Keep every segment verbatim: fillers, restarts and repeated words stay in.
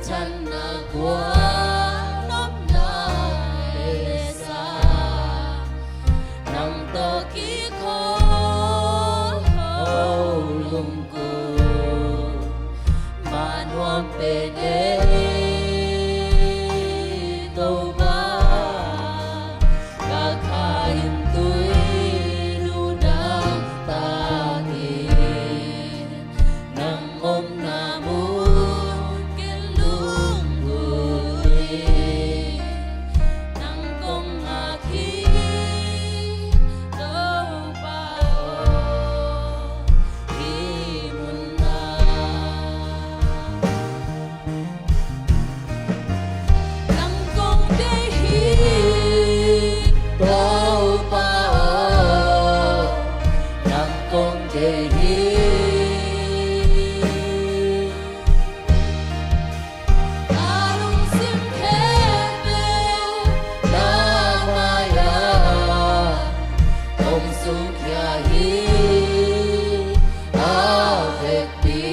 Nang tawh kikhawm lungkum, man huam pen ei Topa, ka kha in tui nuntaktakin nang omna mun ken lunggulh in nang kong ngak hi Topa aw, hih munah nang kong deih hi Topa aw, nang kong deih hi. Ka lungsim khempeuh na mai-ah kong sungkhia hi a vekpi,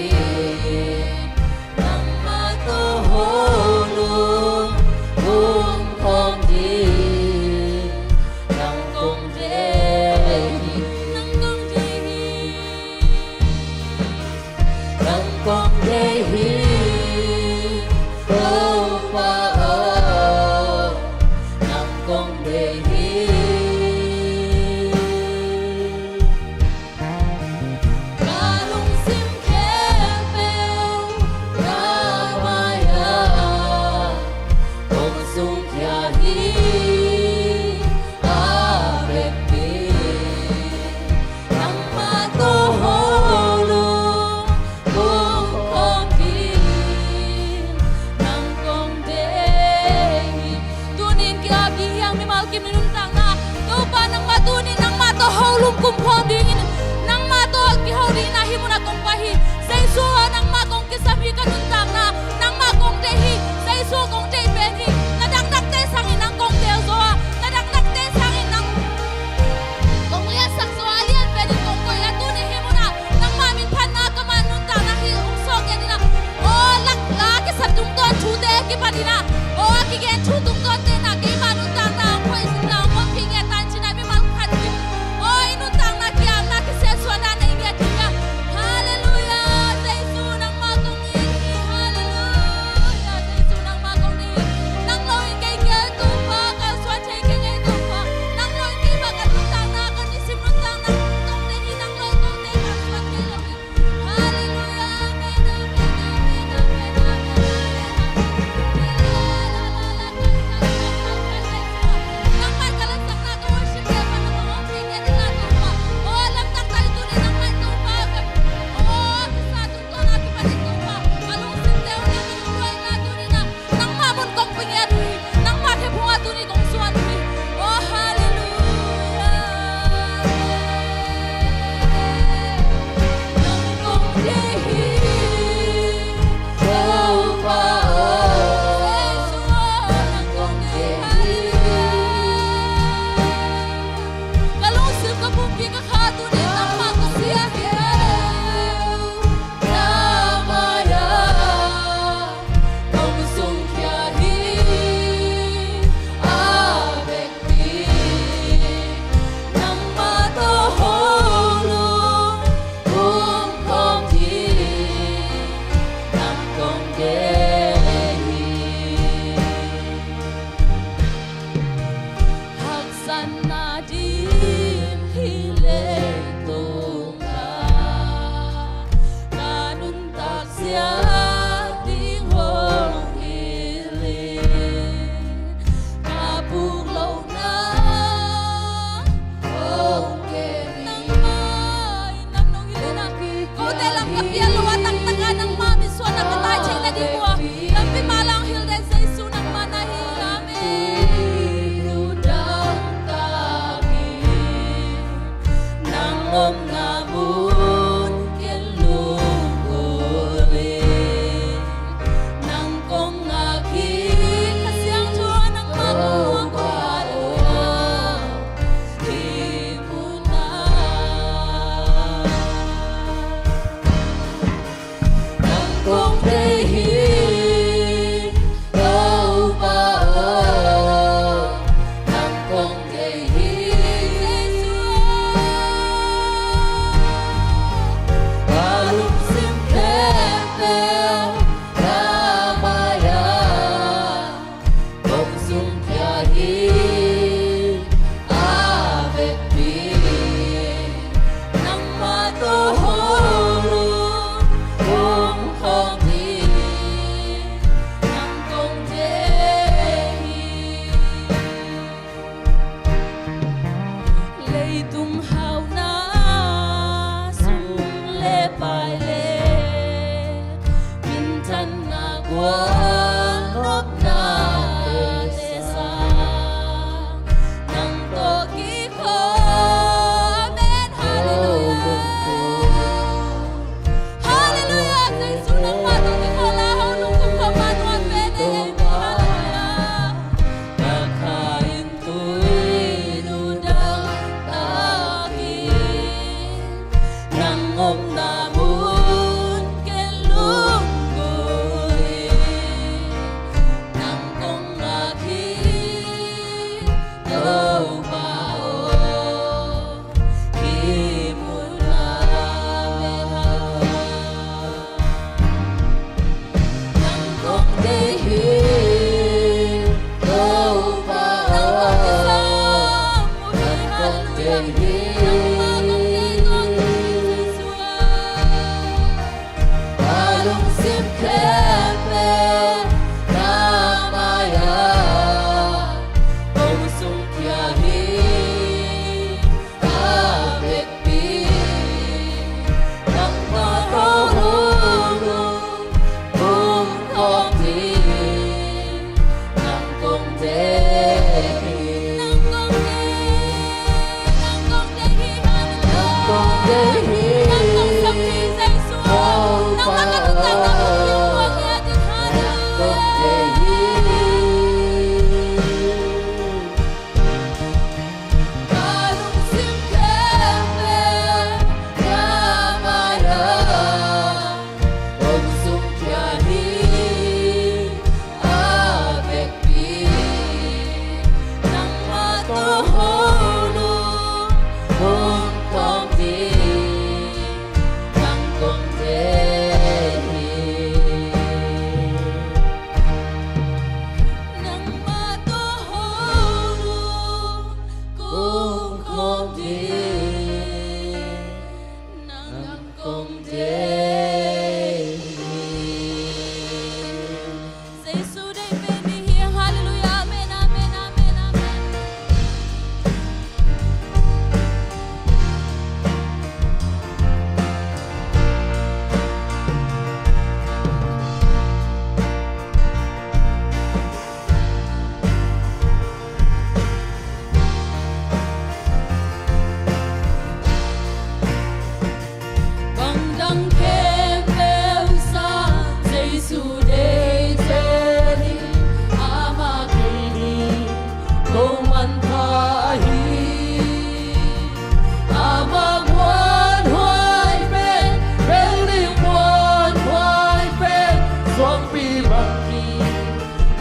nangmah tawh hoh lungkhum khawm ding nang kong deih hi, nang kong deih hi. Nang kong deih hi Topa aw, nang kong deih hi. Ka lungsim khempeuh na mai-ah kong sungkhia hi a vekpi, nangmah tawh hoh lungkhum khawm ding nang kong deih hi. Tuni-in ki-ap dih hi hang, mimal kim nuntakna. Topa nangmah tuni-in nangmah tawh hoh lungkhum khawm dingin, nangmah tawh kiho dingin ah hih munah kong pai hi. Jesu aw, nangmah kong kisam hi, ka nuntakna nangmah kong deih hi. Jesu kong deih pen hi. Na dakdakte sangin nang kong teel zaw a, na dakdakte sangin nang kong liatsak zaw a, lian penin kong koih a, tuni hih munah nangmah min phatna ka man nuntakna hi hong suak ngiat in ah. Aw, lak la kisa tungtawn thute kipan in ah, aw, a kigen thu tungtawnte in ah keima nuntakna hong hoih zing la, hong honkhia ngiat ta in ci-in ah mimal khat hi. Aw, i nuntakna ki-apna kisiansuahna nei ngiat ding hi a. Halleluiah, Jesu nangmah kong it hi. Halleluiah, Jesu nangmah kong it hi. Nang lo in kei gel Topa, kalsuan thei kei ngei Topa. Nang lo in keima ka nuntakna, ka nisim nuntakna kong deih hi. Nang lo kong deih kalsuan kei lo hi. Halleluiah, amen, amen, amen, amen, amen, amen.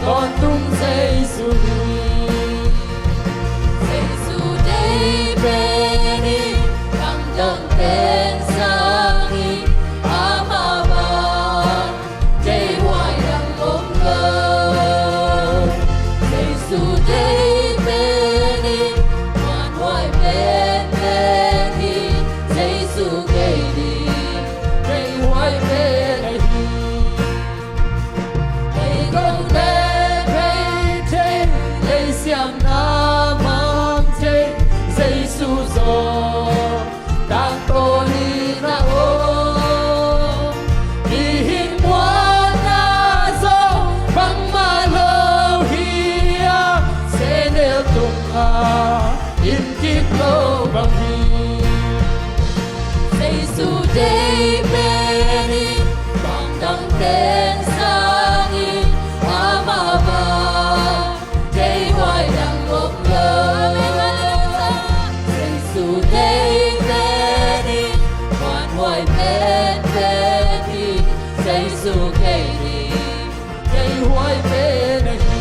Tawntung Jesu hi. Jesu deih pen in, bangdang pen sangin, amah bang deihhuai dang om lo. Jesu deih pen in, muanhuai penpen hi. Jesu kei ding deihhuai pen ahi. Ei kote phei thei, ei siamna mang thei, Jesu zaw tangtawn in a om. Mihing muanna zaw bangmah lo hi a, sehnel tungah inn kip lo bang hi. Jesu deih pen in, bangdang pen sangin, amah bang deihhuai dang om lo. Jesu deih pen in, muanhuai penpen hi. Jesu kei ding deihhuai pen ahi.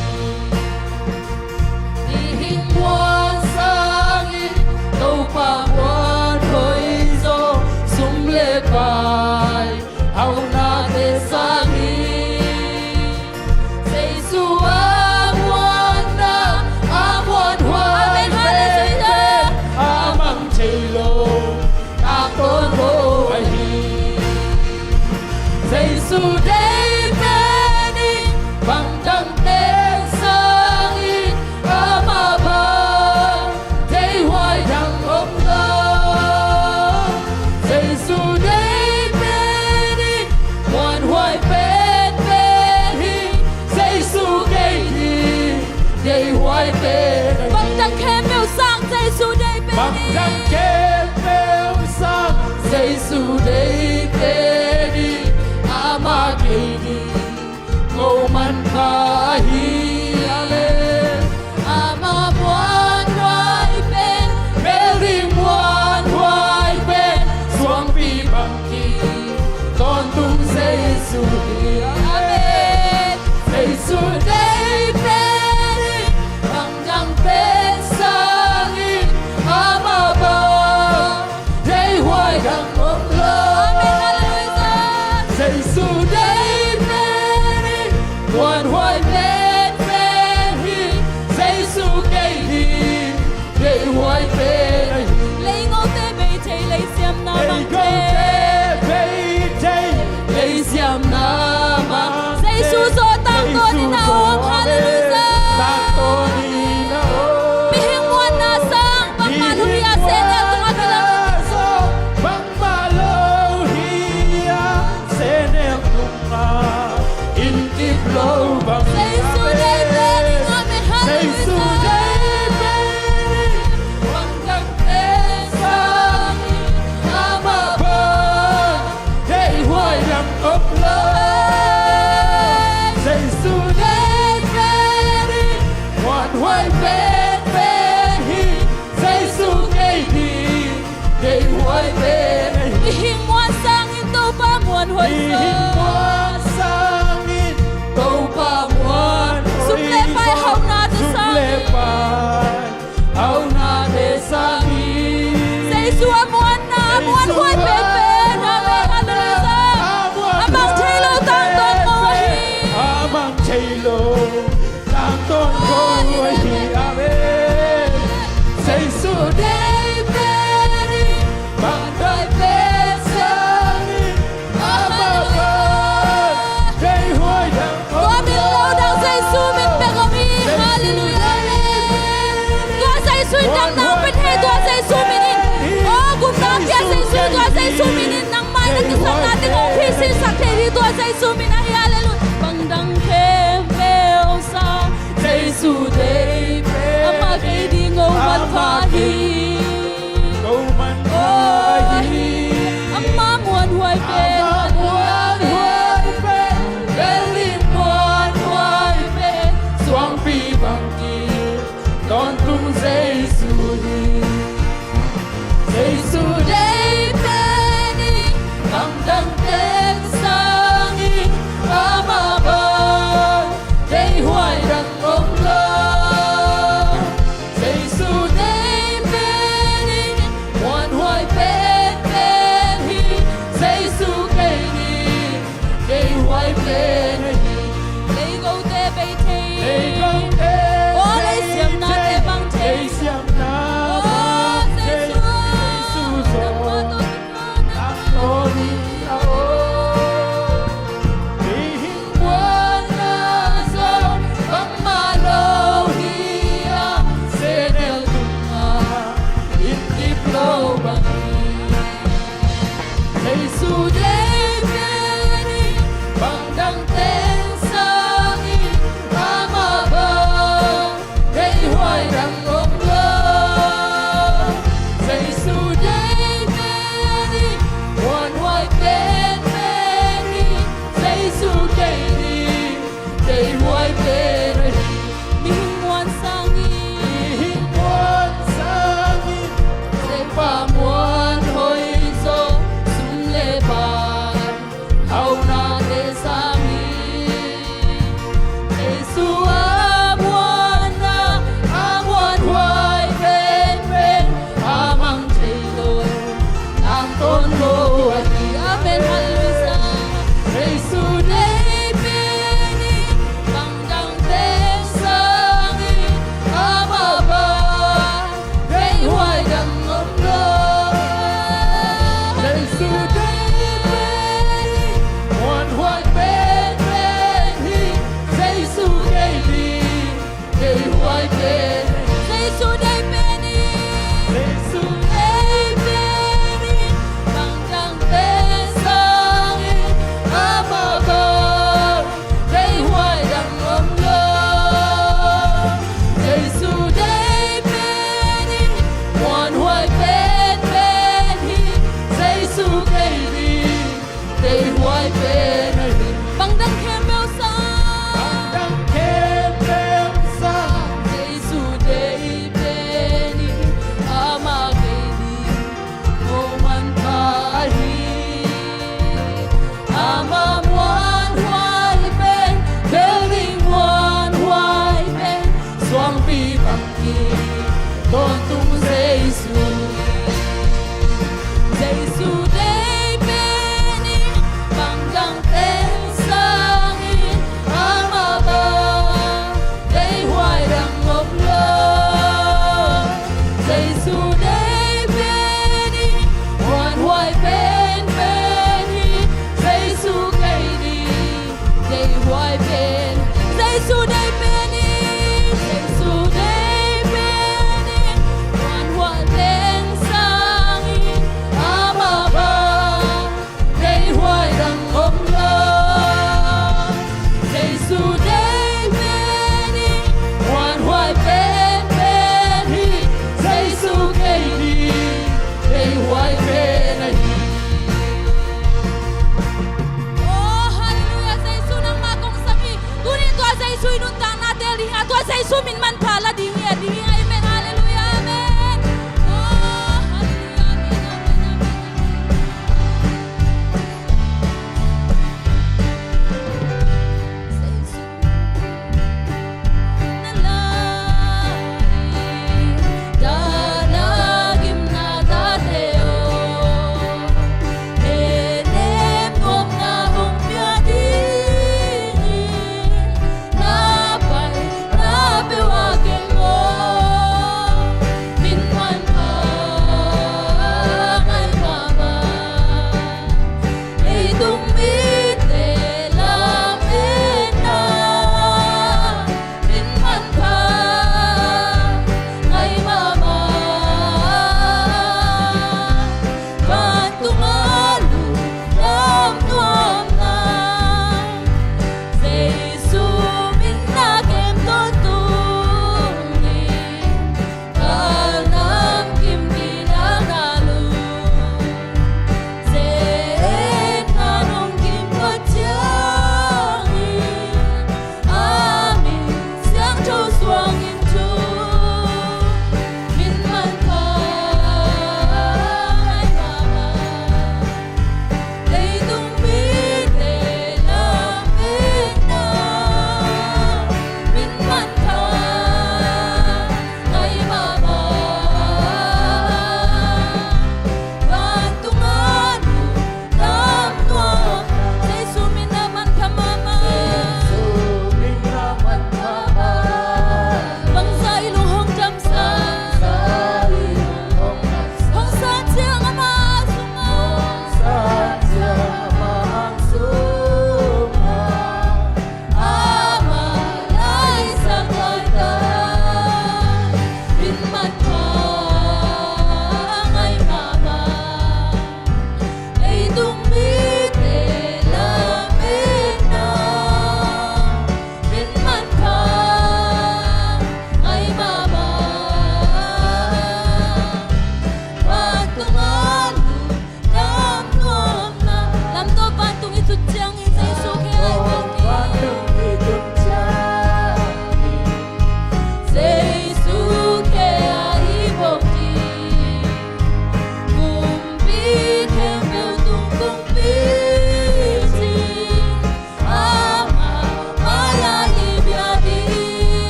Mihing muan sangin, Topa muan hoih zaw, sum le pai haunate sangin, Jesu a muanna, a muanhuai penpen, a mang thei lo, tangtawn lo ahi. Jesu deih pen in, bangdang pen sangin, amah bang deihhuai dang om lo. Jesu deih pen in, muanhuai penpen hi. Jesu kei ding deihhuai pen ahi. Bangdang khempeuh sang Jesu deih pen in. Bangdang khempeuh sang Jesu deih pen in, amah kei ding ngo manpha hi. Amen. Amah muanhuai pen, melding muanhuai pen, suangpi bang kim, tawntung Jesu hi. Amen. Jesu deih pen in, bangdang pen sangin, amah bang deihhuai dang om lo. Amen, hallelujah. Jesu deih pen in, muanhuai penpen hi. Jesu kei ding deihhuai pen ahi. Lei ngote bei thei, lei siamna mang thei. Lei ngote bei thei, lei siamna mang thei. Jesu zaw tangtawn in a om, hallelujah. Tangtawn in a om. Mihing muanna sang bangmah lo hi a, sehnel tungah kilang. Mihing muanna sang bangmah lo hi a, sehnel tungah inn kip lo bang hi. Jesu deih pen in, amen, hallelujah. Jesu deih pen in, bangdang pen sangin, amah bang deihhuai dang om lo. Jesu deih pen in, muanhuai penpen hi. Jesu kei ding deihhuai pen ahi. Mihing muan sangin Topa muanhuai zaw. Mihing muan sangin Topa muanhuai zaw. Sum le pai haunate sangin. Sum le pai haunate sangin. Jesu a muanna, a muanhuai penpen. Amen, hallelujah. A mang thei lo tangtawn lo ahi. A mang thei lo tangtawn lo ahi. Amen. Jesu deih pen in, bangdang pen sangin, amah bang deihhuai dang om lo. Tua min lo dang Jesu min bek om hi. Hallelujah. Tua Jesu in damna hong pia thei, tua Jesu min in. O, gupna pia Jesu, tua Jesu min in. Nangmah in na kisapna teng hong phisisak thei ding tua Jesu min ahi. Hallelujah. Bangdang khempeuh sang Jesu deih pen, amah kei ding ngo manpha hi. Ngo manpha hi. Amah muanhuai pen, amah muanhuai pen, melding muanhuai pen, suangpi bang kim, tawntung Jesu hi. Jesu deih pen in, bangdang pen sangin, Mihing muan sangin, mihing muan sangin, Topa muan hoih zaw, sum le pai, haunate sangin. Jesu a muanna, a muanhuai penpen, a mang thei lo, nang tawn lo ahi. Amen. Halleluia. Jesu deih pen in bang dang teng sangin, amah bang deihhuai dang om lo. Jesu deih pen in muanhuai penpen hi. Jesu deih pen in deihhuai pen. Jesu deih pen in, Jesu deih pen in bang dang teng sangin, amah bang deihhuai dang om lo. Jesu deih pen in muanhuai penpen hi. Jesu deih in deihhuai pen ahi. Bang dang khempeuh sang, bang dang khempeuh sang, Jesu deih pen in amah kei ding muanhuai ahi. Amah muanhuai pen, tel ding muanhuai pen, suangpi bang kim tawntung Jesu. Jesu deih pen in bang dang teng sangin, amah bang deihhuai dang om lo. Jesu deih pen in muanhuai penpen hi. Jesu kei ding deihhuai pen. Jesu deih pen in, Jesu deih pen in muanhuai teng sangin, amah bang deihhuai dang om lo. Jesu deih pen in muanhuai penpen hi. Jesu kei ding deihhuai pen ahi. Oh, halleluia. Jesu nangmah kong sam hi. Tuni tua Jesu i nuntakna teel ding a, tua Jesu min manpha la ding hi, a ding hi. Amen. Halleluia. Amen. Oh, halleluia. Amen, amen, amen, amen. Jesu.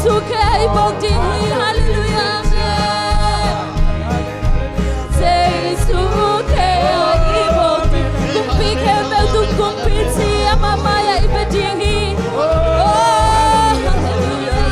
Jesu kei a i bawk ding hi. Halleluiah. Amen. Jesu kei a i bawk ding. Kumpi khempeuh tung kumpi ci, amah mai-ah i pia ding hi. Oh, halleluiah.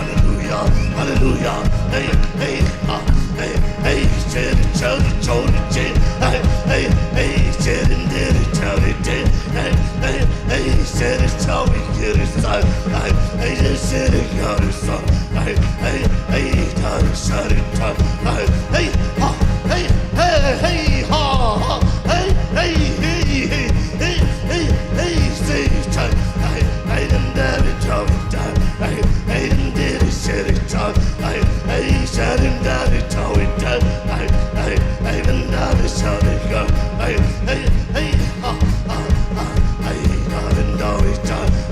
Hallelujah, hallelujah. Hey, hey, ha, hey, hey, shit, shit, shit, shit. Hey, hey, hey, shit, shit, shit, shit. Hey, hey, hey, shit, shit, shit, shit. Hey, hey, shit, shit, shit, shit. Hey, hey, hey, shit, shit, shit. Hey, hey, ha, hey, hey, hey, ha, ha. Hey, hey, hey, hey, hey. Hey, hey, hey, say, hey, hey, hey, then David, David, hey, hey, hey, then David, David, hey, hey, hey, then David, David, hey, hey, hey, then David, David, hey, hey, hey, ha, ha, ha, hey, David, David,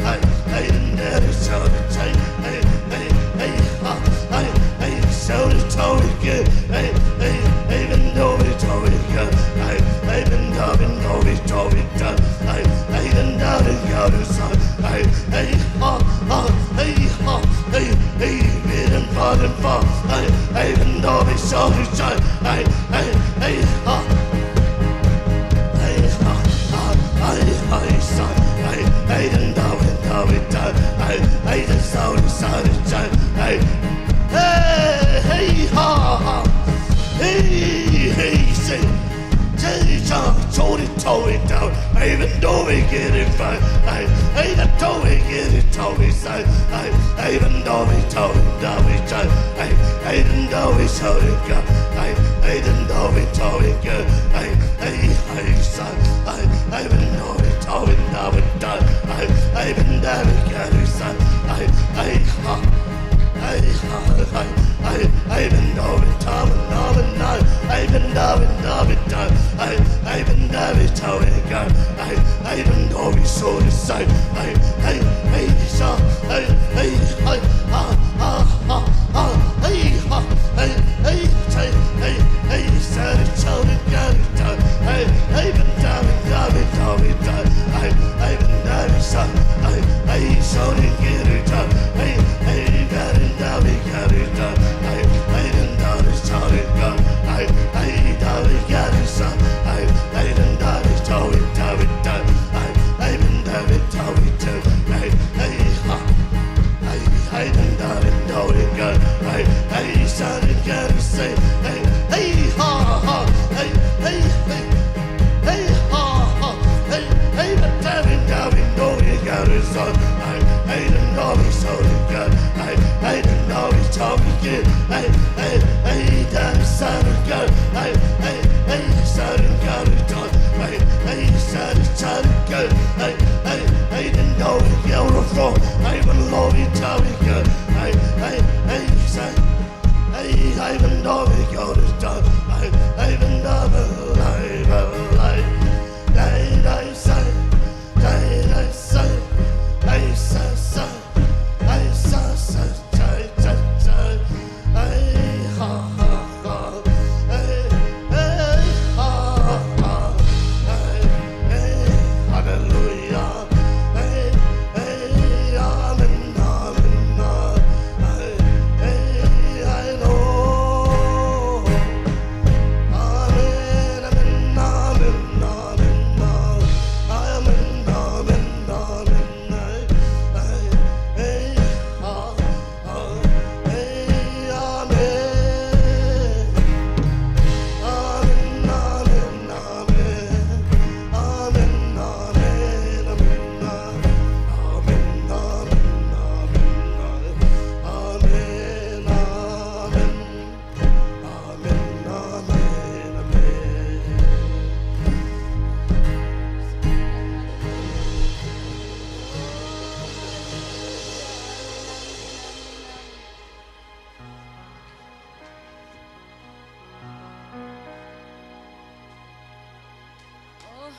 hey, hey, then David, David, hey, hey, hey, hey, ha, hey, hey, David, David, hey, hey, hey, hey, then David, David, hey, hey, then David, David, David, Hey, hey, then David, David, say, hey, hey, ha, ha, hey, ha, hey, hey, hey, then fa, then fa, hey, hey, then David, David, say, hey, hey, hey, ha, hey, ha, ha, hey, hey, say, hey, hey, then David, David, say, hey, hey, then David, David, say, hey, hey, hey, ha, ha, hey, hey, say, Hey, even though we get it fine, hey, even though we get it always fine, hey, even though we talk it down, we try, hey, even though we show it go, hey, even though we talk it go, hey, hey, hey, son, hey, even though we talk it down, we done, hey, even though we get it, son, hey, hey, ha. Hey, hey, hey, hey, hey, even though we talk it down, we done, hey, even though we talk it down, hey, hey, even though we talk it go, hey, hey, even though we show the same, hey, hey, hey, so, hey, hey, hey, ha, ha, ha, ha, hey, ha, hey, hey, hey, hey, hey, said it, told it, got it done, hey, hey, even though we talk it down, we done, hey, hey, even though we show, hey, hey, show it, get it done, hey, hey, got it done, we got it done, hey, hey, even though we talk it go, hey, hey, though we got it, son, hey, hey, even though we talk it down, we done, hey, hey, even though we talk it down,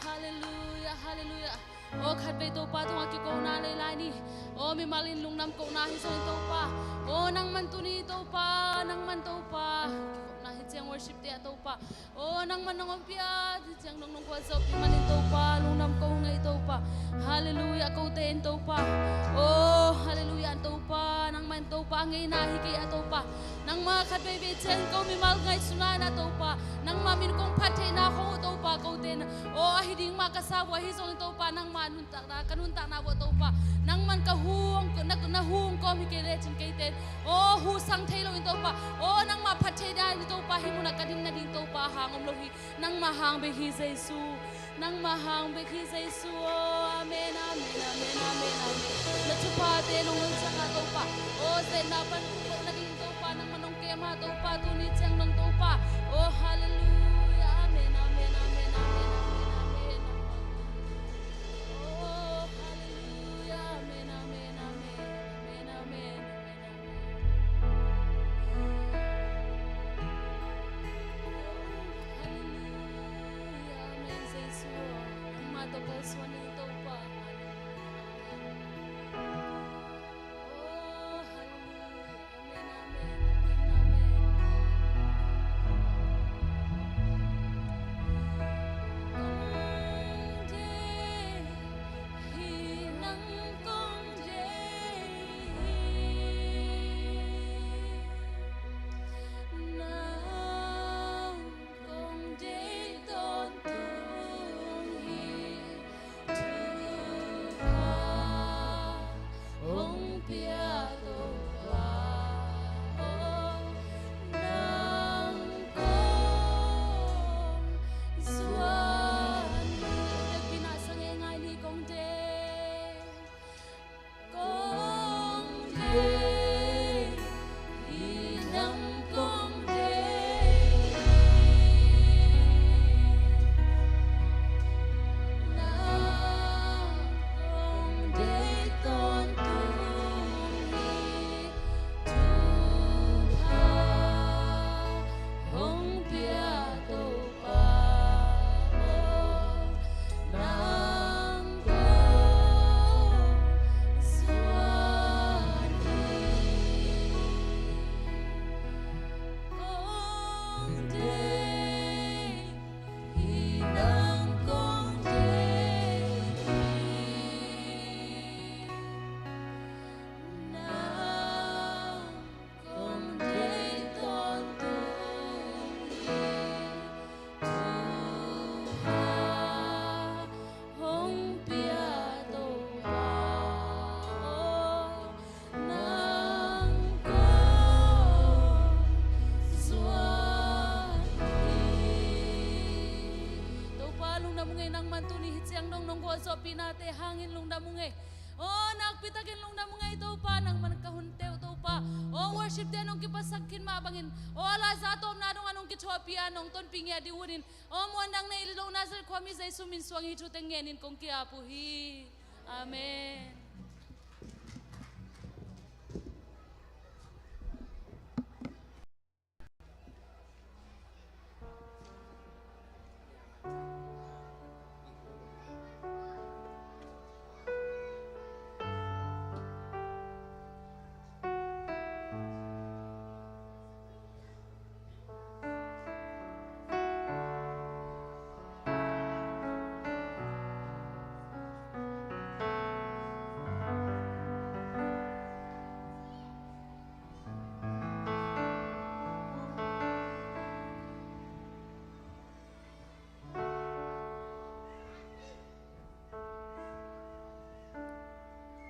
Halleluiah, halleluiah. Aw khatvei Topa tungah kikona lei lai ni. Aw mimal in lungdam kohna hi zongin Topa, aw nangman tuni Topa, nangman Topa kikopna hi ciang worship te ah Topa, aw nangman nong ompih a, hi ciang nong nong gualzawhpih manin Topa lungdam ko ngei Topa. Halleluiah. Kote in Topa, aw halleluiah Topa, nangman Topa a ngeina hi kei a Topa. Nangma khat veivei ciang ko mimal ngaihsutna in a Topa, nangma min kong phat theihna khong uh Topa kote in, aw ahi ding mah ka sa vua hi zongin Topa, nangma nuntakna ka nuntakna vua Topa, nangman ka hu hong, na, na hu hong kawm hi kei lecin keite in, aw hu sang thei loin Topa, aw nangma phat theihna in Topa, hih munah ka din nading Topa hang om lo hi. Nangma hang bek hi Jesu. Nangma hang bek hi Jesu aw. Amen, amen, amen, amen, amen. Na thuphate nong nong ciangah Topa, aw zetna pan puk loh nading Topa, nangman nong kem a Topa, tuni ciang nong Topa. Aw halleluiah. Amen, amen, amen, amen, amen, amen. Aw halleluiah. Amen, amen, amen, amen, amen, amen. Halleluiah. Amen. Jesu, nangmah tawh kalsuan in Topa. Halleluiah. Amen. Oh, halleluiah. Amen, amen, amen, amen. Kong deih hi, nang kong deih hi. Nang kong deih tawntung hi. Thupha hong pia Topa aw, nang kong zuan hi. Biakinn ah sang e, ngai ni. Kong deih, kong deih hi, nang kong deih hi. Nang kong deih tawntung hi. Thupha hong pia Topa aw, nang kong zuan hi. Kong deih hi, nang kong deih hi. Nang kong deih tawntung hi. Thupha hong pia Topa aw, nang kong zuan hi. Topa lungdam ung ei, nangman tuni hi ciang nong nong gualzawhpihnate hangin lungdam ung ei. Aw nakpitakin lungdam ung ei Topa, nangman ka hunte uh Topa. Aw worship te nong kipatsak khin mah bangin, aw a laiza tawpna dongah nong kithuahpih a nong tonpih ngiat ding uh in, aw muandang nei lo Nazareth khuami Jesu min suang hih thu teng ngenin kong ki-ap uh hi. Amen.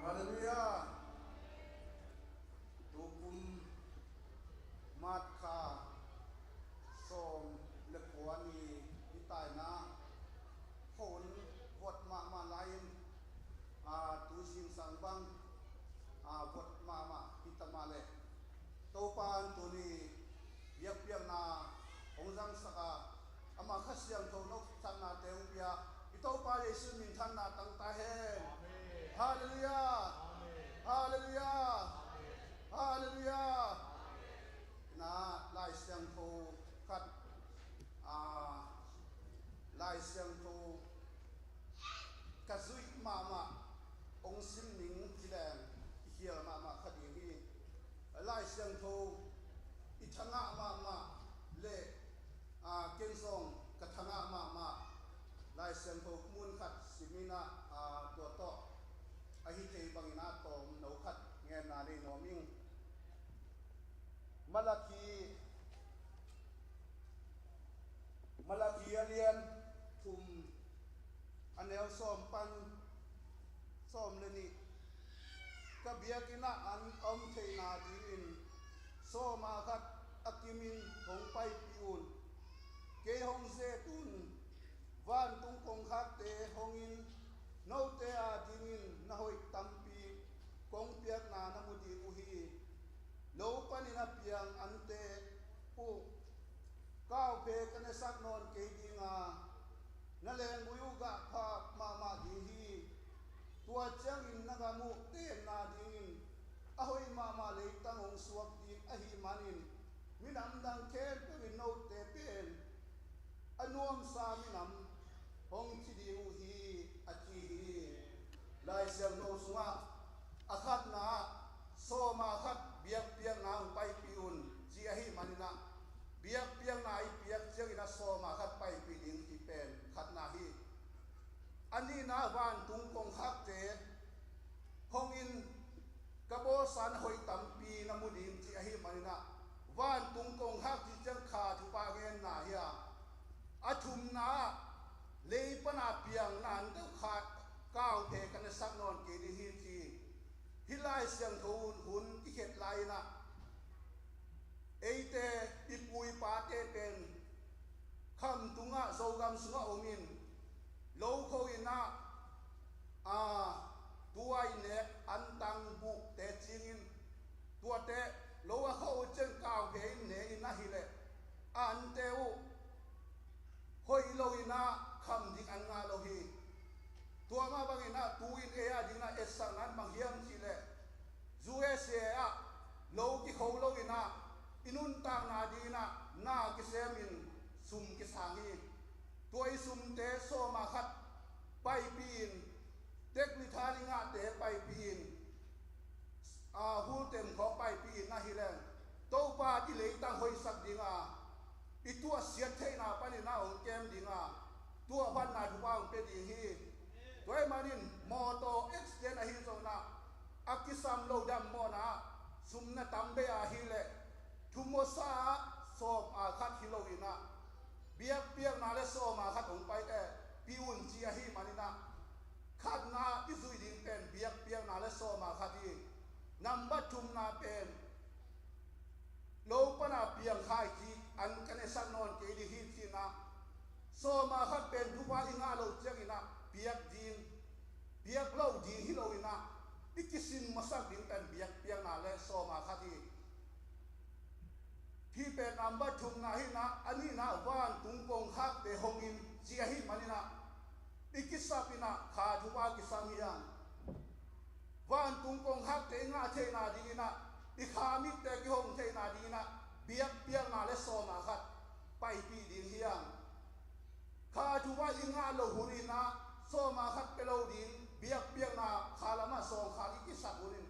Halleluiah. Tukum March kha sawm le kua ni, hih taina khuahun vot mahmah lai-in, a, tu zingsang bang, a, vot mahmah hi ta mah leh, Topa in tuni biakpiakna hong zangsak a, amah Kha Siangtho nopsaknate hong pia i Topa Jesu min thanna tang ta hen. Amen. Halleluiah. Amen. Halleluiah. Amen. Halleluiah. Amen. Na Lai Siangtho khat, a, Lai Siangtho mahmah hong sim ning ci leng i khial mahmah kha ding hi. Lai Siangtho i thangah mahmah le, aa, ken zong ka thangah mahmah Lai Siangtho mun khat simin ah, aa, tua tawh a hi thei bangin ah tawm no khat ngenna nei nuam ing. Malakhi, Malakhi a lian thum, a neu sawm pan sawm le nih. Ka biakinn ah an om theihna dingin sawma khat a kimin hong paipih un. Kei hong zet un. Vantung kongkhakte hongin note adingin na hoih tampi kong piakna na mu ding uh hi. Lo panin a piang ante uh kauphe ka nesak nawn kei dinga, na lenggui uh gah phak mahmah ding hi. Tua ciangin na gam uh tenna dingin a hoih mahmah leitang hong suak ding ahih manin minam dang khempeuh in note pen a nuamsa minam hong ci ding uh hi, a ci hi. Lai Siangtho sungah a khatna ah sawma khat biakpiakna hong paipih un ci ahih manin ah biakpiakna i piak ciangin a sawma khat paipih ding ci pen khatna hi. A nihna vantung kongkhakte hongin ka bawlsa na hoih tampi na mu ding ci ahih manin ah vantung kongkhak ci ciang kha thupha ngenna hi a, a thumna ah lei pana piang nante uh kha kauphe ka nesak nawn kei ding hi ci. Hih Lai Siangtho hun i khet lai-in ah eite i pu i pate pen khamtungah Zogam sungah om in lo kho in ah, aa, tua i nek antang buhte cingin tuate lo a kho uh ciang kauphe in ne in ahileh a ante uh hoih lo in ah kham ding an ngah lo hi. Tua mah bangin ah tu-in ei a dingin ah etsakna in bang hiam cihleh U S A ah lo kikho lo in ah i nuntakna dingin ah na kisemin sum kisang hi. Tua i sumte sawma khat paipih in, tek lithan i ngahte paipih in, aa, hultem khawng paipih in ahileh Topa i leitang hoihsak dinga i tuahsiat theihna panin ah hong kem dinga tuahphatna thupha hong pia ding hi. Tua ahih manin mawtaw accident ahi zongin ah a kisam lo dam mawhna ah sum na tam bei ahileh thumawsa ah sawma khat hi lo in ah biakpiakna le sawma khat hong pai, eh, pih un ci ahih manin ah khatna i zuih ding pen biakpiakna le sawma khat hi. Nambat thumna pen lo pana piang khai ci an ka nesak nawn kei ding hi ci-in ah sawma khat pen thupha i ngah loh ciangin ah piak ding, piak lo ding hi lo in ah i kisin masak ding pen biakpiakna le sawma khat hi. Hih pen nambat thumna hi in ah a nihna vantung kongkhakte hongin ci ahih manin ah i kisap in ah kha thupha kisam hi hang. Vantung kongkhakte i ngah theihna dingin ah i kha mitte kihong theihna dingin ah biakpiakna le sawma khat paipih ding hi hang. Kha thupha i ngah loh hun in ah sawma khat pia lo ding, biakpiakna kha lamah sawm kha i kisak hun in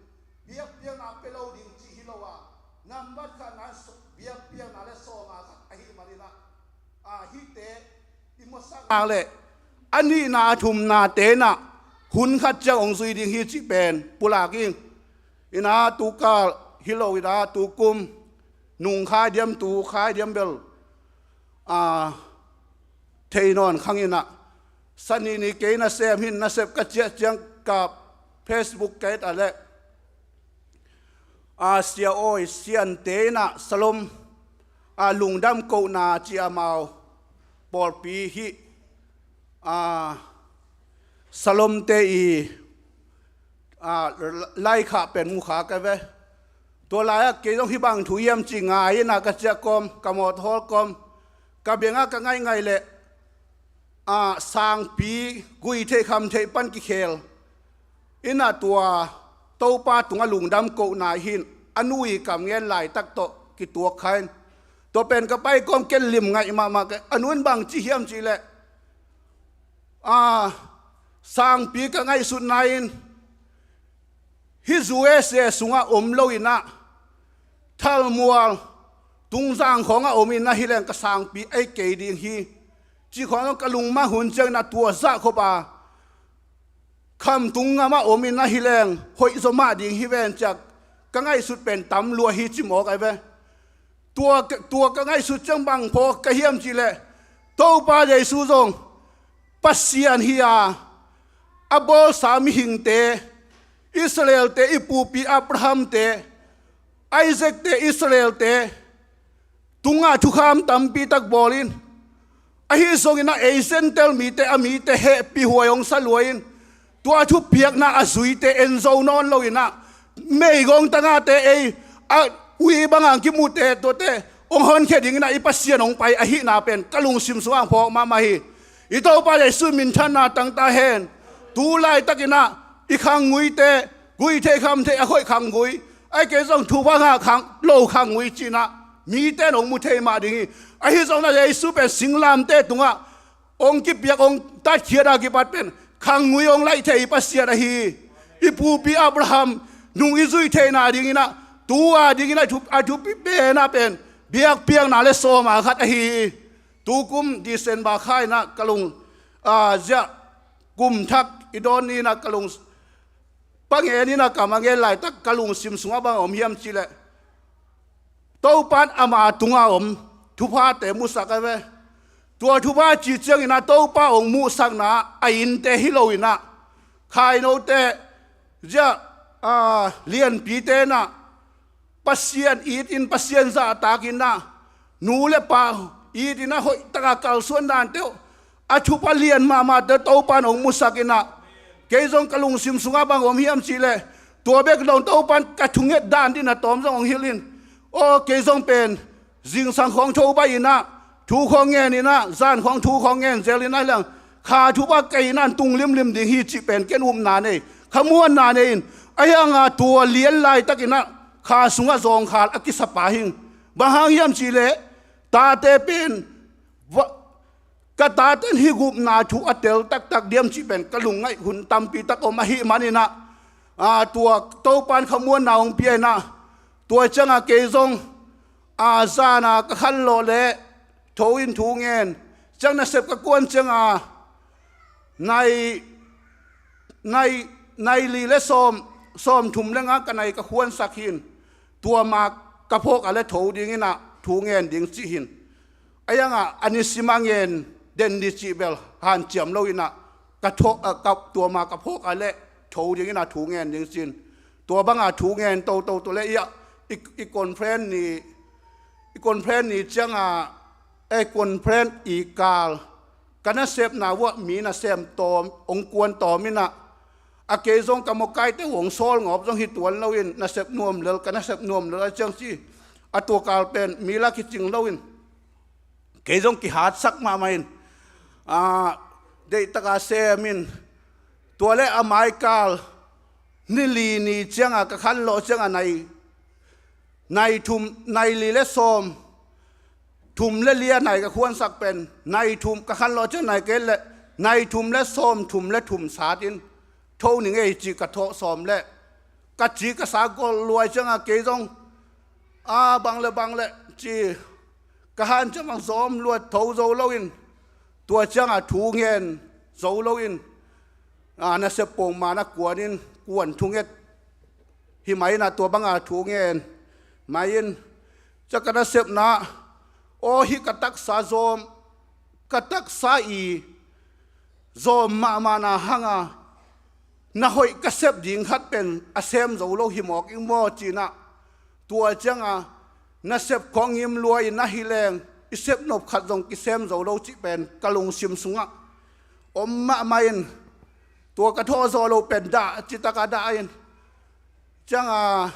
biakpiakna pia lo ding cih hi lo a, nambat khatna in biakpiakna le sawma khat ahih manin ah, aa, hihte i masak nak leh a nihna a thumnate in ah hun khat ciang hong zui ding hi cih pen pulak ing. In ah tukal hi lo in ah tukum nung khai diam tu khai diam bel, aa, thei nawn khang in ah, Sani ni kei nasem hi in nasep ka ciah ciang ka Facebook ka et a leh, aa, Sia Awi Siante in ah Salom, aa, lungdam kohna ci amau pawlpi hih, aa, Salomte i, aa, laikhak pen mu kha ka ve. Tua lai-ah kei zong hih bang thu hiam ci ngai in ah ka ciah kawm, ka mawtaw hawl kawm, ka biang ah ka ngaingai leh, aa, sangpi gui theih kham theih pan kikhel in ah tua Topa tungah lungdam kohna hi in a nu i kam ngen laitak tawh kituak kha in, tua pen ka pai kawm ken lim ngaih mahmah ka, a nu in bang ci hiam cihleh, aa, Sangpi ka ngaihsutna in hih U S A sungah om lo inah, thalmual tungzang khawngah om inah, hileng ka sangpi ei kei ding hi cih khawng zong ka lungmang hun cianginah tua zah khop a, khamtung ngamah om inah hileng hoih zaw mah ding hi ven ciak ka ngaihsut pen tam lua hi ci mawk ai ve. Tua, tua ka ngaihsut ciang bang phawk ka hiam cihleh, Topa Jesu zong Pasian hi-a, a bawlsa mihingte, Israelte, i pupi Abrahamte, Isaakte, Israelte tungah thukham tampi tak bawl in, ahi zongin a ei Gentile mite, a mite hehpih huai hong sa lua in, tua thupiakna a zuite en zo nawn lo inah, meigong tangate ei a ui bangah kimuhte tuate hong honkhia dingin a i Pasian hong pai ahihna pen ka lungsim sungah phawk mahmah hi. I Topa Jesu minthanna tangta hen. Tu laitakinah i khangguite, gui thei kham thei a khoih khanggui, ai kei zong thu bangah khang lo khanggui cinah mite in hong mu thei mah ding hi. Ahi zongin a Jesu pen singlamte tungah hong kipiak, hong tatkhiat a kipat pen khanggui hong laih thei i Pasian ahi. I pupi Abraham nung i zuih theihna dinginah, tu a dinginah a thupi penah pen biakpiakna le sawma khat ahi. Tukum December kha inah ka lung, a, ziah kum thak i dawn ni inah ka lung, pangen inah kam a ngen laitak ka lungsim sungah bang a om hiam cihleh, Topan ama tunga om thuphate musak a ve. Tua thupha ci cianginah Topa hong muhsakna a innte hi lo inah, khainote, ziah, a, lianpite inah Pasian it in, Pasian zahtak inah, nu le pa it inah hoihtaka kalsuan dante uh, a thupha lian mahmahte Topan hong musak inah, kei zong ka lungsim sungah bang om hiam cihleh, tua bek dong Topan ka thunget dan dina tawm zong hong hilh in, aw kei zong pen zingsang khawng tho baih inah, thu khawng ngen inah, zan khawng thu khawng ngen zel inah, hilang kha thupha kei inah tung limlim ding hi cih pen ken upna nei, khamuanna nei in, ahi hanga tua lian laitakinah kha sungah zawngkhal a kisa pa hing. Bang hang hiam cihleh, tate pen va-, ka taten hih gupna thu a tel taktak diam cih pen ka lungngaih hun tampi tak om ahih maninah, a, tua Topan khamuanna hong pia inah, tua cianga kei zong, a, zana ka khanlawh le tho in thu ngen ciang nasep ka kuan cianga nai, nai, nai li le sawm, sawm thum le nga ka nai ka khuansak hin, tua ma ka phawk a le tho dinginah thu ngen ding cih hin. Ahi hanga a nisim a ngen den di cih bel hanciam lo inah, ka tho, a, ka, tua ma ka phawk a le tho dinginah thu ngen ding cin. Tua banga thu ngen toto tu le i, i, i conference ni, i conference ni cianga, ei conference i kal ka nasepna uah mi nasem tawm hong kuan tawm inah, a kei zong ka mawkaite uh hong sawl ngawp zong hi tuan lo in, nasep nuam lel, ka nasep nuam lel a ciang ci, a tua kal pen mi la kicing lo in, kei zong kihatsak mahmah in, a, deihtaka sem in, tua le a maikal ni li ni cianga ka khanlawh cianga nai, nai thum, nai li le sawm thum le li a nai ka khuansak pen, nai thum ka khanlawh ciang nai kei le, nai thum le sawm thum le thum sat in tho ni ngei cih ka thawh sawm le, ka ci ka sa gol luai cianga kei zong, a, bang le bang le ci ka hanciam bang zawm luat tho zo lo in, tua cianga thu ngen zo lo in, a, nasep pawngma na kuan in, kuan thunget hi mai inah tua banga thu ngen mai in, cia ka nasepna, aw hih ka taksa zawm, ka taksa i zawm mahmahna hanga na hoih ka sep ding khat pen a sem zo lo hi mawk ing maw cinah, tua cianga nasep khawng ngim lua in ahileng i sep nop khat zong kisem zo lo cih pen ka lungsim sungah om mahmah in, tua ka thawh zawh loh pen dah citaka dah in. Cianga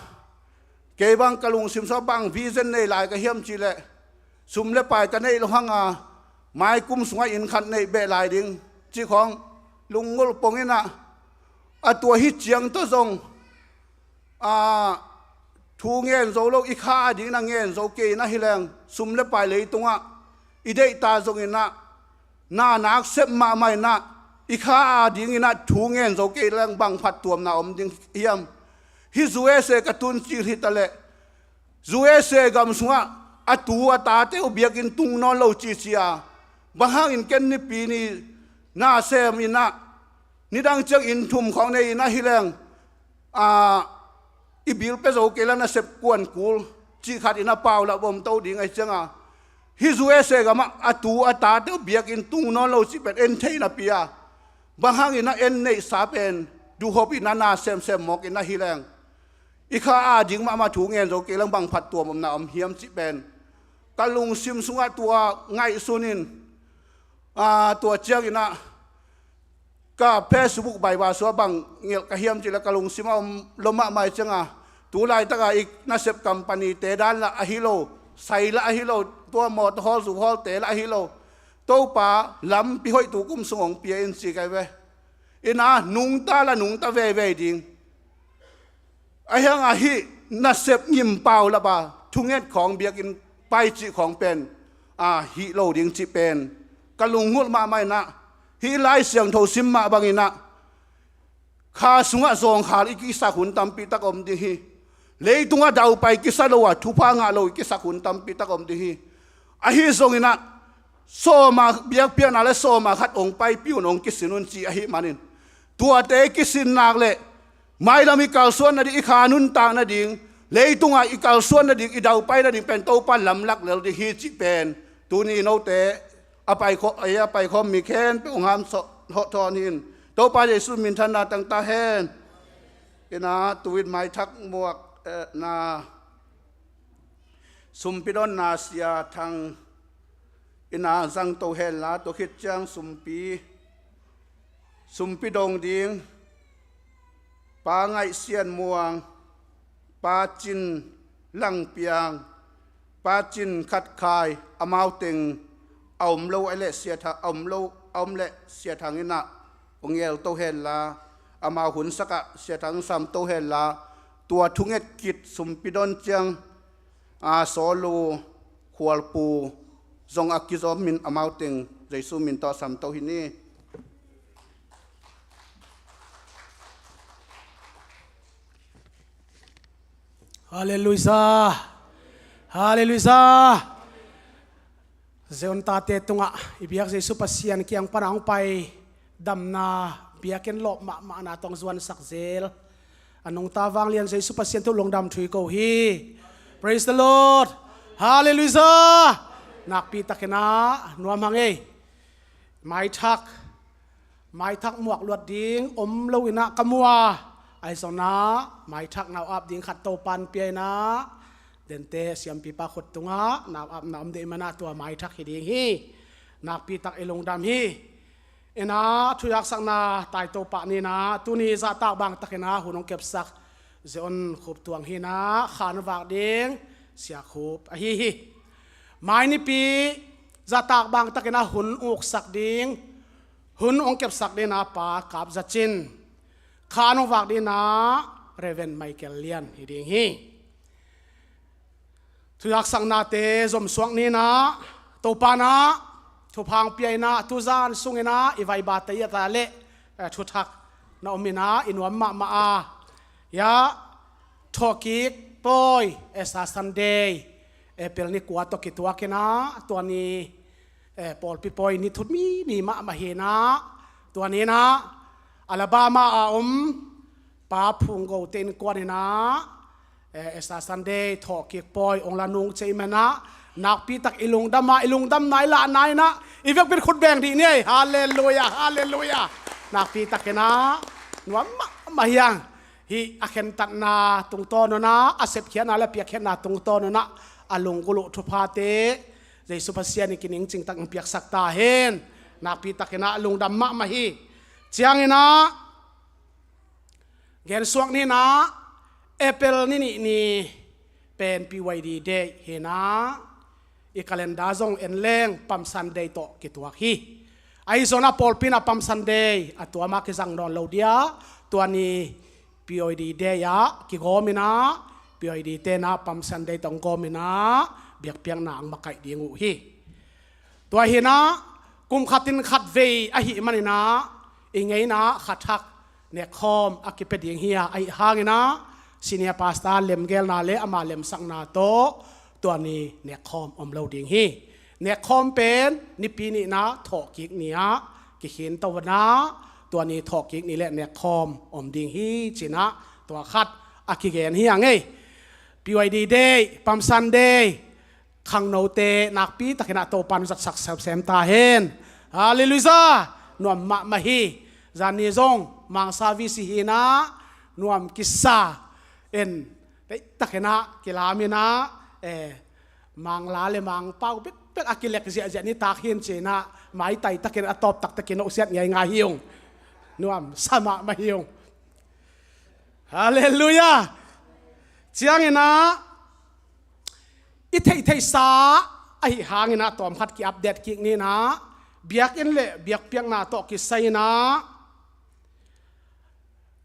kei bang ka lungsim sungah bang vision nei lai ka hiam cihleh, sum le pai ka neih loh hanga mai kum sungah inn khat neih beh lai ding cih khawng lunggulh pong inah, a tua hi ciang tawh zong, a, thu ngen zo lo, i kha a dingin a ngen zo kei inah hileng, sum le pai leitungah i deihta zonginah, na nak sep mahmah inah, I kha a dingin ah thu ngen zo kei leng bang phattuamna om ding hiam? Hih U S A ka tun cil hi ta leh, U S A gam sungah a tu a tate uh biakinn tung nawn lo cici a, bang hangin ken nipi ni na sem in ah, nidang ciang inn thum khawng nei in ah hi leng, a, i bil pia zo kei leng nasep kuan kul cih khat in ah paulap om to ding ahi cianga, hih U S A gamah a tu a tate uh biakinn tung nawn lo cih pen en thei napi a, bang hangin ah en neihsa pen duhhop in ah na semsem mawk in ah hi leng, i kha a ding mahmah thu ngen zo kei leng bang phattuam omna om hiam cih pen ka lungsim sungah tua ngaihsun in, a, tua ciangin ah ka Facebook baiba sua bang ngelh ka hiam cih leh ka lungsim a om lo mahmah hi cianga, tu laitaka i nasep company te dan lah ahi lo, sai lah ahi lo, tua mawtaw hawl zu hawlte lah ahi lo, Topa lampi hoih tu kum sung hong pia in ci ka hi ve. In ah nungta lah nungta veivei ding. Ahi hanga hih nasep ngim paulap a thunget khawng biakinn paicih khawng pen, a, hih lo ding cih pen ka lunggulh mahmah in ah, hih Lai Siangtho sim mah bangin ah kha sungah zawngkhal i kisak hun tampi tak om ding hi. Leitungah daupai kisa lo a thupha ngah lo i kisak hun tampi tak om ding hi. Ahi zongin ah sawma biakpiakna le sawma khat hong paipih un, hong kisin un ci ahih manin, tuate kisin nak leh mailam i kalsuan nading, i kha nuntak nading, leitungah i kalsuan nading, i daupai nading pen Topa lamlak lel ding hi cih pen tuni note a paikhawm, a paikhawm mi khempeuh hong hamsawh hawhthawn hi in, Topa Jesu minthanna tangta hen. In ah tuin maithak muak, eh, na sumpi donna Sia Thang in ah zangto henla, tua khit ciang sumpi, sumpi dong ding Pa Ngaih Sian Muang, Pa Cin Langpiang, Pa Cin Khat Khai, amau teng a om lo a leh Sia Thang, a om lo, a om leh Sia Thang in ah hong ngelto henla, amau hun sakah Sia Thang samto henla, tua thunget kit sumpi don ciang, a, Sawlu, Khualpu zong a kizom in amau teng Jesu min tawh samto hi ni. Halleluiah. Halleluiah. Zion tate tungah i biak Jesu Pasian kiang pana hong pai damna biakinn lawp mahmahna tawh hong zuansak zel a nungta vanglian Jesu Pasian thu lungdam thu i ko hi. Praise the Lord. Halleluiah. Nakpi takin ah nuam hang ei. Maithak, maithak muak luat ding om lo in ah ka mu a, ahi zongin ah maithak nau ap ding khat Topan pia in ah, Dente siampipa khut tungah nau apna om ding ahih manin ah tua maithak hi ding hi. Nakpi tak i lungdam hi. In ah thuzaksakna taito pah ni in ah tuni zahtak bang takin ah hun hong kepsak Zion Khup Tuang hi in ah khan vak ding Sia Khup ahi hi. Mai nipi zahtak bang takin ah hun uksak ding, hun hong kepsak ding in ah Pa Kap Za Cin, khan hong vak ding in ah Reverend Michael Lian hi ding hi. Thuzaksaknate zomsuak ni in ah Topa in ah thupha hong pia in ah tuzan sung in ah i vaibate i a ta leh, eh, thuthak na om in ah i nuam mahmah a, ya, thawhkik pawi Easter Sunday, April ni kua tawh kituak in ah tua ni, eh, pawlpi pawi ni thum ni mahmah hi in ah tua ni in ah Alabama a om Pa Phung Go te innkuan in ah, eh, Easter Sunday thawhkik pawi hong la nung cih ahih manin ah nakpi tak i lungdam a, i lungdamna i lahna in ah i vekpi in khut beng dih ni ei. Halleluiah, halleluiah. Nakpi takin ah nuam mahmah hi hang. Hih a khentatna tungtawn un ah, a sepkhiatna le a piakkhiatna tungtawn un ah a lunggulh uh thuphate Jesu Pasian in kiningcing takin piaksak ta hen. Nakpi takin ah lungdam mahmah hi. Ciangin ah gensuak ni in ah April ni nih ni pen P Y D Day hi in ah i calendar zong en leng Palm Sunday tawh kituak hi. Ahi zongin ah pawlpi in ah Palm Sunday a tuam a kizang nawn lo ding a, tua ni P Y D Day ah kigawm in ah P Y D te in ah Palm Sunday tawh hong gawm in ah biakpiakna hong makaih ding uh hi. Tua hi in ah kum khat in khat vei ahih manin ah i ngeina khat hak nekkhawm a kipia ding hi a, ahi hangin ah senior pastor lemgelna le ama lemsakna tawh tua ni nekkhawm om lo ding hi. Nekkhawm pen Nipi nihna thawhkik ni ah kikhin to na, tua ni thawhkik ni le nekkhawm om ding hi ci-in ah tua khat a kigen hi a ngei. P Y D Day, Palm Sunday, khangnote nakpi takin ah Topan zatsak semsem ta hen. Halleluiah! Nuam mahmah hi. Zan ni zong Mangsa V C hi-in ah nuam kisa in, deih takin ah kilam in ah, eh, Mangla le Mangpau bekbek a kilek ziahziah nitak hi-in ci-in ah maitai takin a tawp takte kinohsiat ngeingai hi ung. Nuamsa mahmah hi ung. Halleluiah! Ciangin ah i theihtheihsa ahi hangin ah tawmkhat ki-update kik ni in ah, biakinn le biakpiakna tawh kisai-in ah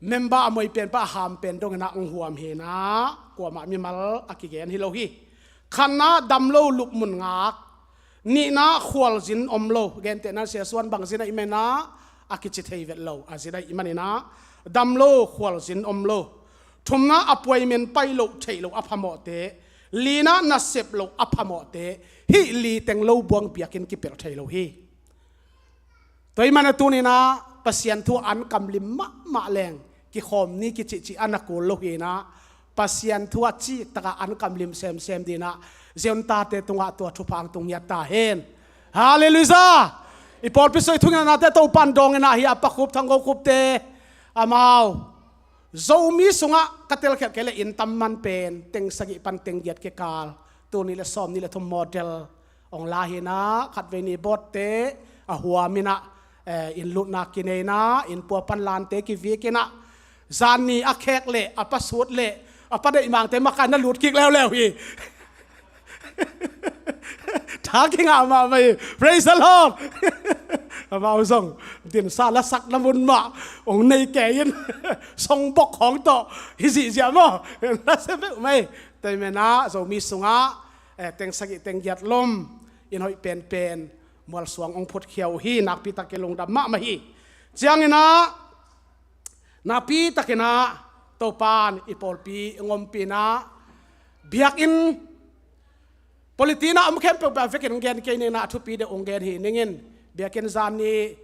member a moi pen pah a ham pen dongin ah hong huam hi-in ah kuamah mimal a kigen hi lo hi. Khatna, damlo lupmun ngak. Nihna, khualzin om lo. Gentehna, Sia Suan bang zin ahih manin ah a kici thei vet lo, a zin ahih manin ah damlo khualzin om lo. Thumna, appointment pai loh theih loh a phamawhte. Lina, nasep loh a phamawhte. Hih li teng lo buang biakinn kipelh thei lo hi. Tua ahih manin ah tuni-in ah Pasian thu a an kamlim mahmah leng kikhawm ni kicihcih a na kul lo hi-in ah, Pasian thu a ciktak a an kamlim semsem dingin ah Zion tate tungah tua thupha hong tung ngiat ta hen. Halleluiah! I pawlpi sung i thungetnate Topan dawngin ah hi a, Pa Khup, Thang Go Khupte, amau Zomi sungah ka telkhiat kei leh inn tam man pen teng sagih pan teng giat kikal, tul nih le sawmnih le thum model hong la hi-in ah, khatvei ni boatte a huam in ah, eh, inn lutna kinei in ah, inn pua pan lante kivik in ah, zan ni a khek le a pa sut le a pa deihmangte makai na lut kik leuleu hi. Tha kingah mahmah hi. Praise the Lord. Amau zong dinsa lasakna mun mah hong nei kei in, songbok khawng tawh hi zihziah maw? Nasia peuhmah hi. Tua ahih manin ah Zomi sungah, eh, teng sagih teng giat lum inn hoih penpen mualsuang hong phutkhia uh hi. Nakpi takin lungdam mahmah hi. Ciangin ah nakpi takin ah Topan i pawlpi hong ompih in ah, biakinn, polity-na om khempeuh peuh a vekin hong gen kei ning in ah, a thupi deuh hong gen hi ning in. Biakinn zan ni,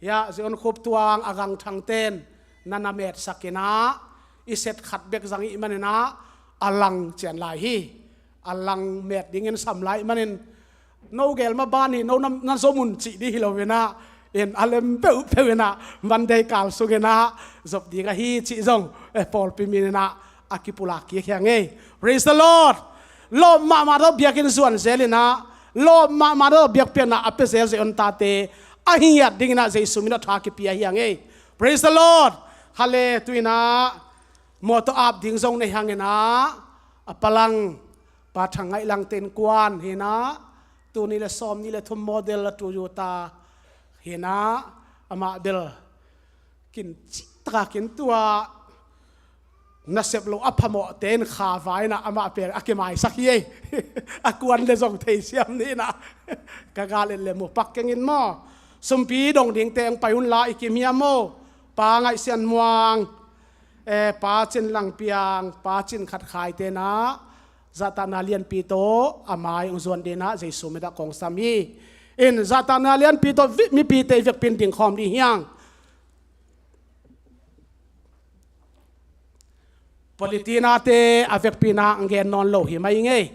ya, Zion Khup Tuang, a gangthangte in na na metsak in ah, i set khat bek zang ahih manin ah a lang cian lai hi. A lang met dingin sam lai ahih manin, no gel mah ban hi, no na, na zom un cih ding hi lo in ah, in a lem peuhpeuh in ah Monday kal sungin ah zop ding ahi cih zong, eh, pawlpi min in ah a kipulak kik hi a ngei. Praise the Lord. Lawp mahmah tawh biakinn zuan zel in ah, lawp mahmah tawh biakpiakna a pia zel Zion tate a hi ngiat dingin ah Jesu min tawh tha kipia hi a ngei. Praise the Lord. Hale, tu-in ah mawtaw ap ding zong nei hang in ah, a palang Pa Thang Ngaih Langte innkuan hi-in ah, tul nih le sawmnih le thum model a tu Toyota hi-in ah, amah bel kin cih taka kin tua, nasep loh a phamawhte in kha vai in ah amah pen a kimaisak hi ei. A kuan le zong theisiam ni in ah, ka gal et le mu pak keng in maw. Sumpi dong dingte hong pai un la, i kim hiam maw? Pa Ngaih Sian Muang, eh, Pa Cin Lang Piang, Pa Cin Khat Khai-te in ah zahtakna lianpi tawh a mai hong zuan dingin ah Jesu min tawh kong sam hi. In zahtakna lianpi tawh vi-, mipite i vekpi in dingkhawm ding hi hang. Polity-nate a vekpi in ah hong gen nawn lo hi mai ngei.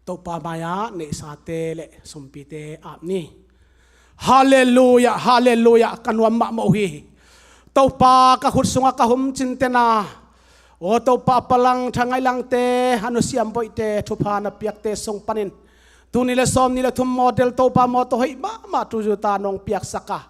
Topa mai-ah neihsate le sumpite ap ni. Halleluiah, halleluiah, ka nuam mahmah uh hi. Topa ka khut sungah ka hum cintena, aw Topa, a palang Thang Ngaih Langte, a nusiam boihte, thupha na piakte sung panin tul nih le sawmnih le thum model Topa mawtaw hoih mahmah Toyota nong piaksak a,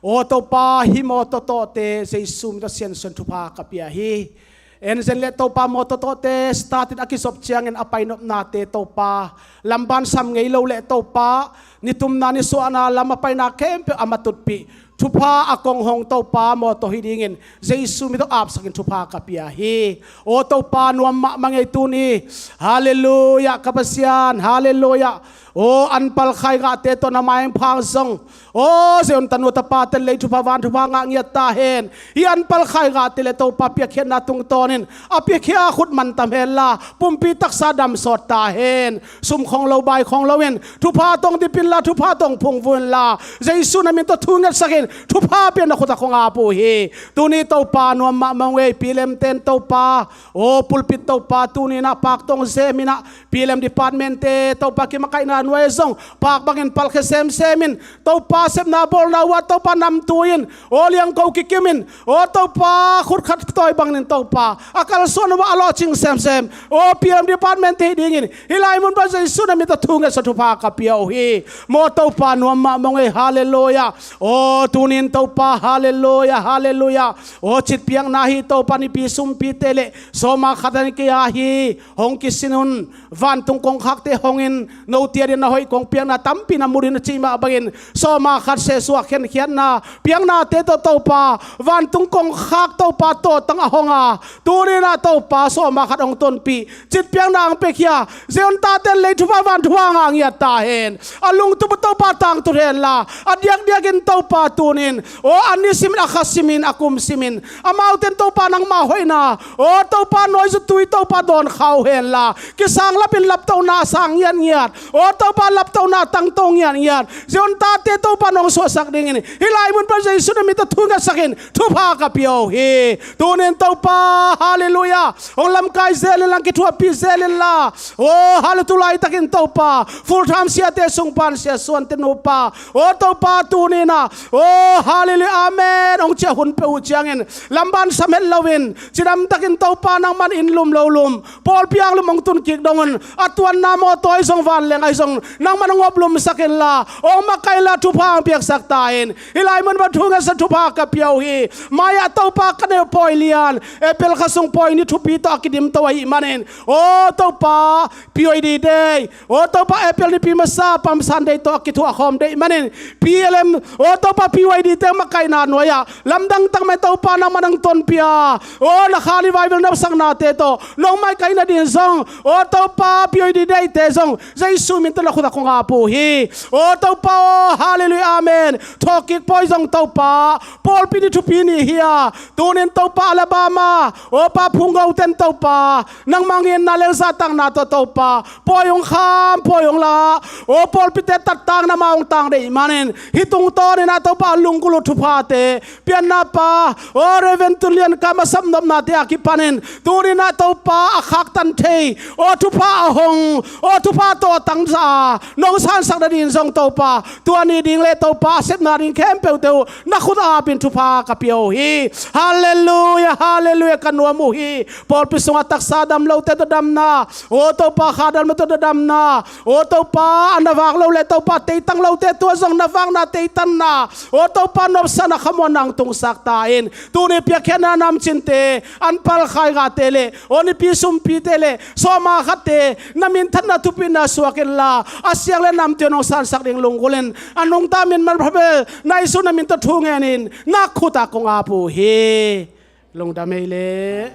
Aw Topa, hih mawtaw tawhte Jesu min tawh siansuan thupha ka pia hi. En zen leh Topa, mawtaw tawhte start in a kizop ciangin a painopnate Topa, lamban sam ngei lo leh Topa, nitumna nisuahna lam a paina khempeuh a matutpih thupha a kong hong Topa, mawtaw hih dingin Jesu min tawh apsakin thupha ka pia hi. Aw Topa, nuam mahmah ngei tuni. Halleluiah ka Pasian, halleluiah. Aw anpal khaigahte tawh na maimphang zong, aw Zion tanu tapa ten lei thupha van thupha ngah ngiat ta hen. Hih anpal khaigahte leh Topa piakkhiatna tungtawnin a piakhia khut mantam henla, pumpi taksa damsawt ta hen. Sum khong lo bai khong loin thupha tawh hong dip inla, thupha tawh hong phungvuh inla, Jesu na min tawh thu ngetsakin thupha pian na khut ah kong ap uh hi. Tuni Topa, nuam mahmah ngei, Pi Lem ten Topa, aw pulpit Topa, tuni in ah pak tawh hong sem in ah, Pi Lem department te Topa kimakaihna nuai zong pak bangin palkhia semsem in, Topa sepna bawlna uh ah Topa namtui in, aw liangko kikim in, aw Topa khut khat tawi bangin Topa a kalsuan uh ah a lawhcing semsem, aw Pi Lem department te hih dingin hih lai mun pan Jesu na min tawh thu ngetsa thupha ka pia uh hi. Maw Topa, nuam mahmah ngei, halleluiah. Aw tuni in Topa, halleluiah, halleluiah. Aw citpiakna hi Topa, nipi sumpite leh sawma khat a ni kei a hi. Hong kisin un, vantung kongkhakte hong in, note adingin na hoih kong piakna tampi na mu ding na cih mah bangin, sawma khat sesuak khenkhiatna piaknate tawh Topa, vantung kongkhak Topa tawhtang a hong a, tuni in ah Topa sawma khat hong tonpih, citpiakna hong piakhia Zion taten lei thupha van thupha ngah ngiat ta hen. A lungtup uh Topa tangtun henla, a diakdiakin Topa tuni in, aw a ni simin, a kha simin, a kum simin, amaute in Topa nangma hoihna, aw Topa nuai zutui Topa dawn khau henla, kisang lapin laptohna sang ngiatngiat, aw Topa laptohna tangto ngiatngiat Zion tate Topa nong suahsak dingin hih lai mun pan Jesu na min tawh thu ngetsakin thupha ka pia uh hi. Tuni in Topa, halleluiah, hong lamkai zel inla, hong kithuahpih zel inla, aw halleluiah, tu laitakin Topa full time siate sung pan Sia Suan te nupa, aw Topa tuni in ah, aw halleluiah, amen, hong ciah hun peuh uh ciangin lamban sam het loin cidamtakin Topa nangman inn lum lo lum, pawlpi ang lum hong tun kik dong un, a tuanna mawtaw ahi zong vanleng ahi zong nangman hong oplumsak inla, hong makaih inla, thupha hong piaksak ta in. Hih lai mun pan thu ngetsa thupha ka pia uh hi. Mai-ah Topa ka neih uh pawi lian, April kha sung pawi ni thupi tawh a kidimto ahih manin, aw Topa, P Y D day, aw Topa April nipi masa Palm Sunday tawh a kithuah khawm deih manin, P L M, aw Topa P Y D te makaihna nuai-ah lamdang tak mai Topa nangman hong tonpih a, aw na kha revival nopsaknate tawh nong maikaih nading zong, aw Topa P Y D day te zong Jesu min tawh na khut ah kong ap uh hi. Aw Topa aw, halleluiah, amen. Thawhkik pawi zong Topa, pawlpi ni thupi ni hi a, tuni in Topa Alabama, aw Pa Phung Go ten Topa nangmah nginna leh zahtakna tawh Topa pawi hong kham, pawi hong la, aw pawlpite tattang na ma hong tang deih manin, hih tungtawnin ah Topa lunggulh uh thuphate pianna pa, aw Reverend Tun Lian Kam a sapnopnate a kipanin tuni in ah Topa a khaktan thei, aw thupha a hong, aw thupha tawhtang za a nong sansak nading zong Topa, tua ni ding leh Topa a sepna ding khempeuhte uh na khut ah apin thupha ka pia uh hi. Halleluiah, halleluiah, ka nuam uh hi. Pawlpi sungah taksa dam lote tawh damna, aw Topa kha dam lote tawh damna, aw Topa a na vak lo leh Topa teitang lote tua zong na vakna teitanna, aw Topa nopsakna khamuanna hong tungsak ta in. Tuni piakkhiatna namcinte, anpal khaigahte leh, aw nipi sumpite leh sawma khatte na minthanna thupina suak inla, a siang leh namte nong sansak ding lunggulh in, a nungta min manpha bel na Jesu na min tawh thu ngenin na khut ah kong ap uh hi. Lungdam ei leh.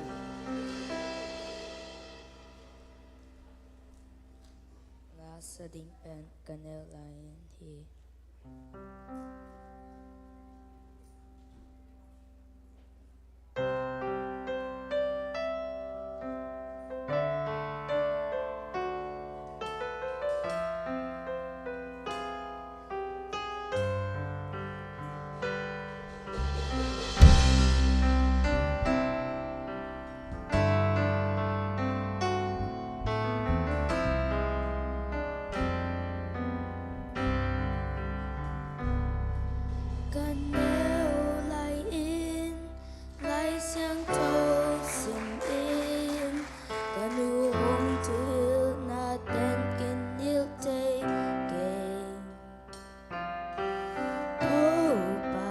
Lasa ding pen ka neu lai in hi. Ka neu lai in Lai Siangtho sim in, ka nu hong thuhilhna ten kin hilh thei keng. Topa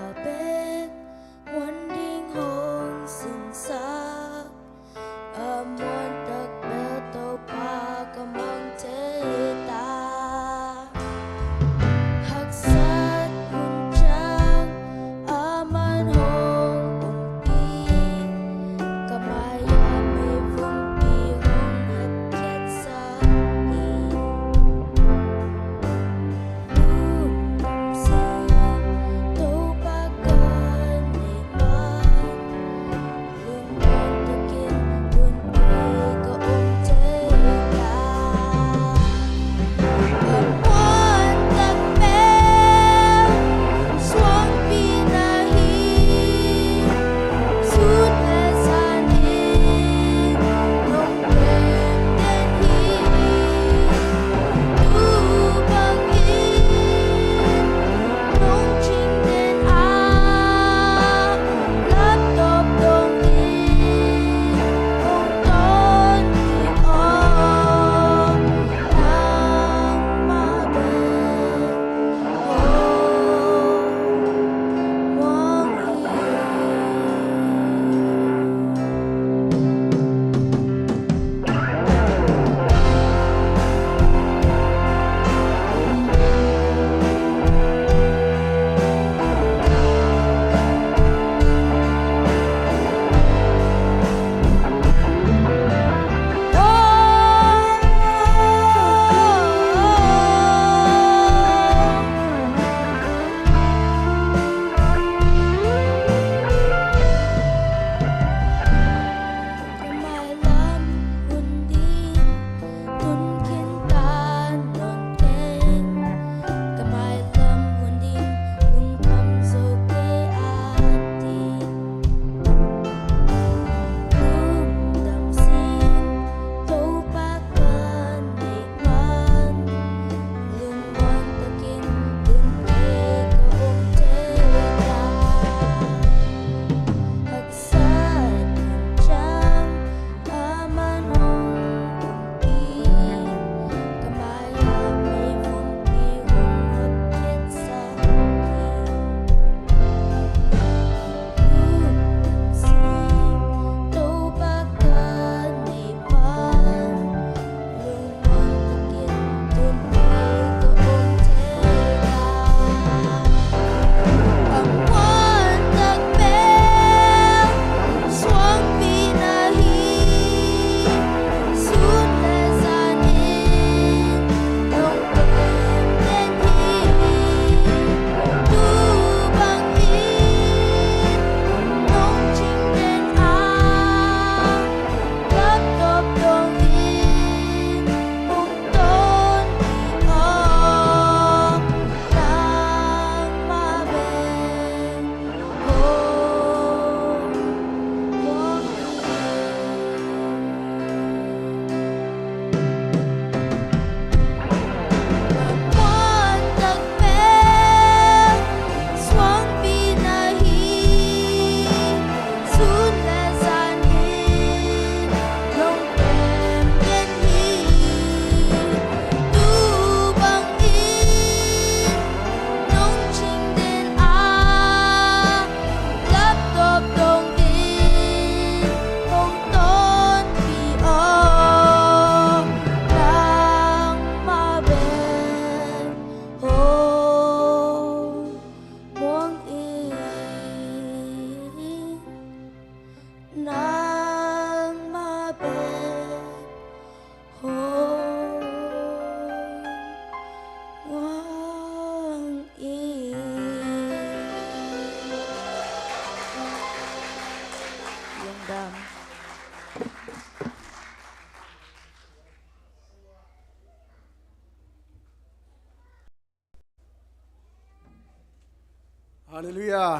Halleluiah.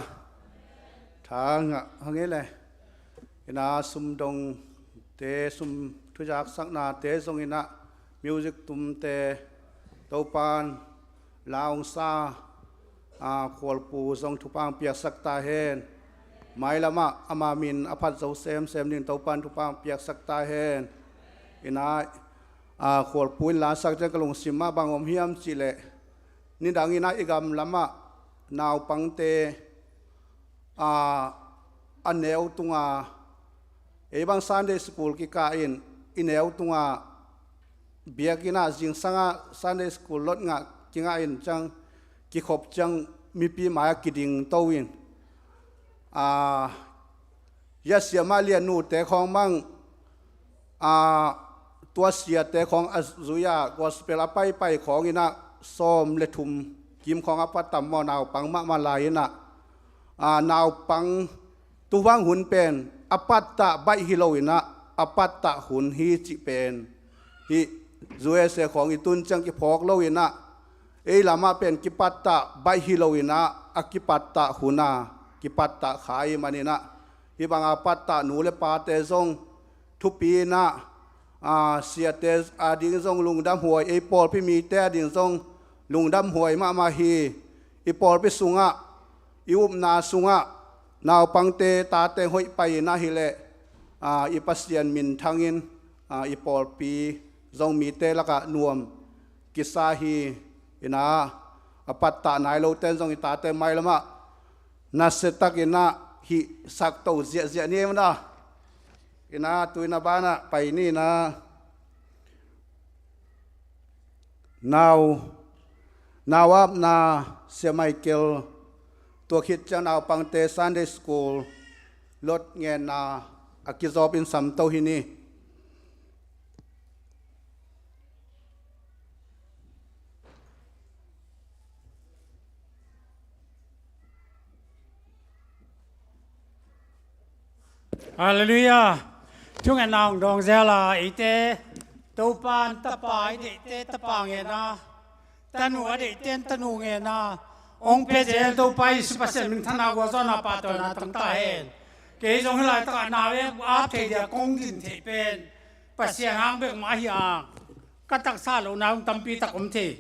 Tha ngah hang ei le. Ina sumdongte, sum thuzaksaknate zong ina music tumte Topan laungsa, a, khualpu zong thupha piaksak ta hen. Mailamah ama min a phat zo semsem ding Topan thupha piaksak ta hen. Ina, a, khualpu in lasak ciang ka lungsim ah bang om hiam cihleh, nidang ina i gam lamah naupangte, a, a neu tunga, ei bang Sunday school kikah in i neu tunga biakinn ah zingsangah Sunday school lot ngah kingah in ciang kikhop ciang mipi mai-ah kidingto in, a, Sia Mah Lian nute khawng bang, a, tua siate khawng a zui-a gospel a paipai khawng ina sawm le thum kim khawng a pat tam maw, naupang mahmah lai ina, a, naupang tuvang hun pen a pattah baih hi lo ina a pattah hun hi cih pen hih U S A khawng i tun ciang kiphawk lo ina ei lamah pen kipattah baih hi lo ina a kipattah hun a kipattah kha i man ina, hih banga pattah nu le pate zong thupi ina, a, siate ading zong lungdam huai, ei pawlpi mite ading zong lungdam huai mahmah hi. I pawlpi sungah, i upna sungah naupangte tate hoih pai ina hileh, a, i Pasian minthangin, a, i pawlpi zong mite lakah nuam kisa hi. Ina a pattah nai lote in zong i tate mailamah nasia takin ah hih sakto ziahziah ni ei maw na. Ina tu ina banah pai ni ina. Nau, nau apna Sia Michael, tua khit ciang naupangte Sunday school lot ngenna a kizawp in samto hi ni. Halleluiah. Thungetna hong dawng zel a, eite Topa in tapa, i deihte tapa ngen a, tanu a deihte in tanu ngen a, hong pia zel Topa Jesu Pasian minthanna gualzawhna pahtawina tang ta hen. Kei zong hih laitakah nau ap thei dia kong din theih pen Pasian hang bek mah hi a, ka taksa lohna hong tampi tak om thei.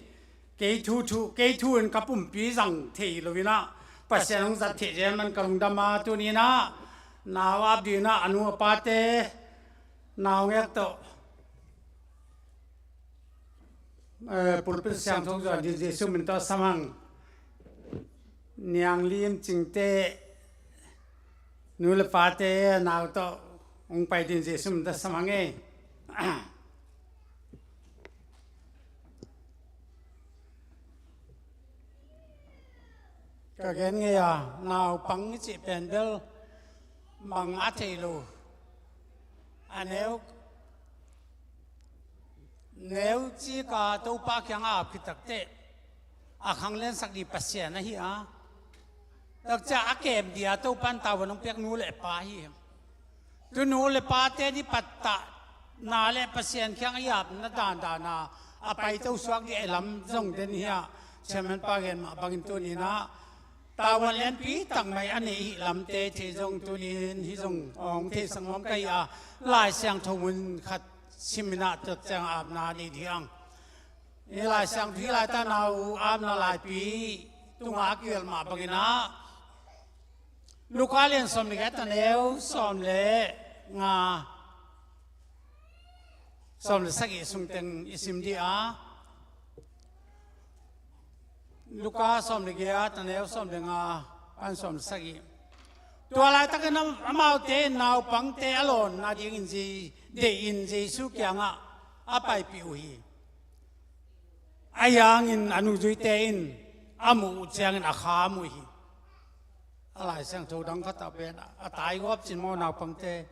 Kei thu thu, kei thu in ka pumpi zang thei lo in ah Pasian hong zat theih zel man ka lungdam a, tuni in ah nau ap ding in ah a nu a pate, naungek tawh, eh, pulpit siangtho zuan ding Jesu min tawh sam hang. Niang Lim Cingte, nu le pate, nau tawh hong pai ding Jesu min tawh sam hang e. Ka gen ngei a, naupang i cih pen bel bang a thei lo. A neu, neu cika Topa kiangah a ap khit takteh a khang lensak ding Pasian ahi a. Takcia a kem dia Topa in tavuan hong piak nu le pa hi. Tu nu le pate ding pattahna le Pasian kiang a i apna dandan a a paito suak ding a i lam zong den hi a, chairman pa gen mah bangin tuni in ah tavuan lianpi tak mai a nei hih lamte thei zong tuni in hih zong hong theisak nuam ka hi a, Lai Siangtho mun khat sim in ah tua ciang apna nei ding ang. Hih Lai Siangtho hih laitak nau apna laipi tungah a kigelh mah bangin ah Luka lian sawm le giat a neu sawm le nga, sawm le sagih sung teng i sim dih a. Luka sawm le giat a neu sawm le nga pan sawm le sagih. Tua laitakin am-, amaute in naupangte a lawnna dingin Je-, deihin Jesu kiangah a paipih uh hi. Ahi hangin a nungzuite in a muh uh ciangin a kham uh hi. A Lai Siangtho dang khat ah pen a taigawp cin maw naupangte.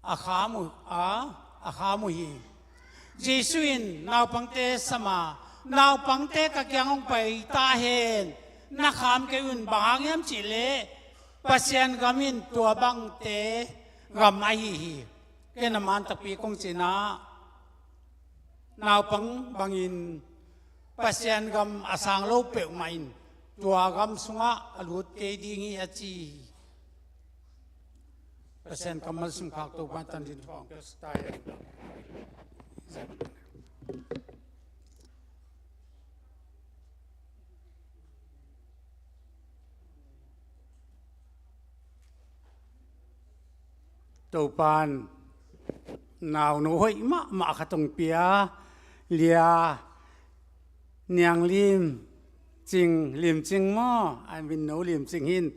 A kham uh, a, a kham uh hi. Jesu in naupangte sam a, naupangte ka kiang hong pai ta hen, na kham kei un, bang hang hiam cihleh Pasian gam in tua bangte gam ahi hi. Ken a man takpi kong cih na, naupang bangin Pasian gam a sang lo peuhmah in tua gam sungah a lut kei ding hi a ci hi. Pasian kammal simkhak Topa in tangthu hong piaksak ta hen. Topa in naunu hoih mahmah khat hong pia, Lia Niang Lim Cing, Lim Cing maw? A min no Lim Cing hi in,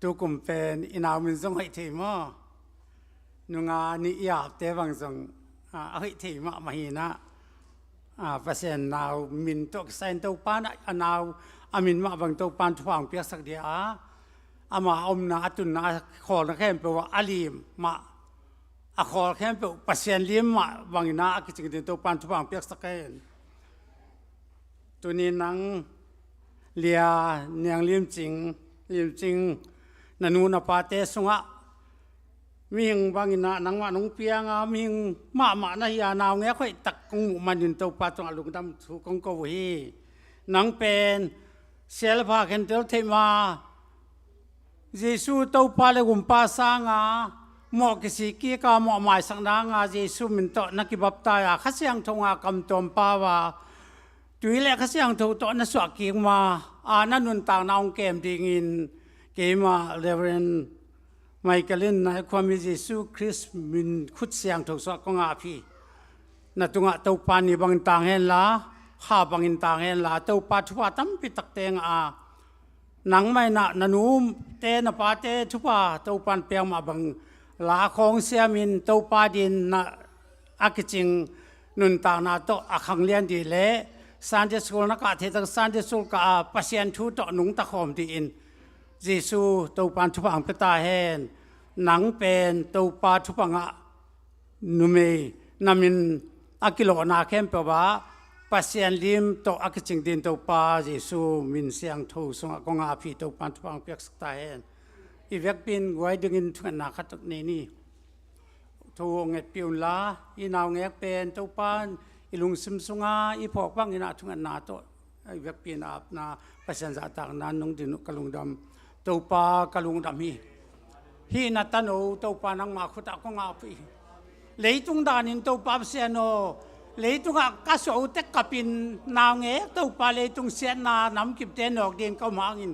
tukum pen i nau min zong hoih thei maw? Nunga nih i apte bang zong, a, a hoih thei mahmah hi in ah, a, Pasian nau min tawh kisai in Topa in a nau a min mah bang Topa in thupha hong piaksak ding a, ama omna, a tunna, a khawlna khempeuh ah a lim mah, a khawl khempeuh Pasian lim mah bangin ah a kicing ding Topa in thupha hong piaksak hen. Tuni nang Lia Niang Lim Cing, Lim Cing, na nu na pate sungah mihing bangin ah nangmah nong piang a, mihing mahmah na hi a, naungek hoih tak kong muh manin Topa tungah lungdam thu kong ko uh hi. Nang pen sialpha khentel theih ma, Jesu Topa le Gumpa sanga mawh kisik kik a, mawh maisak nanga Jesu min tawh na kibaptai a, Kha Siangtho nga kamtuam pau a, tui le Kha Siangtho tawh na suah kik ma a, na nuntakna hong kem dingin keimah Reverend Michael in nai khuami Jesu Khrist min khut siangtho sungah kong ap hi. Na tungah Topa ni bangin tang henla, kha bangin tang henla, Topa thupha tampi takte ngah a, nangmah in ah na nute na pate thupha Topa in piak mah bang la khawng siamin Topa din na a kicing nuntakna tawh a khanglian ding le Sunday school na kah theih tak Sunday school kah a Pasian thu tawh nungta khawm dingin Jesu Topa in thupha hong pia ta hen. Nang pen Topa thupha ngah numei, na min a kilawhna khempeuh ah Pasian lim tawh a kicing ding Topa Jesu min siangtho sungah kong ap hi. Topa in thupha hong piaksak ta hen. I vekpi in guai dingin thungetna khat nei ni. Thu hong ngetpih unla, i naungek pen Topa in i lungsim sunga i phawk bangin ah thungetna tawh i vekpi in apna, Pasian zahtakna nong din uh ka lungdam. Topa ka lungdam hi. Hih na tano Topa nangma khutah kong ap hi. Leitung danin Topa Pasian aw, leitungah ka suah uh tek kapin naungek Topa leitung siatna namkipte nawk dingin ka um hangin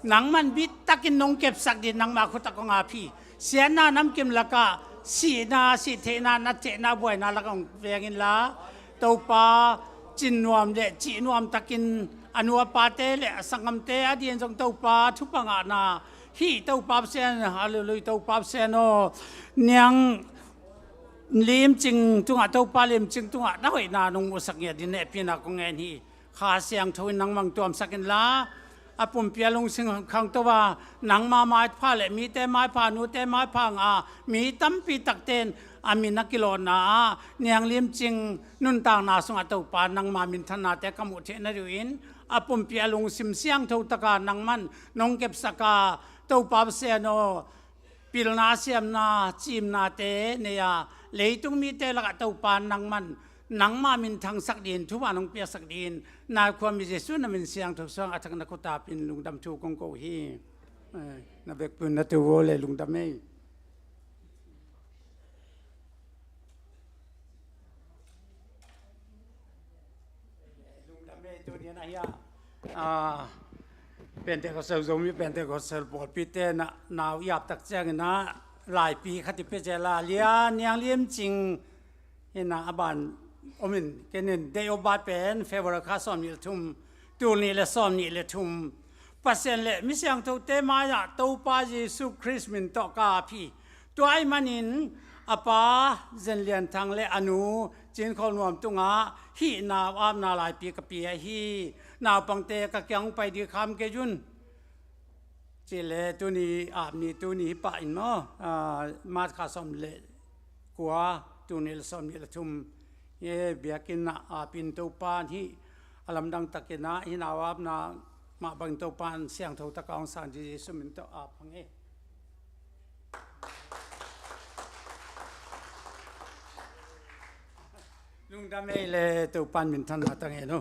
nangman bittakin nong kepsak dingin nangma khutah kong ap hi. Siatna namkim lakah sihna, sihtheihna, nattheihna, buaina lakah hong veng inla, Topa cin nuam le cih nuam takin a nu a pate le a sanggamte a din zong Topa thupha ngahna, hih Topa Pasian, hallelujah, Topa Pasian aw, Niang Lim Cing tungah, Topa Lim Cing tungah na hoihna nong muhsak ngiat dingin hehpihna kong ngen hi. Kha Siangtho in nangmah hong tuamsak inla, a pumpi a lungsim khangto a, nangma maipha le mite maipha, nute maipha ngah a, mi tampi takte in a min a kilawhna ah Niang Lim Cing nuntakna sungah Topa nangma minthannate ka muh theih nadingin, a pumpi a lungsim siangtho taka nangman nong kepsak a, Topa Pasian aw, pilna siamna, cimnate nei a, leitung mite lakah Topa nangman, nangma min thangsak dingin, thupha nong piaksak dingin, na khuami Jesu na min siangtho sungah a thak na khut apin lungdam thu kong ko hi. Eh, na vekpi un na tu vo le lungdam ei. Lungdam ei, tuni na hia. Ah, Pentecostal, Zomi Pentecostal pawlpite na, nau i ap tak ciangin ah laipi khat i pia zel a, Lia Niang Lim Cing hi in ah, a ban om in, ken in date of birth pen February kha sawmnih le thum, tul nih le sawmnih le thum. Pasian le mi siangthote mai-ah Topa Jesu Khrist min tawh ka ap hi. Tua ahih manin a pa Zen Lian Thang le a nu Cin Khawl Nuam tungah hih nau apna laipi ka pia hi. Naupangte ka kiang pai ding kham kei un. Cih leh tuni ap ni, tuni hi pah in maw, ah, March kha sawm le kua, tul nih le sawmnih le thum, eh, biakinn ah ap in, Topa in hih a lamdang takin ah hih nau apna mah bangin Topa in siangtho taka hong sang ding Jesu min tawh ap hang e. Lungdam ei le, Topa in minthanna tang e no.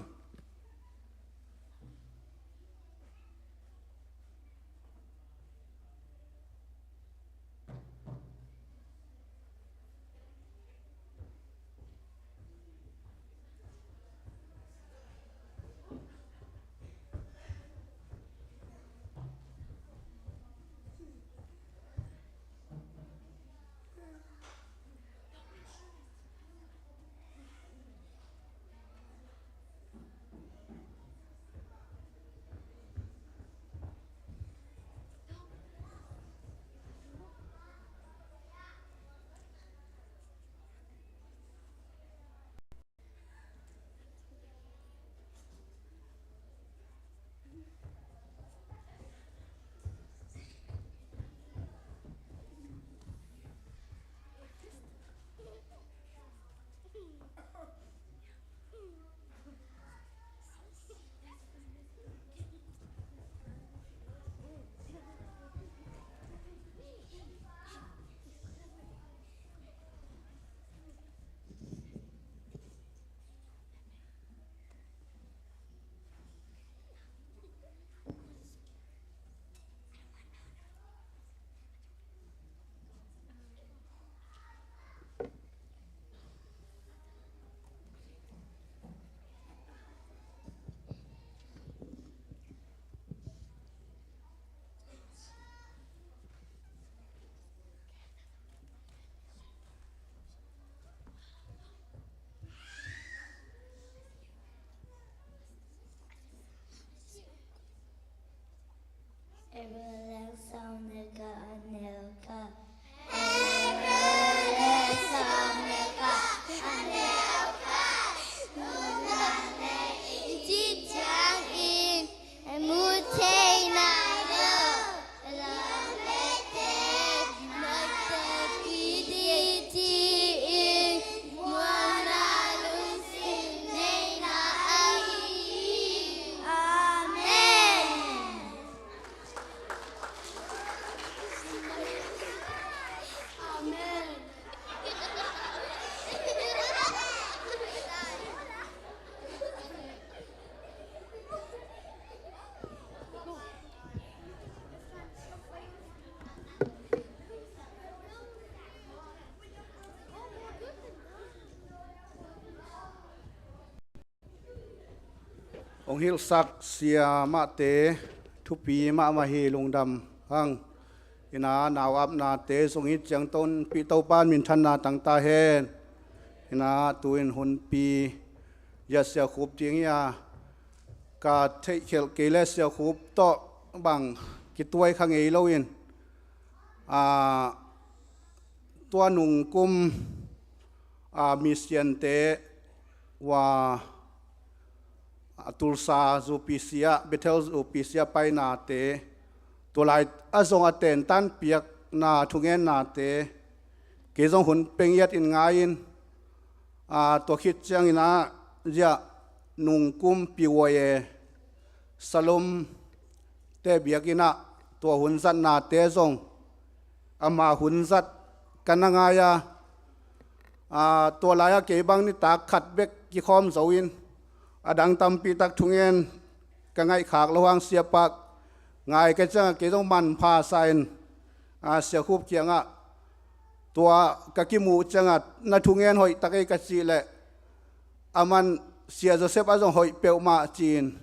Hebrew sawm le khat, a neu khat. Hebrew sawm le khat, a neu khat. Nuntakna i cih ciangin mu thei nai lo, lam lete, nakte kiti ci-in muanna lungsim neihna ahi hi. Amen. Hong hilhsak sia mahte thupi mahmah hi, lungdam hang. Ina nau apnate zong hi ciang tonpih Topa minthanna tangta hen. Ina tu-in hunpi zia Sia Khup ding hi a, ka theihkhelh kei le Sia Khup tawh bang kituai kha ngei lo in, a, tua nungkum, a, misiante ua, a, Tulsa zupisia, Bethel zupisia painate, tua lai a zong a tentan piakna thungennate kei zong hun peng iat in ngai in, a, tua khit ciangin a, zia nungkum piuai e Salom te biakinn ah tua hun zatnate zong ama hun zat ka na ngai a, a, tua lai-ah kei bang nitak khat bek kikhawm zo in, a dang tampi tak thungen ka ngaihkhak lo hang siapa ngai ka ciangah kei zong manpha sa in, a, Sia Khup kiangah tua ka kimuh ciangah na thungen hoih tak ei ka cih leh, aman Sia Joseph ah zong hoih peuhmah ci-in,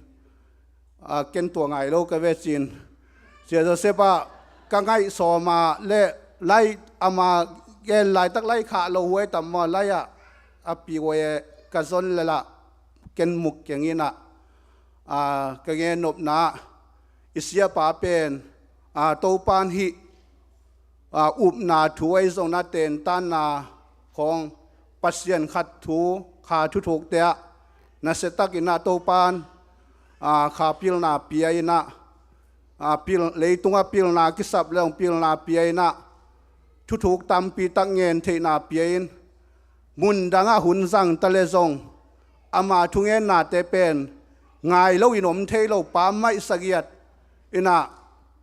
a, ken tua ngai lo ka ve ci-in, Sia Joseph ah ka ngaih sawma le lai ama gen laitak lai khah lo huai tam maw, lai-ah a piuai e ka zon le lah ken muk keng in ah, a, ka gen nopna i siapa pen, a, Topan hih, a, upna thu ahi zongin a tentanna khawng Pasian khat thu kha thuthukte ah nasiatakin ah Topan, a, kha pilna pia in ah, a, pil, leitungah pilna kisap le hong pilna pia in ah thuthuk tampi tak ngen theihna pia in, mundangah hun zangta le zong ama thungennate pen ngai loin om thei lo pa maihsa giat in ah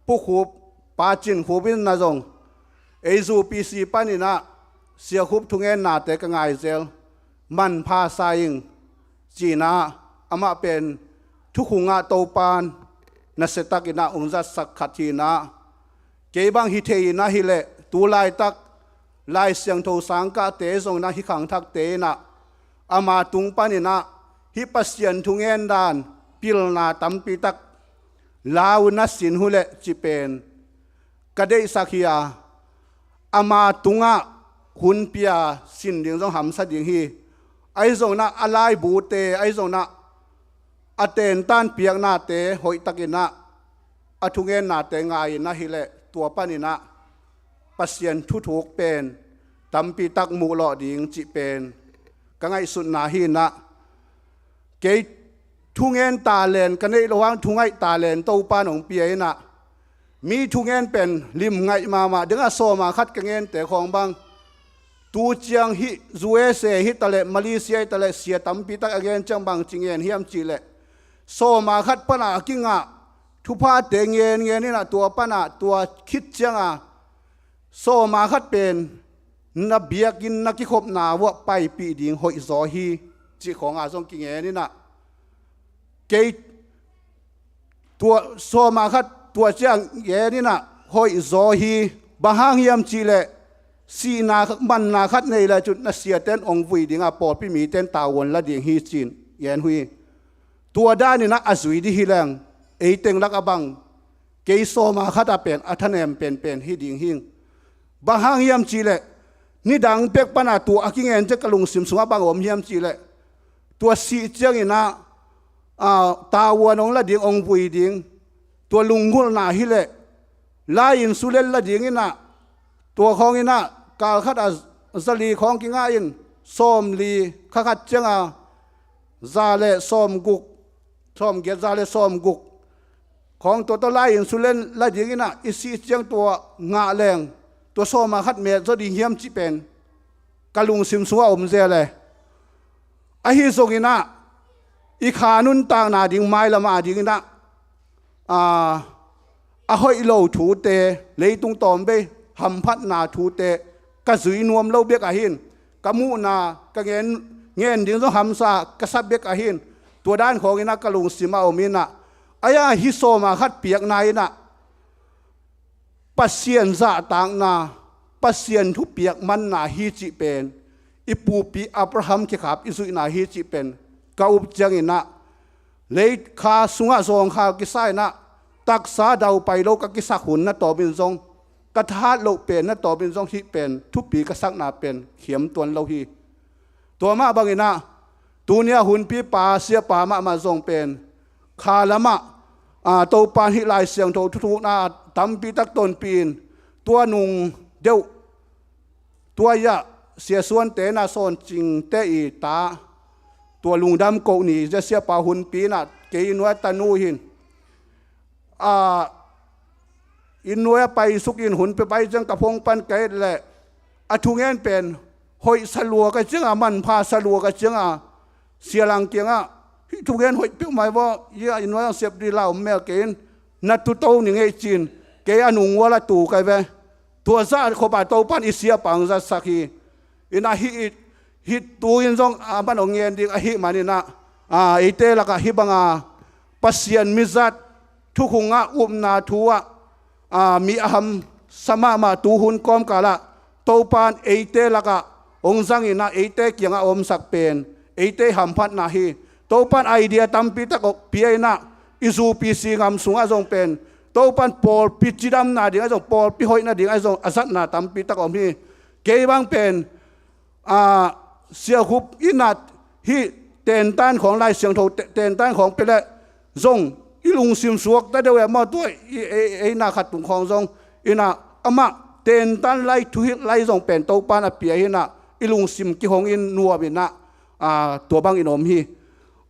Pu Khup, Pa Cin Khup in ah zong ei zupisi panin ah Sia Khup thungennate ka ngai zel, manpha sa ing ci-in ah amah pen thukhun ah Topan nasiatakin ah hong zatsak khat hi in ah, kei bang hi thei in ah hi leh tu laitak Lai Siangtho sangkahte zongin ah hih khangthakte in ah ama tung panin ah hih Pasian thungen dan pilna tampi tak lau na sin uh leh cih pen ka deihsak hi a, ama tungah hun pia sin ding zong hamsa ding hi. Ahi zongin ah a laibute, ahi zongin ah a tentan piaknate hoihtakin ah a thungennate ngai in ah hi leh tua panin ah Pasian thuthuk pen tampi tak muh lawh ding cih pen ka ngaihsutna hi in ah, kei thungen talen ka neih loh hang thungaih talen Topan hong pia in ah, mi thungen pen lim ngaih mahmah ding a, sawma khat ka ngente khawng bang tu ciang hih U S A hi taleh Malaysia hi taleh sia tampi tak a ngen ciang bang ci ngen hiam cih leh, sawma khat pana a kingah thuphate ngen ngen in ah tua pana tua khit cianga sawma khat pen na biakinn na kikhopna uah paipih ding hoihzaw hi cih khawnga zong kingen in ah, kei tua sawma khat tua ciang ngen in ah hoihzaw hi. Bang hang hiam cih leh sihna manna khat nei le cun na siaten hong vui ding a, pawlpi miten tavuan la ding hi ci-in ngen uh hi. Tua danin ah a zui dih hi leng ei teng lakah bang kei sawma khat ah pen a thanem penpen hi ding hi. Bang hang hiam cih leh nidang pek pana tua a kingen ciang ka lungsim sungah bang om hiam cih leh, tua sih ciangin ah, a, tavuan hong la ding, hong vui ding, tua lunggulhna hi leh lai insulin la ding inah, tua khawng inah kalkhat a zali khawng kingah in, sawmli kha khat cianga za le sawmguk, sawmgiat za le sawmguk khawng tua tawh lai insulin la ding inah i sih ciang tua ngah leng tua sawma khat met zaw ding hiam cih pen ka lungsim sungah om zel e. Ahi zong inah i kha nuntakna ding mailam a ding inah, a, a hoih lo thute, leitung tawmbei hamphatna thute ka zui nuam lo bek ahin, ka muhna ka ngen, ngen ding zong hamsa ka sa bek ahin, tua dan khawng inah ka lungsim a om inah, a ya hi sawma khat piakna inah Pasian zahtakna, Pasian thupiak manna hi cih pen, i pupi Abraham kikhap i zuihna hi cih pen ka up ciang inah, leikha sungah zawngkhal kisa inah taksa daupai lo ka kisak hun na tawpin zong, ka thahat loh pen na tawpin zong hih pen thupi ka sakna pen khiam tuan lo hi. Tua mah bang inah tuni a hunpipa siapa mahmah zong pen kha lamah, a, Topan hih Lai Siangtho thuthukna tampi tak tonpih in, tua nung deuh, tua iah Sia Suante na Sawn Cingte i ta, tua lungdam koh ni zia siapa hunpi inah kei i nuai tanu hin, a, i nuai a paisuk in hun pia pai ciang ka phone pan ka et leh, a thungen pen hoih salua ka cianga, manpha salua ka cianga, Sia Lang kiangah, hih thungen hoih peuhmah hi vaw, i nuai ang siap dih la om mel kei in, na tuto ni ngei cin, kei a nung uala tu kai ve. Tua zah khop a Topan i siapa ang zatsak hi. Inah hih, hih tu in zong a man hong ngen ding ahih man inah, a, eite lakah hih banga Pasian mizat thukhungah upna thu ah, a, mi a hamsa mahmah tuhun kawmkalah Topan eite lakah hong zang inah eite kiangah a omsak pen eite hamphatna hi. Topan idea tampi tak pia inah i zupi si ngam sungah zong pen Topan pawlpi cidamna dingah zong, pawlpi hoihna dingah zong a zatna tampi tak om hi. Kei bang pen, a, Sia Khup inah hih tentan khawng, Lai Siangtho te-, tentan khawng pia leh zong i lungsim suakta deuh e maw, tua i, ei, eina khat tung khawng zong inah amah tentan lai, thuhilh lai zong pen Topan a pia hi inah i lungsim kihong in nuam inah, a, tua bangin om hi.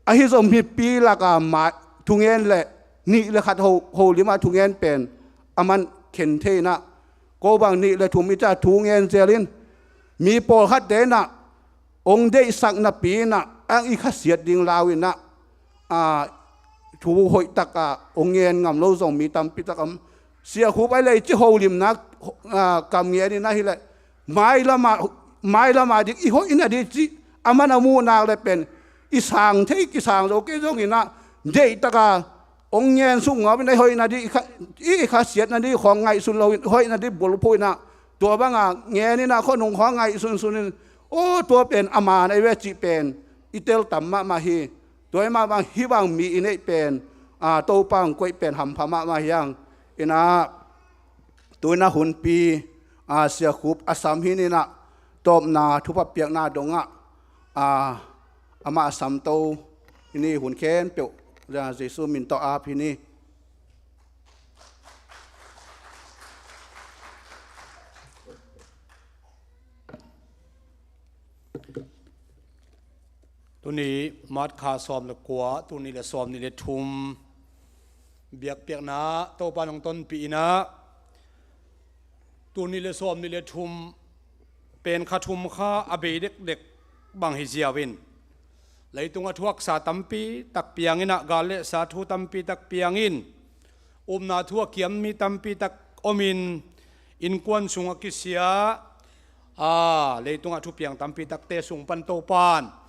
Ahi zong mipi laka ma-, thungen le nih le khat ho, holim a thungen pen a man khen thei inah, ko bang nih le thum i ta thungen zel in, mi pawlkhatte inah hong deihsak napi inah ang i khasiat ding lau inah, a, thu hoih taka hong ngen ngam lo zong mi tampi tak om. Sia Khup ai lei ci holimna, a, kam ngen inah hileh, mailama, mailama ding i hoihna ding cih a man a muhnak le pen i sang thei, kisang zo kei zong inah deihtaka hong ngen suk ngawp inah i hoihna ding, i kha, i khasiatna ding khawng ngaihsun lo in, hoihna ding bulphuh inah tua banga ngen inah khuanung khawng ngaihsunsun in, aw, tua pen a man ahi ve cih pen i teltam mahmah hi. Tua i mah bang hih bang mi i neih pen, a, Topa hong koih pen hampha mahmah hi ang. Inah tu inah hunpi, a, Sia Khup a sam hi inah tawpna thupha piakna dongah, a, amah a samto hi ni. Hun khempeuh Jesu min tawh ap hi ni. Tuni March kha sawm le kua, tuni le sawm nih le thum biakpiakna Topa nong tonpih inah, tuni le sawm nih le thum pen kha thum kha a bei dekdek bang hi ziau in, leitungah thuaksa tampi tak piang inah, gal le sa thu tampi tak piang in, upna thu a kiam mi tampi tak om in, innkuan sungah kisia, a, leitungah thupiang tampi takte sung pan Topan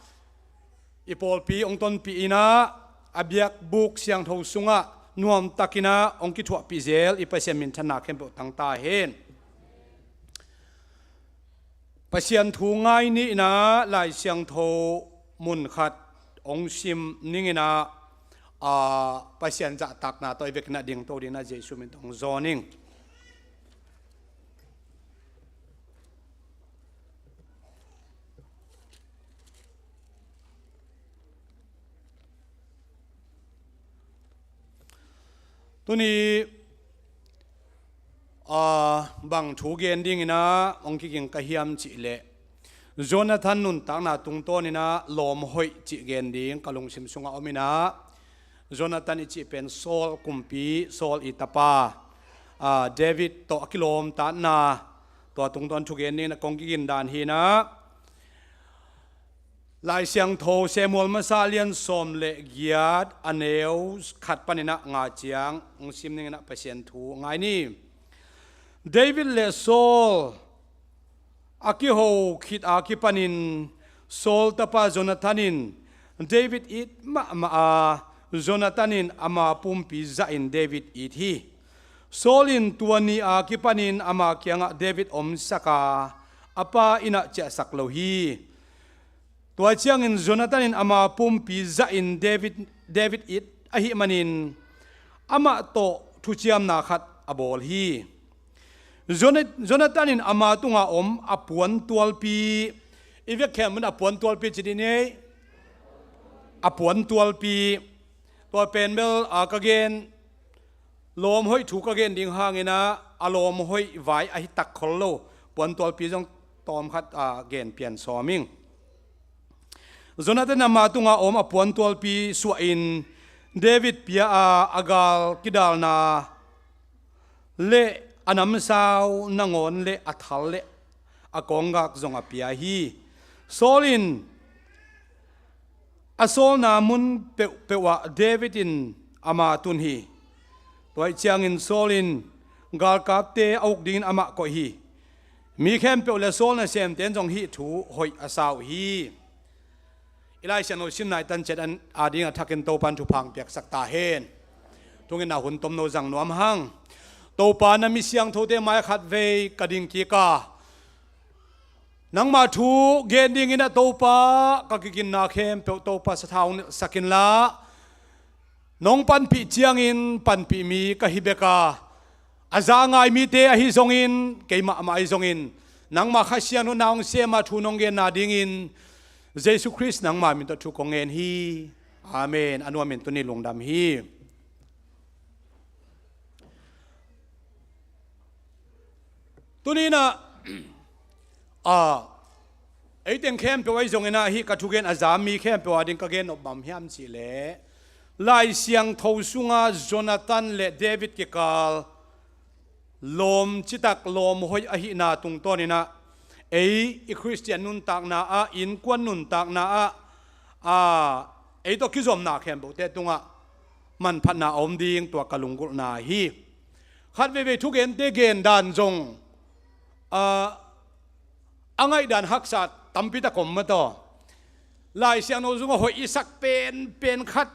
i pawlpi hong tonpih inah, a biakbuk siangtho sungah nuamtak inah hong kithuahpih zel i Pasian minthanna khempeuh tangta hen. Pasian thu ngai ni inah Lai Siangtho mun khat hong sim ning inah, a, Pasian zahtakna tawh i vekin a dingto ding inah Jesu min tawh hong zawn ing. Tuni Aa, bang thu gen dingin ah hong kiging ka hiam cih leh, Jonathan nuntakna tungtawnin ah lawm hoih cih gen ding ka lungsim sungah om in ah, Jonathan i cih pen Saul kumpi, Saul i tapa, aa, David tawh a kilawmtatna, tua tungtawn thu gen dingin ah kong kigin dan hi in ah, Lai Siangtho Samuel masa lian sawm le giat a neu khat panin ah nga ciang hong sim dingin ah Pasian thu ngai ni. David le Saul a kiho khit a kipanin Saul tapa Jonathan in David it mahmah a, Jonathan in ama pumpi zahin David it hi. Saul in tua ni a kipanin ama kiangah David omsak a, a pa in ah ciahsak lo hi. Tua ciangin Jonathan in ama pumpi zahin David, David it ahih manin amah tawh thuciamna khat a bawl hi. Jona-, Jonathan in ama tunga om a puantualpi, i vekkhempeuh in a puantualpi ci dih ni ei, a puantualpi, tua pen bel, a, ka gen lawm hoih thu ka gen ding hangin ah, a lawm hoih vai ahi tak khol lo, puantualpi zong tawm khat, a, gen pian sawm ing. Jonathan ama tunga om a puantualpi suahin David pia a, a gal kidalna le a namsau nangawn le a thal le a kawnggak zong a pia hi. Saul in a sawlna mun peuhpeuh ah David in ama tun hi. Tua ih ciangin Saul in galkapte a uk dingin amah koih hi. Mi khempeuh le Saul nasemte in zong hih thu hoih a sa uh hi. I Lai Siangtho simna i tan ciat a ding a thakin Topa'n thupha hong piaksak ta hen. Thungetna hun tomno zang nuam hang. Topa, na mi siangthote mai-ah khatvei ka ding kik a, nangma thu gen dingin ah Topa, ka kiginna khempeuh Topa sathau nilhsak inla, nong panpih ciangin panpih mi ka hi bek a, a za ngai mite ahi zongin, keimah mah ahi zongin, nangma Kha Siangtho in na hong sem a thu nong genna dingin Jesu Khrist nangma min tawh thu kong ngen hi. Amen. A nuamin tuni lungdam hi. Tuni in ah, a, ei teng khempeuh ahi zongin ah, hih ka thugen a za mi khempeuh a ding ka gen nop bang hiam cih leh, Lai Siangtho sunga Jonathan le David kikal lawm citak, lawm hoih ahihna tungtawnin ah, ei i Khristian nuntakna ah, innkuan nuntakna ah, a, ei tawh kizomna khempeuhte tungah manphatna a om ding, tua ka lunggulhna hi. Khat veivei thugente gen dan zong, a, a ngaih dan haksa tampi tak om mah tawh. Lai Siangtho sungah hoih i sak penpen khat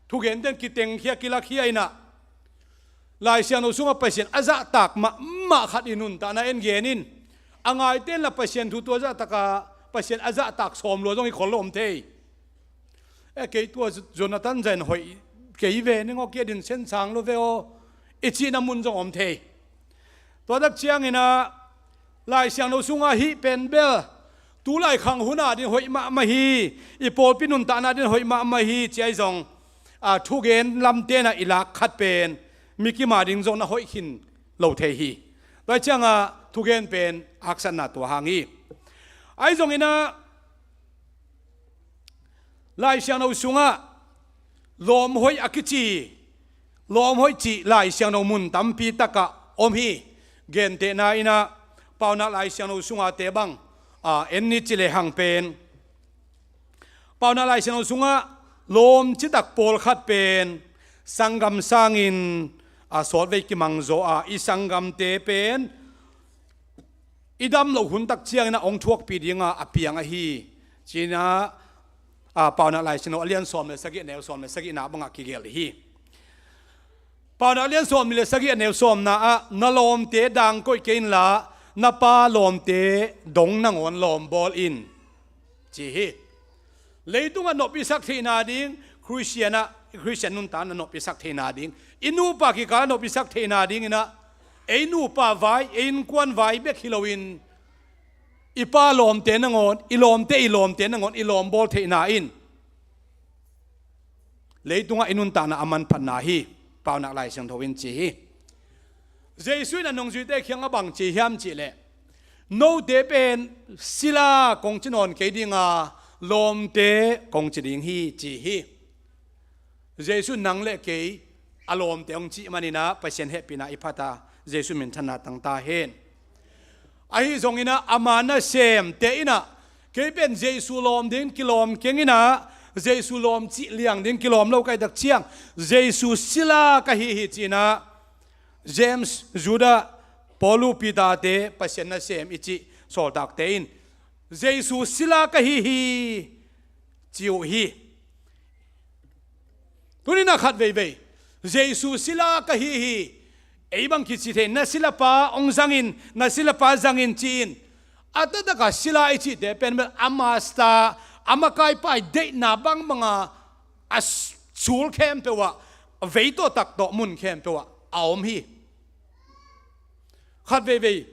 thugente in kitengkhia, kilakhia in ah, Lai Siangtho sungah Pasian a zahtak mahmah khat i nuntakna en gen in. A ngaite in lah Pasian thu tua zahtak a, Pasian a zahtak sawm lua zong hi khol lo om thei. E, kei tua Jonathan zah in hoih kei ve, ning aw, kia din sen sang lo ve aw, i cihna mun zong om thei. Tua tak ciangin ah, Lai Siangtho sungah hih pen bel tu laikhak hun a ding hoih mahmah hi, i pawlpi nuntakna ding hoih mahmah hi ci ahi zong, a, thugen lamte in ah i lak khat pen mikim a ding zong na hoih khin lo thei hi. Tua ciangah thugen pen haksatna tua hang hi. Ahi zongin ah, Lai Siangtho sungah lawm hoih a kici, lawm hoih cih Lai Siangtho mun tampi takah om hi. Gentehna in ah, Paunak Lai Siangtho sunga te bang, a, en ni ci lehang pen, Paunak Lai Siangtho sungah lawm citak pawlkhat pen sanggam sangin, a, sawtvei kimang zaw a, i sanggamte pen i dam loh hun tak ciangin ah hong thuakpih dinga a piang ahi, ci-in ah, a, Paunak Lai Siangtho a lian sawm le sagih, a neu sawm le sagihna bangah kigelh hi. Paunak a lian sawmnih le sagih, a neu sawmna ah, na lawmte dang koih kei inla, na pa lawmte dong nangawn lawm bawl in, ci hi. Leitungah nop i sak theihna ding, Khristian ah, Khristian nuntakna nop i sak theihna ding, i nupa kikal nop i sak theihna dingin ah, ei nupa vai, ei innkuan vai bek hi loin, i pa lawmte nangawn, i lawmte, i lawmte nangawn i lawm bawl theihna in leitungah i nuntakna a manphatna hi, Paunak Lai Siangtho in ci hi. Jesu in a nungzuite kiang a bang ci hiam cih leh, note pen sila kong ci nawn kei ding a, lawmte kong ci ding hi, ci hi. Jesu in nang le kei a lawmte hong cih manin ah Pasian hehpihna i phat a, Jesu minthanna tang ta hen. Ahi zongin ah ama nasemte in ah, kei pen Jesu lawm ding kilawm keng in ah, Jesu lawm cih liang ding kilawm lo ka hih tak ciang, Jesu sila ka hi hi ci-in ah, James, Judah, Paulu, Peter-te, Pasian nasem i cih sawltakte in, Jesu sila ka hi hi, ci uh hi. Tuni-in ah khat veivei, Jesu sila ka hi hi, ei bang kici thei, na silapa hong zangin, na silapa zangin ci-in, a taktak a sila i cihte pen bel a master, a makaipa i deihna bangbang a, a sul khempeuh ah, a vei tawh tak tawh mun khempeuh ah a om hi. Khat veivei,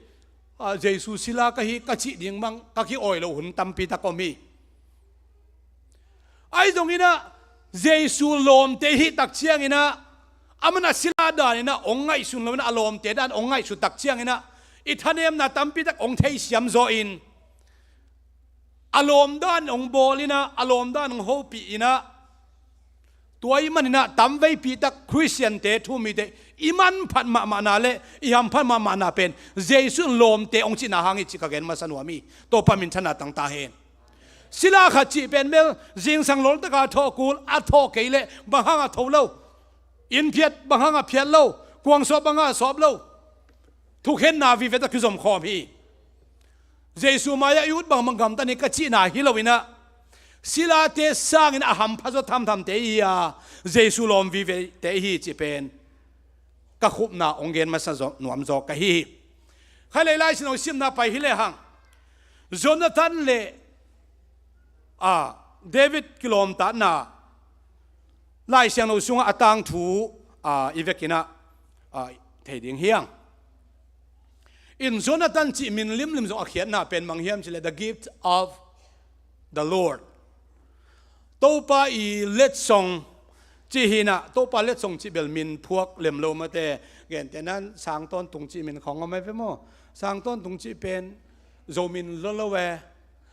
a, Jesu sila ka hi ka cih ding bang ka ki-awi lo hun tampi tak om hi. Ahi zongin ah, Jesu lawmte i hih tak ciangin ah, aman a sila dan in ah hong ngaihsun lo in ah, a lawmte dan hong ngaihsut tak ciangin ah, i thanemna tampi tak hong theisiam zaw in, a lawm dan hong bawl in ah, a lawm dan hong hopih in ah, tua ahih manin ah tamveipi tak Khristiante, thu-um mite i manphat mahmahna le i hamphat mahmahna pen Jesu in lawmte hong cihna hang hi cih ka gen masa nuam hi. Topa minthanna tang ta hen. Sila khat cih pen bel zingsang lawltak a thawh kul, a thawh kei leh bang hang a tho lo, inn phiat bang hang a phiat lo, kuang sawp bang hang a sawp lo, thukhenna vive tawh kizom khawm hi. Jesu mai-ah i ut bangbang gamta ni ka cihna hi lo in ah, silate sangin a hampha zaw thamthamte i hi a, Jesu lawm vivete i hi cih pen ka khupna hong gen masa zaw, nuam zaw ka hi hi. Khailei Lai Siangtho simna pai hi lehang, Jonathan le, a, David kilawmtatna Lai Siangtho sungah a tangthu, a, i vekin ah, a, thei ding hi hang. In Jonathan cih min limlim zong a khiatna pen bang hiam cih leh, the gift of the Lord. Topa i letsong cih hi in ah, Topa letsong cih bel min phuak lem lo mate, gentehna-in Sang Tawntung cih min khawng om ahi ve maw. Sang Tawntung cih pen Zo min lo lo e,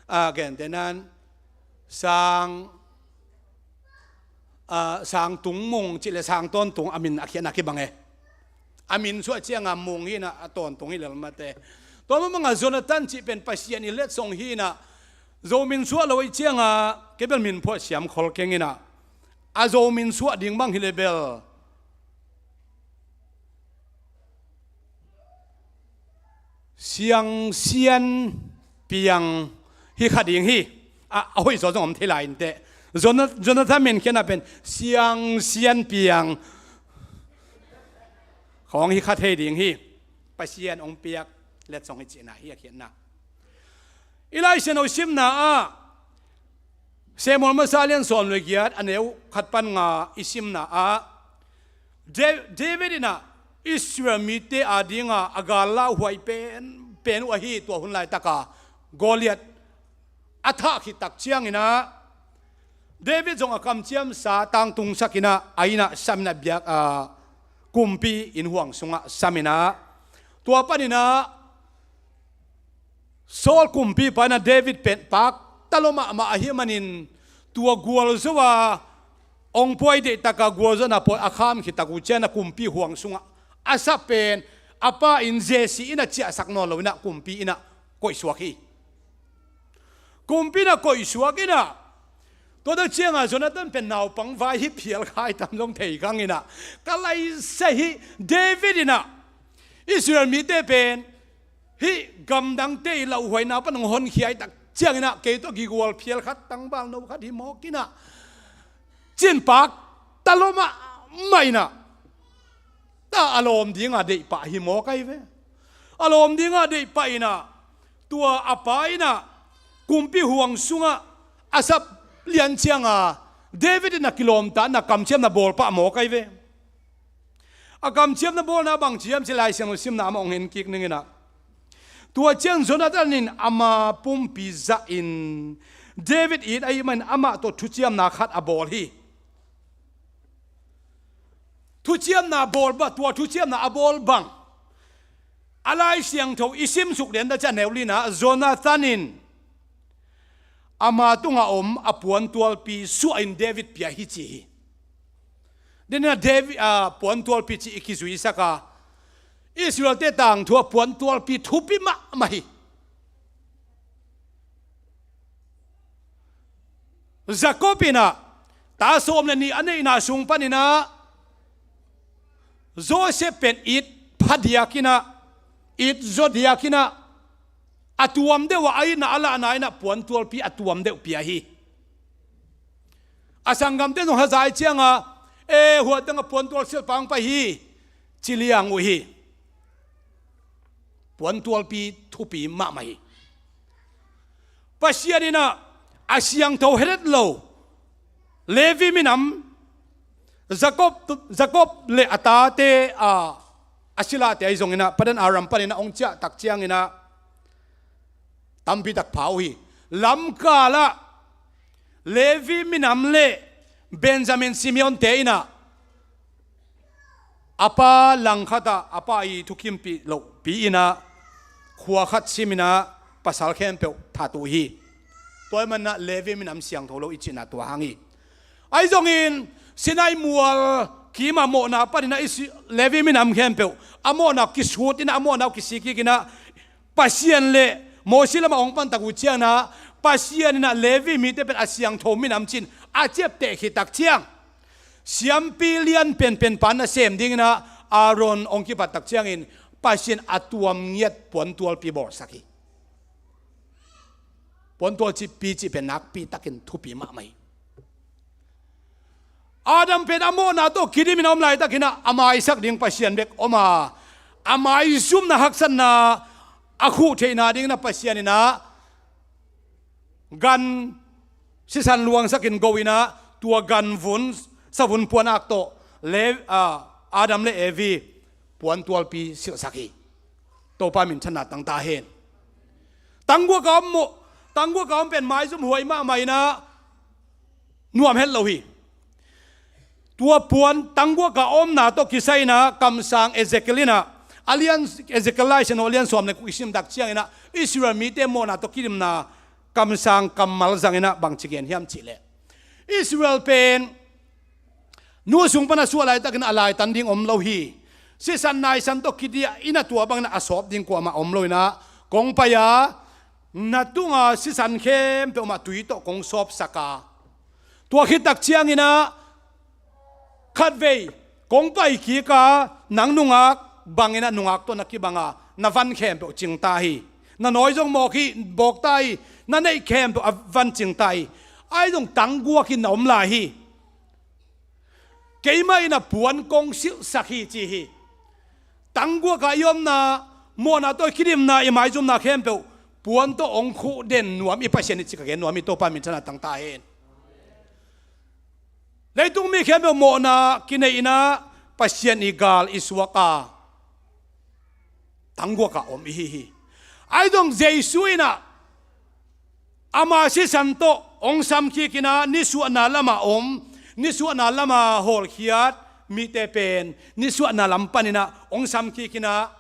a, gentehna-in Sang, a, Sang Tung Mung cih leh Sang Tawntung a min a khiatna kibang e. A min suah ciang a Mung hi in ah, a Tawntung hi lel mate. Tua mah bang a Jonathan cih pen Pasian i letsong hi in ah, Zo min suah lo ahih ciang a, kei bel min phuah siam khol keng in ah, a Zo min suah ding bang hi leh bel Siang Sian Piang hi kha ding hi. A, a hoih zaw zong om thei lai inteh. Jona-, Jonathan min khiatna pen Siang Sian Piang khawng hi kha thei ding hi. Pasian hong piak letsong hi cihna hi a khiatna. I Lai Siangtho simna ah, Samuel masa lian sawm le giat, a neu khat pan nga i simna ah, Da-, David in ah Israel mite ading a a gal lauhuai pen, pen uh ahi tua hun laitak a Goliath a thah khit tak ciangin ah, David zong a kamciamsa tangtungsak in ah, a inn ah sam in ah biak, a, kumpi innhuang sungah sam in ah, tua panin ah Saul kumpipa in ah David pen pakta lua mahmah ahih manin, tua gualzo a hong puai deihtak a gualzawhna pawi a kham khit tak uh ciang a kumpi huang sungah a sap pen a pa in Jesse in ah ciahsak nawn lo in ah kumpi in ah koihsuak hi. Kumpi in ah koihsuak in ah, tua tak ciang a Jonathan pen naupang vai hi, phial khai tam zong thei kang in ah, ka laisa hi, David in ah Israel mite pen hih gamdangte i lauhuaina pan hong honkhia ahih tak ciangin ah, kei tawh kigual phial khat, tangval no khat hi mawk in ah, ci-in pakta lua mahmah in ah, ta a lawm ding a deih pah hi mawk ahi ve. A lawm ding a deih pah in ah, tua a pa in ah kumpi huang sungah a sap lian ciang a David in ah kilawmtatna kamciamna bawl pah mawk ahi ve. A kamciamna bawlna bang ci hiam cih leh, Lai Siangtho simna amah hong en kik ning in ah, tua ciang Jonathan in ama pumpi zah in, David it ahih manin amah tawh thuciamna khat a bawl hi. Thuciamna bawl bang, tua thuciamna a bawl bang, A Lai Siangtho i simsuk den ta ciah neu lina, Jonathan in ama tungah om a puantualpi suahin David pia hi ci hi. Denah David, a, puantualpi ci i kizuisak a, Israel-te tangthu a puantualpi thupi mahmah hi. Jacob inah ta sawm le nih a neihna sung paninah Joseph pen it phadiakinah, it zawdiakinah, a tuam deuh ah a itna a lahna inah puantualpi a tuam deuh pia hi. A sanggamte zong hazai cianga, e, huatdang a puantual silhpang pai hi, ci liang uh hi. Puantualpi thupi mahmah hi. Pasian inah a siangtho hedet lo Levi minam, Jacob, Jacob le a tate, a, a silate ahi zonginah Padan Aram paninah hong ciahtak cianginah tampitak pha uh hi. Lamkalah Levi minam le Benjamin, Simeon-te inah a pa langkhatah a pa i thukimpih lohpi inah khua khat siminah pasal khempeuh that uh hi. Tua ahih maninah Levi minam siangtho lo i cihna tua hang hi. Ahi zongin Sinai mual kimah mawhna paninah Isi-, Levi minam khempeuh a mawhna kisut inah a mawhna uh kisik kik inah Pasian le Mosi lamah hong pantak uh cianginah Pasian inah Levi mite pen a siangtho minam cin a ciapteh khittak ciang siampi lian penpen pa nasem dinginah Aaron hong kipattak ciangin Pasian a tuam ngiat puantualpi bawlsak hi. Puantualpi cih pen nakpitakin thupi mahmah hi. Adam pen a mawhna tawh kidimin a om laitakinah a maisak ding Pasian bek om a, a maizumna haksatna a khuh theihna dinginah Pasian inah gan sisan luangsakin go inah tua gan vun, savun puanak tawh Le-, a, Adam le Evi puantualpi silhsak hi. Topa minthanna tangta hen. Tangguaka om maw, tangguaka om pen maizum huai mahmah inah nuam het lo hi. Tua puan tangguaka omna tawh kisai inah kamsang Ezekiel inah a lian, Ezekiel Lai Siangtho a lian sawm le kua i simtak cianginah Israel mite mawhna tawh kidimna kamsang kammal zanginah bangci gen hiam cihleh, Israel pen nu sung pana suah laitakin a laitan ding om lo hi. Sisan naisan tawh kidiah inah tua bangin a sawp ding kuamah om lo inah kong pai a, na tunga sisan khempeuh mah tui tawh kong sawpsak a, tua khittak cianginah khatvei kong pai kik a, nang nungak banginah nungak tawh na kibang a, na van khempeuh cingta hi. Na nawi zong mawk hi, bawkta hi. Na neih khempeuh a van cingta hi. Ahi zong tangguakin na om lai hi. Keimah inah puan kong silhsak hi ci hi. Tangguaka i omna, mawhna tawh i kidimna, i maizumna khempeuh puan tawh hong khuh den nuam i Pasian hi ci ka gen nuam hi. Topa minthanna tangta hen. Leitung mi khempeuh mawhna kineih inah Pasian i gal i suak a, tangguaka om i hi hi. Ahi zong Jesu inah ama sisan tawh hong sam kik inah nisuahna lama om, nisuahna lama hawlkhiat mite pen nisuahna lam paninah hong sam kik inah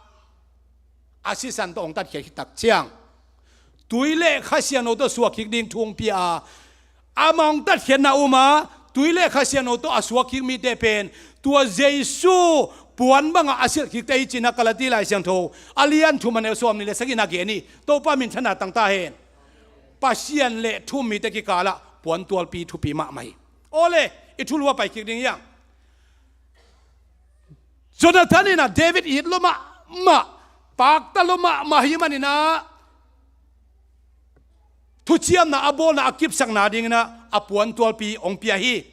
a sisan tawh hong tatkhiat khittak ciang tui le Kha Siangtho tawh suak kik ding thu hong pia a, ama hong tatkhiatna um a, tui le Kha Siangtho tawh a suak kik mite pen tua Jesu puan bangah a silh kikte hi cinah Galati Lai Siangtho a lian thum a neu sawmnih le sagihna gen hi. Topa minthanna tangta hen. Pasian le thu-um mite kikalah puantualpi thupi mahmah hi. Awle, i thulu a pai kik ding hiam? Jonathan inah David it lua mahmah, pakta lua mahmah hi maninah thuciamna a bawlna a kipsakna dinginah a puantualpi hong pia hi.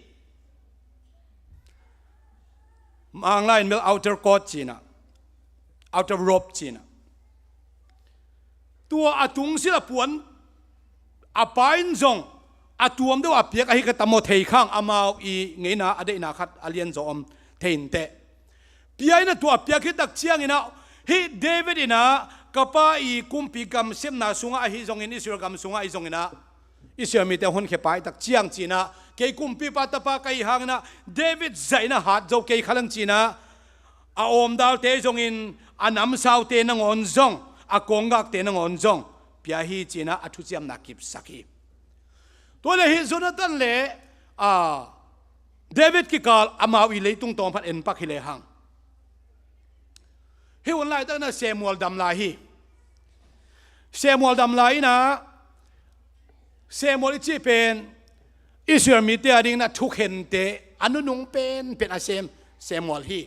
Manglai in bel outer court cinah, outer robe cinah, tua a tungsil a puan a pa in zong a tuam deuh a piak ahi ka tam maw thei khang, amau i ngeina a deihna khat a lianzaw om thei inteh. Pia inah tua a piak khittak cianginah hih David inah ka pa i kumpi gam sepna sungah ahi zongin Israel gam sungah ahi zonginah Israel mite honkhia paitak ciang cinah kei kumpipa tapa ka hih hanginah David zahinah hat zo kei khalang cinah a awmdalte zongin a namsaute nangawn zong, a kawnggakte nangawn zong pia hi, ci-in ah a thuciamna kipsak hi. Tua leh hih Jonathan le, a, David kikal amau i leitung tawng pan en pak hi lehang, hih hun laitakin ah Samuel dam lai hi. Samuel dam lai-in ah, Samuel i cih pen Israel mite adingin ah thukhente a nunung penpen a sem Samuel hi.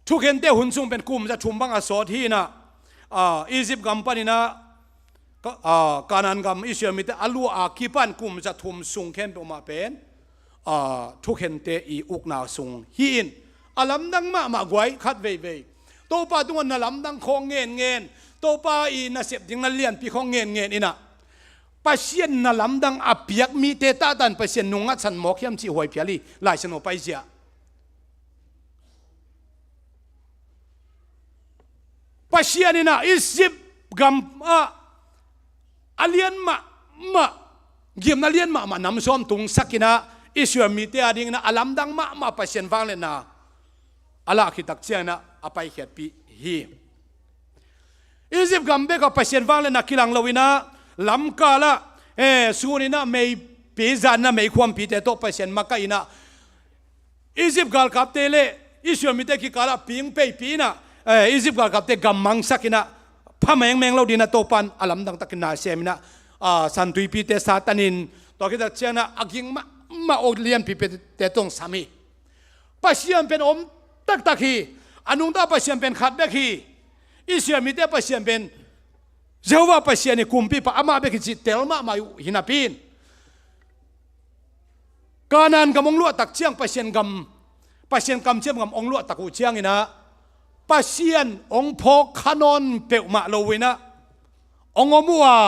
Thukhente hun sung pen kum za thum bang a sawt hi-in ah, a, Egypt gam panin ah Ka-, a, Kanaan gam Israel mite a luah a kipan kum za thum sung khempeuh mah pen, a, thukhente i ukna sung hi-in, a lamdang mahmah guai khat veivei. Topa tungah na lamdang khawng ngenngen, Topa i nasep ding na lianpi khawng ngenngen in ah, Pasian na lamdang a piak mite tahtan Pasian nung ngatsan mawk hiam cih huai phial hi, Lai Siangtho paizia. Pasian in ah Egypt gam ah a lian mahmah, gimna lian mahmah nam sawm tungsak in ah Israel mite adingin ah a lamdang mahmah Pasian vangliatna a lah khit tak ciangin ah a paikhiatpih hi. Egypt gam bekah Pasian vangliatna kilang lo-in ah, lamkal ah, eh, sun in ah meipi zan in ah meikhuampite tawh Pasian makaih in ah, Egypt galkapte le Israel mite kikal ah ping peipih in ah, eh, Egypt galkapte gam mangsak in ah, pha mengmeng lo dingin ah Topa in a lamdang takin na sem in ah, ah, santuipite satanin, tua khit tak ciangin ah a ging mahmah aw lianpipite tawh sam hi. Pasian pen om taktak hi. A nungta Pasian pen khat bek hi. Israel mite Pasian pen Jehovah Pasian hi, kumpipa amah bek hi cih tel mahmah uh hi napi-in, Kanaan gam hong luah tak ciang, Pasian gam, Pasian kamciam gam hong luah tak uh ciangin ah, Pasian hong phawk kha nawn peuhmah lo-in ah hong om uh a,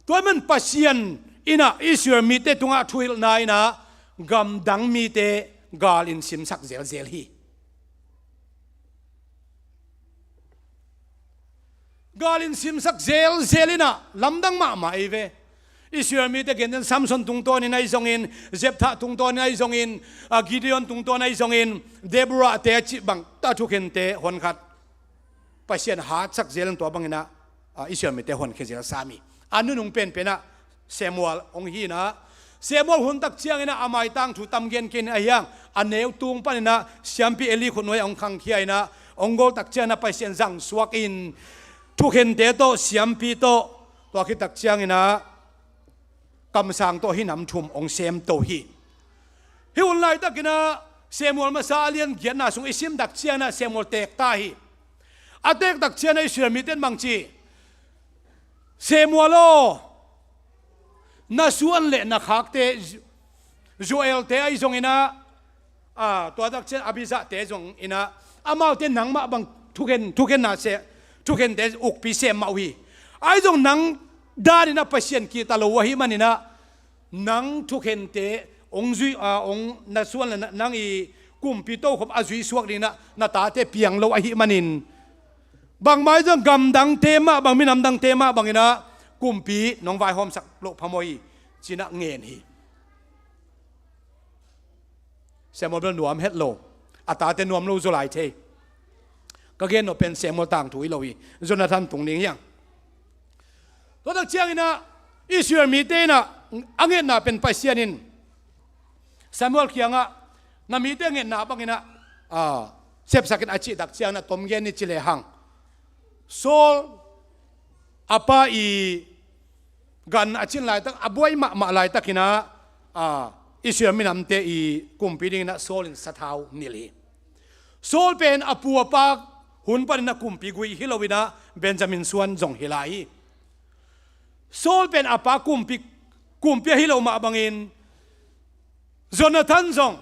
tua ahih manin Pasian in ah Israel mite tungah thuhilhna in ah gamdang mite gal in simsak zelzel hi. Gal in simsak zelzel in ah lamdang mahmah ei ve. Israel mite gentehna Samson tungtawnin ahi zongin, Jephthah tungtawnin ahi zongin, a, Gideon tungtawn ahi zongin, Deborah te a cih bang tawh thukhente honkhat Pasian hatsak zel in tua bangin ah, a, Israel mite honkhia zel sam hi. A nunung penpen ah Samuel hong hi in ah, Samuel hun tak ciangin ah a maitang thu tam gen kei ning, ahi hang a neu tung panin ah siampi Eli khutnuai ah hong khangkhia in ah, hong gol tak ciangin ah Pasian zangsuak in thukhente tawh, siampi tawh, tua khit tak ciangin ah kamsang tawh hih nam thum hong semto hi. Hih hun laitakin ah Samuel masa a lian giatna sung i sim tak ciangin ah Samuel teek ta hi. A teek tak ciangin ah Israel mite in bang ci, Samuel aw, na suan le na khakte, Joel te ahi zongin ah, a, tua tak ciang Abijah te zongin ah, amaute nangmah bang thukhen, thukhenna se, thukhente ukpi sem mah uh hi. Ahi zong nang danin ah Pasian kihta lo uh ahih manin ah, nang thukhente hong zui, a, hong na suan le na, nang i kumpi tokhop a zuisuak dingin ah na tate piang lo ahih manin, bangmah ahi zong gamdangte mah bang, minamdangte mah bangin ah kumpi nong vaihawmsak loh phamawh hi, ci-in ah ngen hi. Samuel bel nuam het lo, a tate nuam lo zaw lai thei. Ka gen nop pen Samuel tangthu hi lo hi, Jonathan tung ding hi hang. Tua tak ciangin ah Israel mite in ah a ngetna pen Pasian in Samuel kiangah, na mite ngetna bangin ah, a, sepsak in a cih tak ciangin ah tom gen ni ci lehang, Saul a pa i gan a cin laitak, a buai mahmah laitakin ah, a, Israel minamte i kumpi dingin ah Saul in sathau nilh hi. Saul pen a pu a pa hun panin ah kumpi gui hi lo-in ah Benjamin suan zong hi lai hi. Saul pen a pa kumpi, kumpi ahi lo mah bangin Jonathan zong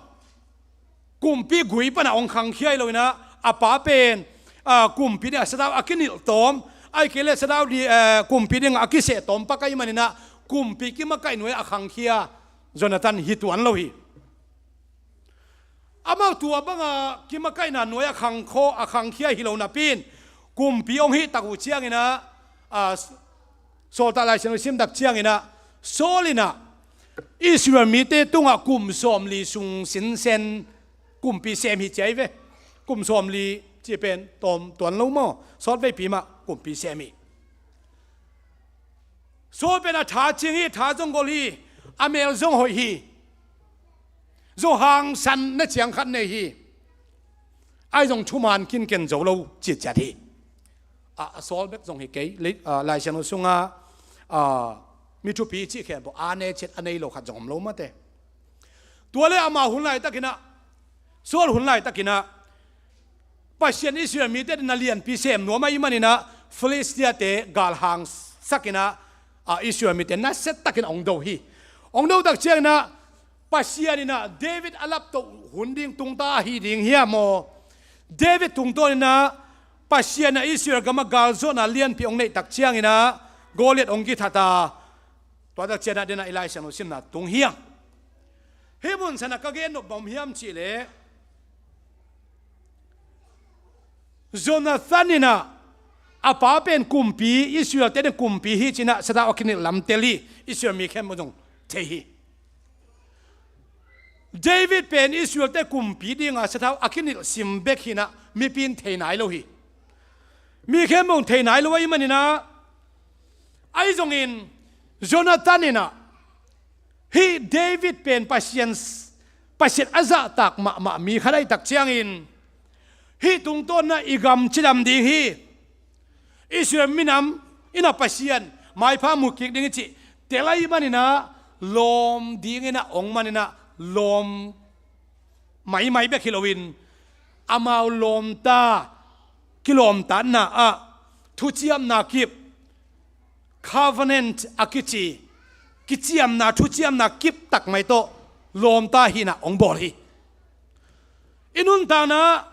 kumpi gui panah hong khangkhia hi lo-in ah, a pa pen, a, kumpi dingah sathau a kinilh tawm, ahih kei leh sathau di, a, kumpi dingah a kiseh tawm pak ahih manin ah, kumpi kimakaih nuai-ah a khangkhia Jonathan hi tuan lo hi. Amau tua banga kimakaihna nuai-ah khangkhaw, a khangkhia hi lo napi-in, kumpi hong hih tak uh ciangin ah, a, Sawltak Lai Siangtho sim tak ciangin ah, Saul in ah Israel mite tungah kum sawmli sung sinsen kumpi sem hi ci ahi ve. Kum sawmli cih pen tawm tuan lo maw? Sawtveipi mah kumpi sem hi. Saul pen a tha cing hi, tha zong gol hi, a mel zong hoih hi. Zong hangsan na ciang khat nei hi. Ai zong thuman kinken zo lo citciat hi. A, a Saul bek zong hi kei, Lai Siangtho sunga mi thupi cih khempeuh a nei ciat a nei lo khat zong om lo mate. Tua le ama hun laitakinah, Saul hun laitakinah Pasian Israel mite na lianpi sem nuam ahih maninah Filistia-te galhang sakinah Israel mite nasia takin hong do hi. Hong do tak cianginah Pasian inah David a laptoh hun ding tungta ahi ding hiam maw? David tungtawninah Pasian a Israel gamah galzawhna lianpi hong neih tak cianginah Goliat hong kithat a, tua tak cianah denah i Lai Siangtho simna tung hiang. Hih mun sanah ka gen nop bang hiam cihleh Jonathan inah a pa pen kumpi, Israel-te in kumpi hi cinah sathau a kinilh lamtel hi. Israel mi khempeuh zong thei hi. David pen Israel-te kumpi dinga sathau a kinilh sim bek hinah mipi in thei nai lo hi. Mi khempeuh thei nai lo ahih maninah, ahi zongin Jonathan inah hih David pen Pasian, Pasian a zahtak mahmah mi khat ahih tak ciangin hih tungtawninah i gam cidam ding hi. Israel minam inah Pasian maipha mu kik ding i cih tel ahih maninah lawm dinginah hong maninah lawm maimai bek hi loin amau lawmta kilawmtatna ah thuciamna kip, covenant a kici, kiciamna, thuciamna kip tak mai tawh lawmta hinah hong bawl hi. I nuntakna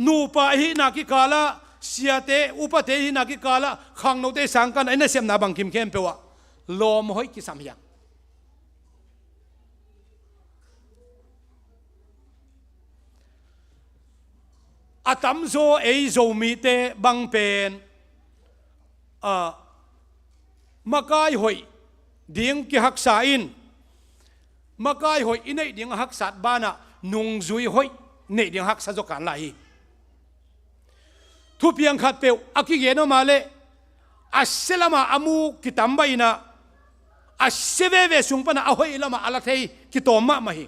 nupa i hihna kikalah, siate upate i hihna kikalah, khangnote sangkanah i nasepna bangkim khempeuh ah lawm hoih kisam hiang. A tamzaw ei Zomite bang pen makai hoih ding kihaksa in, makai hoih i neih ding a haksat banah nungzui hoih neih ding a haksa zaw kan lai hi. Thupiang khatpeuh a kigen om a leh a sia lamah a mu kitam baih inah a sia veve sung panah a hoih lamah a la thei kitawm mahmah hi.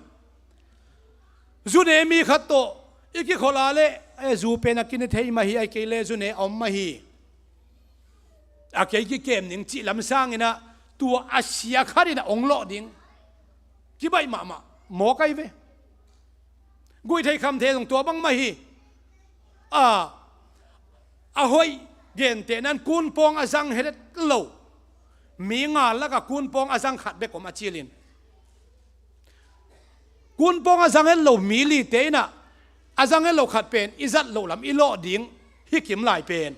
Zune mi khat tawh i kikholh a leh, e, zu pen a kine thei mah hi, a kei le zune a om mah hi. A kei kikem ning cih lam sanginah tua a sia khat inah hong lawh ding kibaih mahmah mawk ahi ve. Guihtheih khamtheih zong tua bangmah hi. A, a hoih gentehna in kunpawng a zang het lo mi nga lakah kunpawng a zang khat bek om a cilin. Kunpawng a zang het lo mi lite inah a zang het lo khat pen i zat loh lam i lawh ding hi kim lai pen.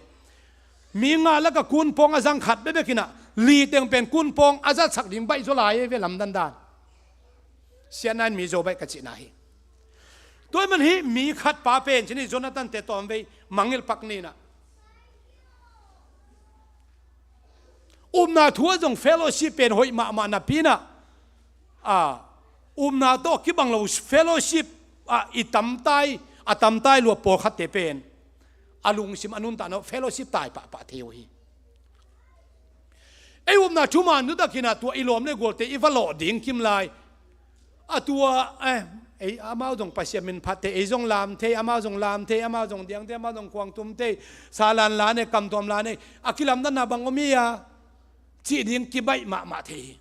Mi nga lakah kunpawng a zang khat bekbek inah liteng pen kunpawng a zatsak ding baih zaw lai ve lamdandan. Siatna in mi zo baih ka cihna hi. Tua ahih man hih mi khat pa pen cin hih Jonathan-te tawmvei mangngilh pak ninah upna thu ah zong fellowship pen hoih mahmah napi inah, a, upna tawh kibang lo fellowship ah i tamtai, a tamtai lua pawlkhatte pen a lungsim a nuntakna uh fellowship tai pahpah thei uh hi. Ei upna thuman nutakinah tua i lawm le gualte i va lawh ding kim lai. A tua, eh, ei amau zong Pasian min phat thei, ei zong lam thei, amau zong lam thei, amau zong diang thei, amau zong khuang tum thei, sa lan la nei, kam tuam la nei, a kilamdanna bang om hi a, cih ding kibaih mahmah thei hi.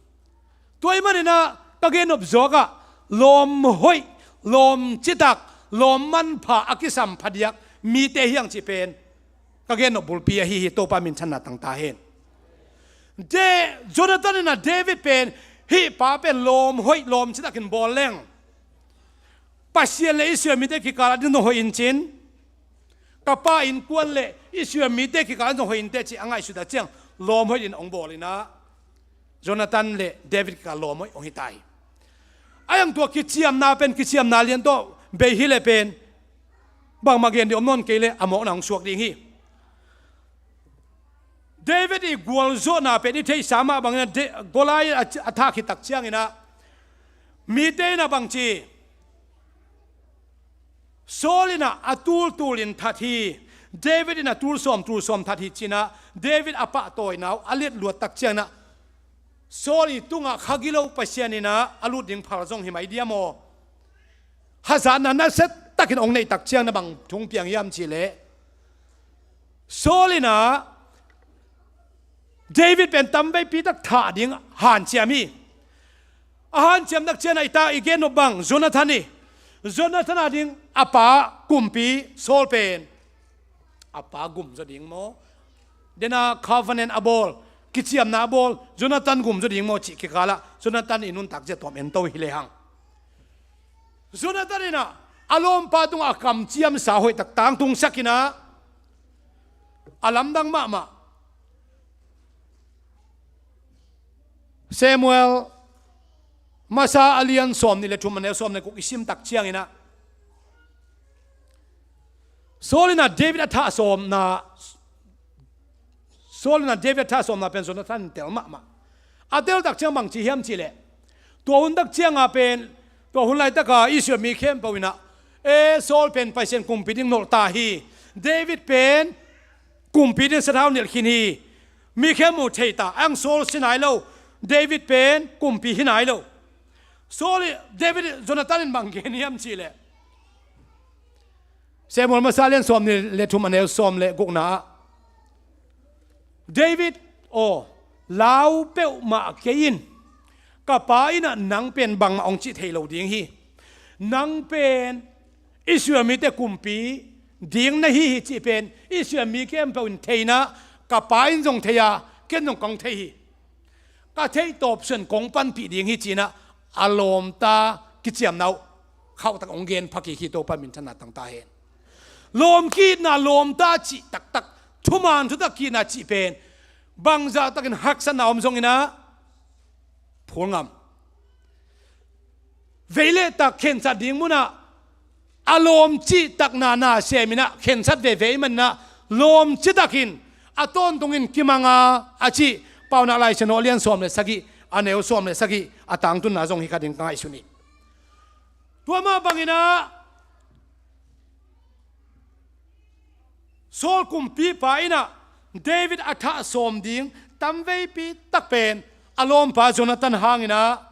Tua ahih maninah ka gen nop zawkah lawm hoih, lawm citak, lawm manpha a kisam phadiak mite hiang cih pen ka gen nop bulpi ahi hi. Topa minthanna tangta hen. De, Jonathan inah David pen hih pa pen lawm hoih lawm citakin bawl leng Pasian le Israel mite kikalah ding zong hoih in cin, ka pa innkuan le Israel mite kikalah zong hoih in teh cih a ngaihsut a ciang lawm hoih in hong bawl inah Jonathan le David kikal lawm hoih hong hi ta hi. A hiang tua kiciamna pen kiciamna lian tawh bei hi leh pen bangmah gen ding om nawn kei leh a mawkna hong suak ding hi. David i gualzawhna pen i theihsa mah bangin a, Goliath a, a thah khit tak cianginah mite inah bangci Saul in ah a tultul in that hi. David in a tul sawm tul sawm that hi ci-in ah David a pahtawina uh a letluat tak ciangin ah Saul i tungah kha gilo Pasian in ah a lut ding phal zong hi mai diam aw? Hazatna nasia takin hong neih tak ciang na bang thu piang hiam cih leh, Saul in ah David pen tamveipi tak thah ding hanciam hi. A hanciam tak ciang ah i ta i gen nop bang Jonathan hi. Jonathan a ding a pa kumpi Saul pen a pa gum zaw ding maw? Den a covenant a bawl, kiciamna a bawl, Jonathan gum zaw ding maw cih kikal ah Jonathan i nuntak zia tuam en to hi lehang, Jonathan in ah a lawmpa tungah a kamciamsa hoih tak tangtungsak in ah a lamdang mahmah. Samuel masa a lian sawm nih le thum a neu sawm le guk i sim tak ciangin ah Saul in ah David a thah sawmna, Saul in ah David a thah sawmna pen Jonathan in tel mahmah. A tel tak ciang bang ci hiam cih leh, tua hun tak ciang a pen, tua hun laitak a Israel mi khempeuh in ah, e, Saul pen Pasian kumpi ding nolh ta hi. David pen kumpi ding sathau nilh khin hi. Mi khempeuh thei ta, ang Saul si nai lo, David pen kumpi hi nai lo. Saul i, David, Jonathan in bang gen hiam cih leh, Samuel masa lian sawm nih le thum a neu sawm le gukna ah, David aw, lau peuhmah kei in, ka pa in ah nang pen bangmah hong cih thei lo ding hi. Nang pen Israel mite kumpi ding na hi hi cih pen Israel mi khempeuh in thei in ah, ka pa in zong thei a, ken zong kong thei hi. Ka theih tawp suan kong panpih ding hi ci-in ah a lawmta kiciamna uh khauhtak hong gen phakik hi. Topa minthanna tang ta hen. Lawm ki-itna, lawmta cih taktak, thuman thutak ki-itna cih pen bangzah takin haksatna om zongin ah phul ngam. Vei le tak khensat ding munah a lawm cihtakna na sem in ah khensat veve ahih manin ah lawm cihtakin a tawntungin kimang a, a cih Paunak Lai Siangtho a lian sawm le sagih, a neu sawm le sagih a tangtunna zong hi kha ding ka ngaihsun hi. Tua mah bangin ah Saul kumpipa in ah David a thah sawm ding tamveipi tak pen a lawmpa Jonathan hangin ah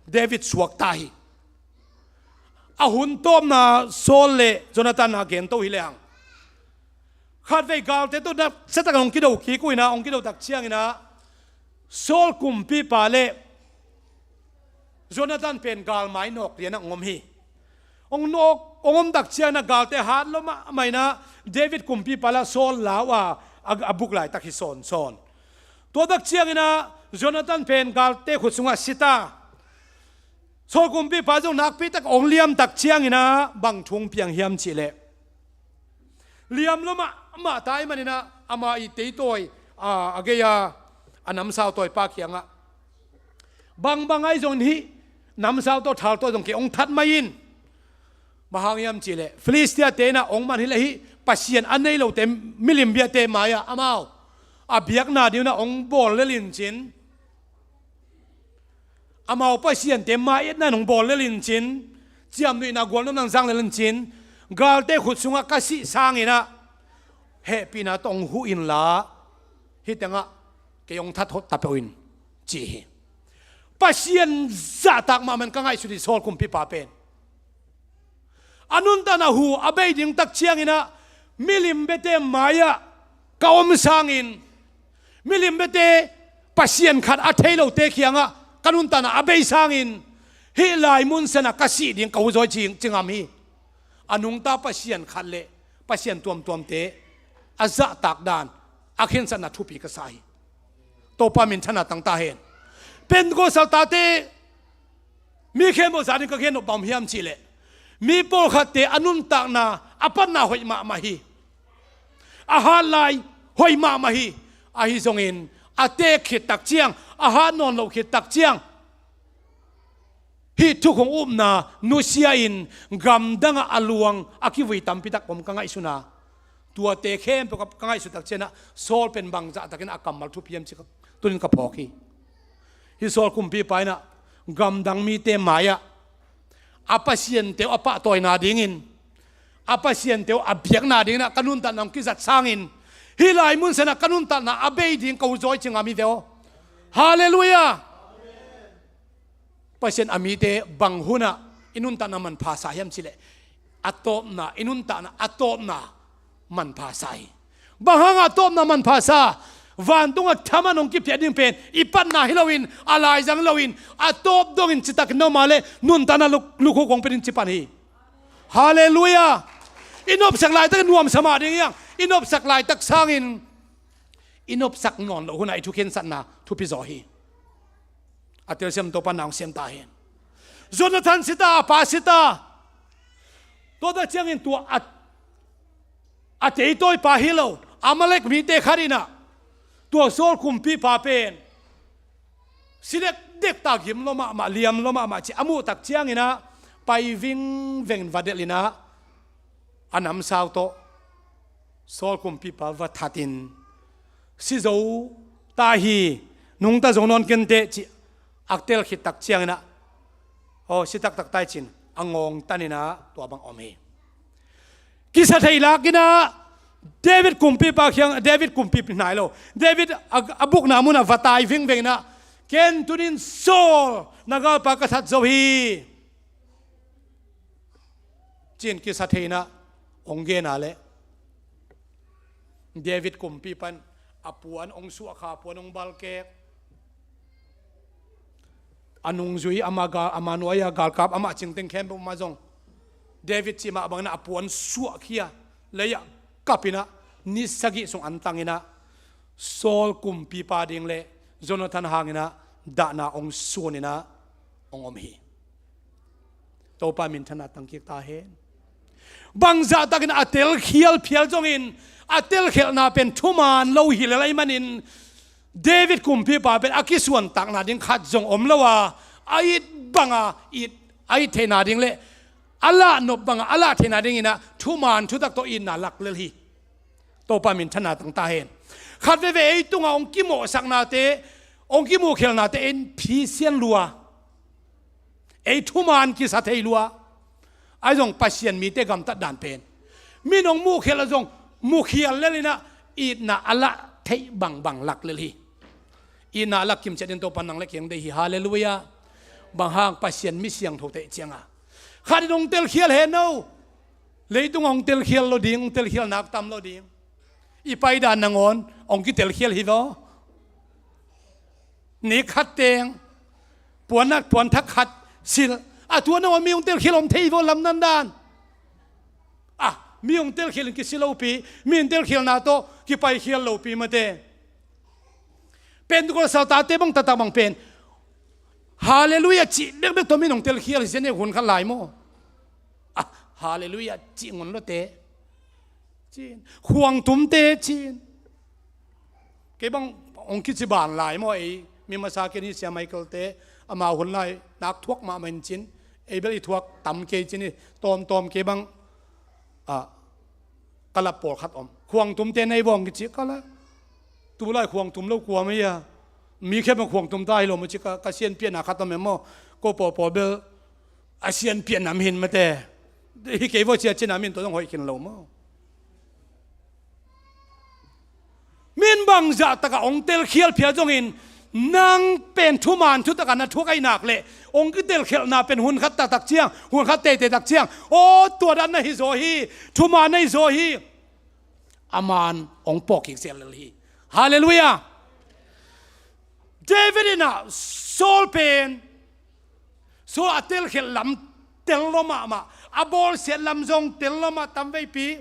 David suakta hi. A hun tawpna Saul le Jonathan a gento hi lehang, khatvei galte tawh nasia takin hong kido kik uh in ah, hong kido tak ciangin ah Saul kumpipa le Jonathan pen galmai nawk lianah hong om hi. Hong nawk, hong om tak ciangin ah galte hat lua mahmah in ah David kumpipa le Saul lau a, a, a buk laitak hi sawnsawn. Tua tak ciangin ah Jonathan pen galte khut sungah si ta. Saul kumpipa zong nakpi tak hong liam tak ciangin ah bang thu piang hiam cih leh, liam lua mahmah ta ahih manin ah ama i teitawi, a, a gei-a a namsau tawipa kiangah, bangbang ahi zongin hih namsau tawi, thal tawi zong kei hong that mai in. Bang hang hiam cih leh Filistia-te in ah hong man hi leh hih Pasian a nei lote milim biate mai-ah amau a biakna ding un ah hong bawl lel in cin, amau pasiante mai-etna in hong bawl lel in cin, ciamnuihna gualnopna in zang lel in cin, galte khut sungah ka sih sangin ah hehpihna tawh hong huh inla, hih tengah kei hong that hot ta peuh in, ci hi. Pasian zahtak mahmah in ka ngaihsut hi, Saul kumpipa pen. A nuntakna hu a bei ding tak ciangin ah milim biate mai-ah ka om sangin, milim biate, Pasian khat a thei lote kiangah ka nuntakna a bei sangin, hih lai mun sanah ka sih ding ka hu zaw hi ci, ci ngam hi. A nungta Pasian khat le Pasian tuamtuamte a zahtak dan, a khensatna thupi ka sa hi. Topa minthanna tang ta hen. Pentecost tate, mi khempeuh zah ding ka gen nop bang hiam cih leh, mi pawlkhatte a nuntakna a patna hoih mahmah hi. A hat lai hoih mahmah hi. Ahi zongin a teek khit tak ciang, a hat nawn loh khit tak ciang, hih thukhun upna nusia-in gamdangah a luang a kivui tampi tak om ka ngaihsun a. Tuate khempeuh ka, ka ngaihsut tak ciangin ah Saul pen bangzah takin a kammal thupi hiam cih ka, tunin ka phawk hi. Hih Saul kumpipa in ah gamdang mite mai-ah a pasiante uh a pahtawina dingin a pasiante uh a biakna dingin ah ka nuntakna hong kizat sangin, hih lai mun sanah ka nuntakna a bei ding ka uh zaw i cing a, mi ve aw. Halleluiah. Pasian a mite bang hunah i nuntakna manpha sa hiam cih leh, a tawpna, i nuntakna a tawpna manpha sa hi. Bang hangah a tawpna manpha sa? Vantungah thaman hong kipia ding pen i patna hi loin, a laizang hi loin, a tawp dongin citakin na om a leh nuntakna luk-, lukhuk hong pia ding ci pan hi. Halleluiah. I nopsak laitak nuamsa mah ding hi hang. I nopsak laitak sangin i nopsak nawn loh hunah i thukhensatna thupi zaw hi. A telsiam Topa na hong siam ta hen. Jonathan si ta, a pa si ta. Tua tak ciangin tua a, a teitawipa hi lo Amalek mite khat in ah tua Saul kumpipa pen si dekdek ta, gim lua mahmah, liam lua mahmah cih a muh tak ciangin ah pai vingveng, va delh in ah a namsau tawh Saul kumpipa va thatin, "Si zo ta hi, nungta zo nawn kei inteh," cih a tel khit tak ciangin ah, "Aw, si taktak ta hi," ci-in a ngawngtan in ah tua bang om hi. Kisa thei lak in ah David kumpipa kiang, David kumpipa hi lo, David a, a bukna munah va tai vingveng in ah, "Ken tuni-in Saul na galpa ka that zo hi," ci-in kisa thei in ah hong gen a leh, David kumpipa in a puan hong suahkha, a puan hong balkek, a nungzui ama gal, ama nuai-a galkap amah cingteng khempeuh mah zong David cih mah bangin ah a puan suahkhia, lei-ah kap in ah ni sagih sung antang in ah Saul kumpipa ding le Jonathan hangin ah dahna hong suan in ah hong om hi. Topa minthanna tangkik ta hen. Bangzahtakin a telkhial phial zongin a telkhialhna pen thuman lo hi lel ahih manin David kumpipa pen a kisuantakna ding khat zong om lo a, a it banga it, a it theihna ding le a lahnop banga a lah theihna dingin ah thuman thutak tawh itna lak lel hi. Topa minthanna tang ta hen. Khat veve ei tungah hong kimawhsaknate, hong kimuhkhialhnate in phisian lua, ei thuman kisa thei lua. Ahi zong Pasian mite gamtat dan pen, min hong muhkhialh a zong mukhial lel in ah itna a lah theih bangbang lak lel hi. Itna a lak kimciat in Topa nang le kei hong deih hi. Halleluiah. Bang hang? Pasian mi siangthote i cih ciangin khat in hong telkhial hen aw. Leitung hong telkhial lo ding, hong telkhial nak tam lo ding. I paidan nangawn hong kitelkhial hi vaw. Ni khat teng puan nak, puan thak khat silh a, tua nangawn mi hong telkhial om thei hi vaw, lamdang dan. Ah, mi hong telkhial in kisi lopi, mi hong telkhialna tawh kipaikhial lopi mate. Pentecost saltate bang taktak bang pen Halleluiah cih bekbek tawh min hong telkhial hi sia, ne, hun khat lai maw. Ah, Halleluiah cih ngon lote, ci-in, khuangtumte, ci-in. Kei bang hong kici ban lai maw, ei mi masa kei ni, Sia Michael te, amau hun lai nak thuak mahmah in, ci-in, ei bel i thuak tam kei, ci-in, i tawmtawm kei bang, ah, ka lap pawlkhat om. Khuangtumte nei vawng kici ka la. Tulai khuangtum lo kua mah ia. Mi khempeuh khuangtum ta hi lo maw ci ka, ka sianpiahna khat om e maw. Ko pawlpawl bel a sianpiah nam hin mate. Hi kei vaw cia cina min tua zong hoih khin lo maw. Min bangzah takah hong telkhial phial zongin, nang pen thuman thutakah na thuak ahih nak leh, hong kitelkhialhna pen hun khat taktak ciang, hun khat teitei tak ciang, aw, tua dan na hi zaw hi, thuman na hi zaw hi. A man hong pawkkik zel lel hi. Halleluiah. David in ah Saul pen, Saul a telkhialh lam tel lua mahmah, a bawlsiat lam zong tel lua mah, tamveipi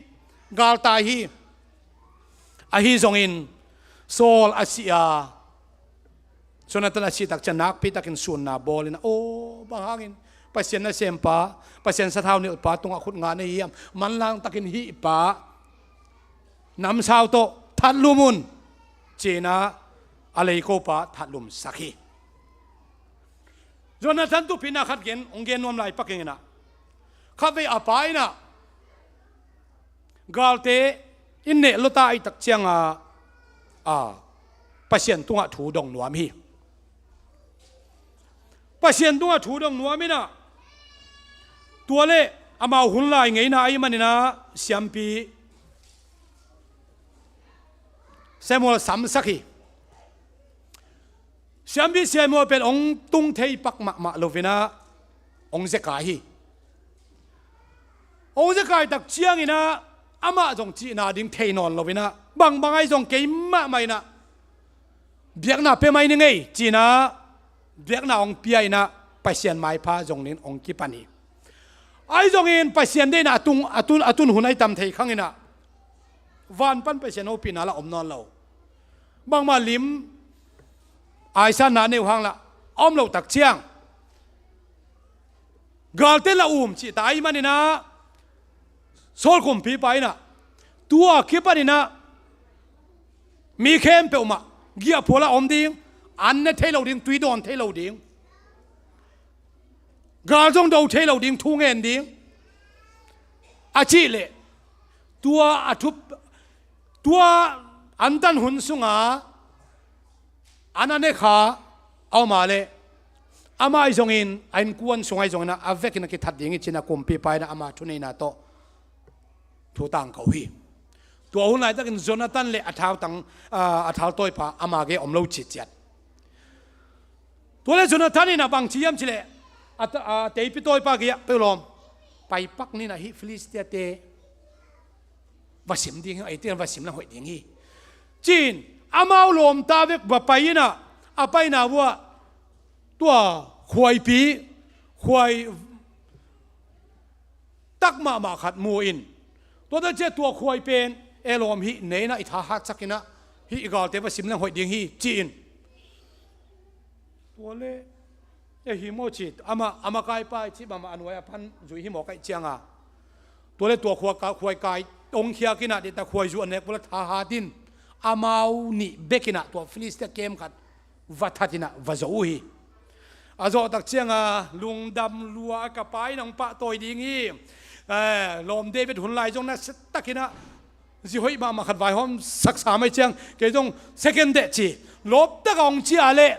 galtai hi. Ahi zongin Saul a si a, Jonathan a sih tak ciang nakpi takin sunna bawl in ah, aw, bang hangin Pasian nasempa, Pasian sathau nilhpa tungah khut nga na hi hiam, manlang takin hih pa namsau tawh thatlum un, ci-in ah a leikopa thatlumsak hi. Jonathan thupina khat gen, hong gen nuam lai pak ing in ah, khatvei a pa in ah galte in neh lua ta ahih tak ciangin, a, Pasian tungah thu dong nuam hi. Pasian tungah thu dong nuam in ah, tua leh Amau hun lai ngeina ahih manin ah siampi Samuel samsak hi. Siampi Samuel pen hong tung thei pak mahmah lo-in ah hong zekai hi. Hong zekai tak ciangin ah amah zong cihna ding thei nawn lo-in ah, bangbang ahi zong kei mahmah in ah biakna pia mai ning ei, ci-in ah biakna hong pia-in ah Pasian maipha zong dingin hong kipan hi. Ahi zongin Pasian deihna a tung, a tun, a tun hun ahi tam thei khangin ah van pan Pasian hopihna lah om nawn lo. Bangmah lim aisanna nei uh hang lah a om loh tak ciang, galte lah um cih ta ahih manin ah Saul kumpipa in ah tua kipanin ah mi khempeuh mah giahphual ah om ding, an ne thei lo ding, tui dawn thei lo ding, gal zong do thei lo ding, thu ngen ding a cih leh, tua a thup, tua an tan hun sungah an a ne kha a om a leh, amah ahi zongin a innkuan sung ahi zongin ah a vekin a kithat ding hi, ci-in ah kumpipa in ah ama thuneihna tawh thu tangko hi. Tua hun laitakin Jonathan le a thautang, a, a thaltawipa ama gei om lo citciat. Tua leh Jonathan in ah bang ci hiam cih leh, a ta-, a teipi tawipa gei ah, "Peuh lawm, pai pak ni in ah hih Filistia-te va sim ding hi, ei te va sim leng hoih ding hi," ci-in amau lawmta bek va pai-in ah, a paina uh ah tua khuaipi, khuai tak mahmah khat mu-in, tua ta ciang tua khuai pen, "E lawm, hih ne in ah i tha hatsak in ah hih i galte va sim leng hoih ding hi," ci-in. Tua leh, "E hi maw," ci, amah, a makaipa i cih mahmah a nuai a pan zui hi maw ka hih ciangah. Tua leh tua khuai ka-, khuai kai hong khiak in ah, deihtak khuai zu a nek uh leh tha hat in, amau nih bek in ah tua Filistia camp khat va that in ah va zo uh hi. A zawh tak ciangah, "Lungdam lua, ka pa in hong pahtawi ding hi. Eh, lawm David hun lai zong nasia takin ah zi hoih mahmah khat vaihawm saksa mai ciang, kei zong second deh," ci. Lawp takah hong ci a leh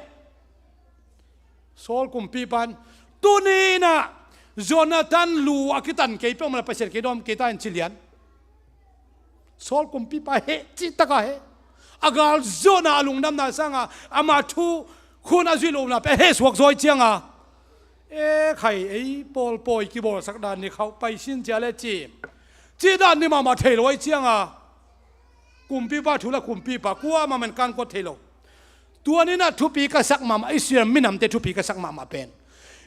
Saul kumpipa in, "Tuni in ah Jonathan lu a kitan kei peuhmah leh Pasian kei dawm kei ta in," ci lian. Saul kumpipa heh, cih takah heh. A galzawhna, a lungdamna sangah ama thu khun a zuih lohna pen a heh suak zaw ahih ciangah, "E khai, ei pawl pawi kibawlsak dan ni khauh, pai sin," ci a leh ci. Cih dan ni mahmah thei lo ahih ciangah kumpipa thu lah kumpipa kuamah man kan kuat thei lo. Tua ni in ah thupi ka sak mahmah, Israel minamte thupi ka sak mahmah pen,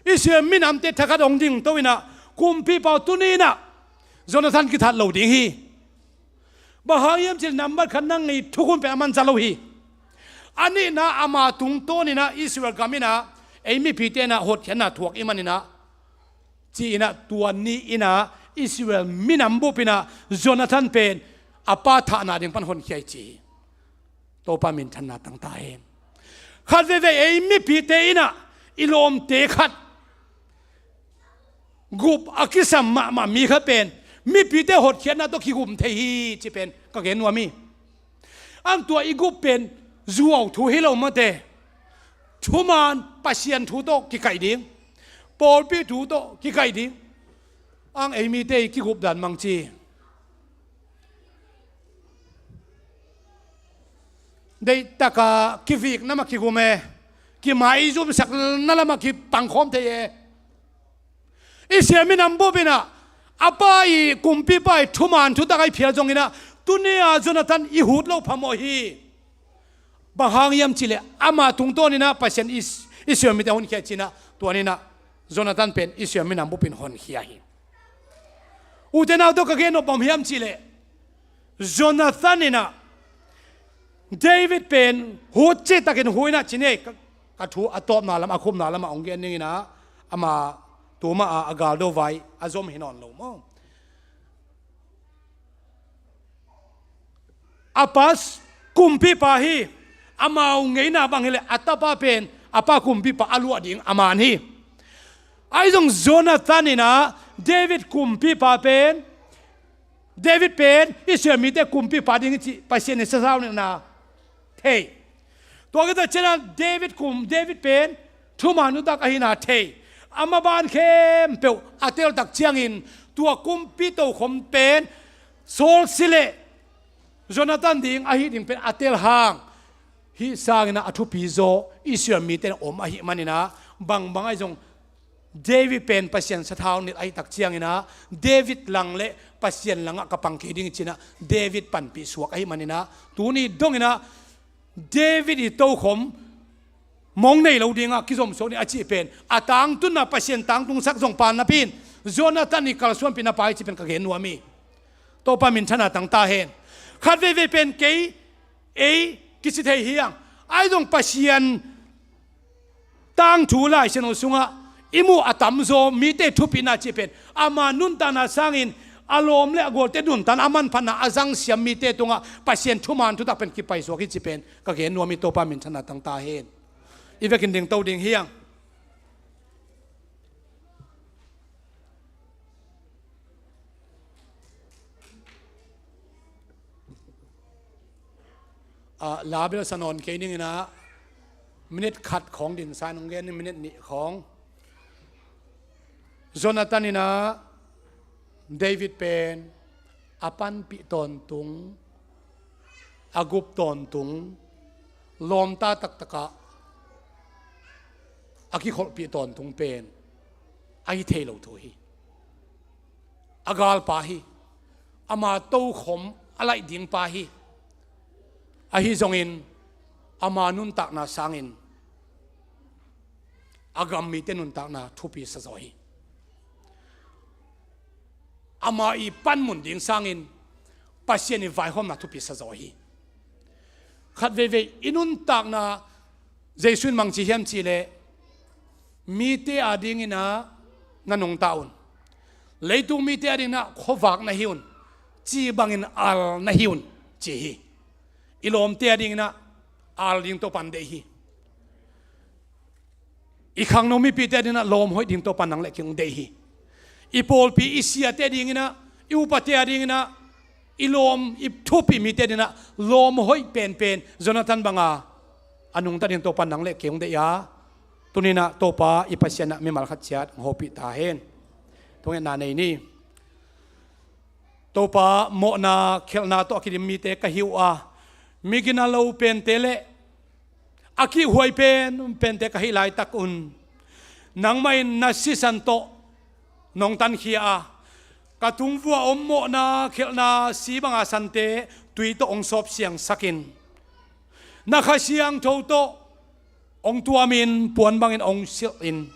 Israel minamte thakhat hong dingto in ah, "Kumpipa aw, tuni in ah Jonathan kithat lo ding hi. Bang hang hiam cih leh nambat khat nang i thukhun pen a man za lo hi. A nihna, ama tungtawn in ah Israel gam in ah ei mipite in ah hotkhiatna thuak ahih manin ah," ci-in ah, tua ni in ah Israel minam bup in ah Jonathan pen a pa thahna ding pan honkhia hi, ci hi. Topa minthanna tang ta hen. Khat veivei ei mipite in ah i lawmte khat gup a kisam mahmah mi khat pen mipite hotkhiatna tawh kigup thei hi, cih pen ka gen nuam hi. Ang tua i gup pen zuau thu hi lo mate. Thuman Pasian thu tawh kikaih ding, pawlpi thu tawh kikaih ding. Ang ei mite i kigup dan mang ci. Deihtakah kivikna mah kigum e, kimaizumsakna lamah kipangkhawm thei e. Israel minam bup in ah a pa i, kumpipa i thuman thutak a i phial zongin ah, tuni-a Jonathan i hut loh phamawh hi. Bang hang hiam cih leh ama tungtawn in ah Pasian Is-, Israel mite honkhia ci-in ah, tua ni in ah Jonathan pen Israel minam bup in honkhia hi. Ute naute aw, ka gen nop bang hiam cih leh, Jonathan in ah David pen hut cihtakin hu in ah ci ni. Ka, ka thu a tawpna lam, a khupna lamah hong gen ning in ah, ama tuma a, a galdo vai a zom hi nawn lo maw. A pa kumpipa hi, amau ngeina bang hi leh a tapa pen a pa kumpipa a luah ding a man hi. Ahi zong Jonathan in ah David kumpipa pen, David pen Israel mite kumpipa ding hi cih Pasian in sasaunna thei. Tua khit ciangin ah David kum, David pen thuman thutak ahihna thei. A maban khempeuh a teltak ciangin tua kumpi tokhom pen Saul si leh Jonathan ding ahi ding pen a tel hang, hih sangin ah a thupi zaw Israel mite na om ahih manin ah, bangbang ahi zong David pen Pasian sathau nilh ahi tak ciangin ah, David lang le Pasian langah ka pang kei ding ci-in ah David panpih suak ahih manin ah, tuni dongin ah David i tokhom mong nei lo dingah kizom suak ni a cih pen a tangtunna Pasian tangtungsak zong pan napi-in Jonathan i kalsuanpihna pa i cih pen ka gen nuam hi. Topa minthanna tang ta hen. Khat veivei pen kei, ei kici thei hi hang. Ahi zong Pasian tangthu Lai Siangtho sungah i muh a tamzaw mite thupina cih pen ama nuntakna sangin a lawm le a gualte nuntakna a manphatna a zangsiam mite tungah Pasian thuman thutak pen kipaisuak hi cih pen ka gen nuam hi. Topa minthanna tang ta hen. I vekin dingto ding hi hang. Ah, la bel sa nawn kei ning in ah, minute khat khawng dingsa nong gen ning, minute nih khawng. Jonathan in ah David pen a panpih tawntung, a gup tawntung, lawmta taktakah a kikholhpih tawntung pen ahi thei lo thu hi. A galpa hi. Ama tokhom a laih ding pa hi. Ahi zongin ama nuntakna sangin a gam mite nuntakna thupi sa zaw hi. Ama i panmun ding sangin Pasian i vaihawmna thupi sa zaw hi. Khat veivei i nuntakna Jesu in bang ci hiam cih leh, mite adingin ah na nungta un. Leitung mite adingin ah khuavak na hi un. Ci bangin al na hi un, ci hi. I lawmte adingin ah al ding Topa in deih hi. I khangno mipite adingin ah lawm hoih ding Topa in nang le kei hong deih hi. I pawlpi, i siate adingin ah, i upate adingin ah, i lawm, i thupi mite adingin ah lawm hoih penpen Jonathan banga a nungta ding Topa in nang le kei hong deih a, tuni in ah Topa i Pasian in ah mimal khat ciat hong hopih ta hen. Thungetna nei ni. Topa, mawhna khelhna tawh a kidim mite ka hi uh a, mi gina lo pente le a kihhuai penpente ka hih laitak un, nangmah in na sisan tawh nong tankhia a, ka tungvua om mawhna khelhna si banga sante tui tawh hong sawp siangsakin, na Kha Siangtho tawh hong tuamin puan bangin hong silhin,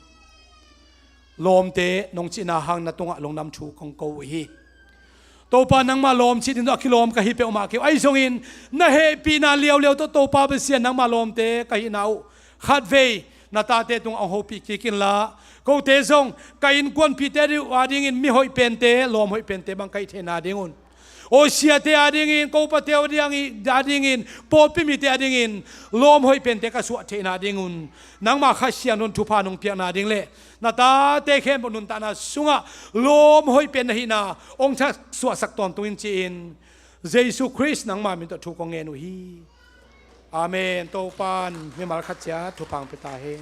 lawmte nong cihna hang na tungah lungdam thu kong ko uh hi. Topa, nangmah lawm cih ding tawh a kilawm ka hi peuhmah kei uh. Ahi zongin na hehpihna liauliau tawh Topa Pasian, nangmah lawmte ka hihna uh khatvei na tate tungah hong hopih kik inla, kote zong ka innkuanpihte adingin mi hoih pente, lawm hoih pente bang ka hih theihna dingun, aw siate adingin, ko upate adingin, pawlpi mite adingin lawm hoih pente ka suah theihna dingun, nangmah Kha Siangtho in thupha nong piakna ding le na tate khempeuh nuntakna sungah lawm hoih pen na hihna hong thaksuahsak tawntung in ci-in, Jesu Khrist nangmah min tawh thu kong ngen uh hi. Amen. Topa in mimal khat ciat thupha hong pia ta hen.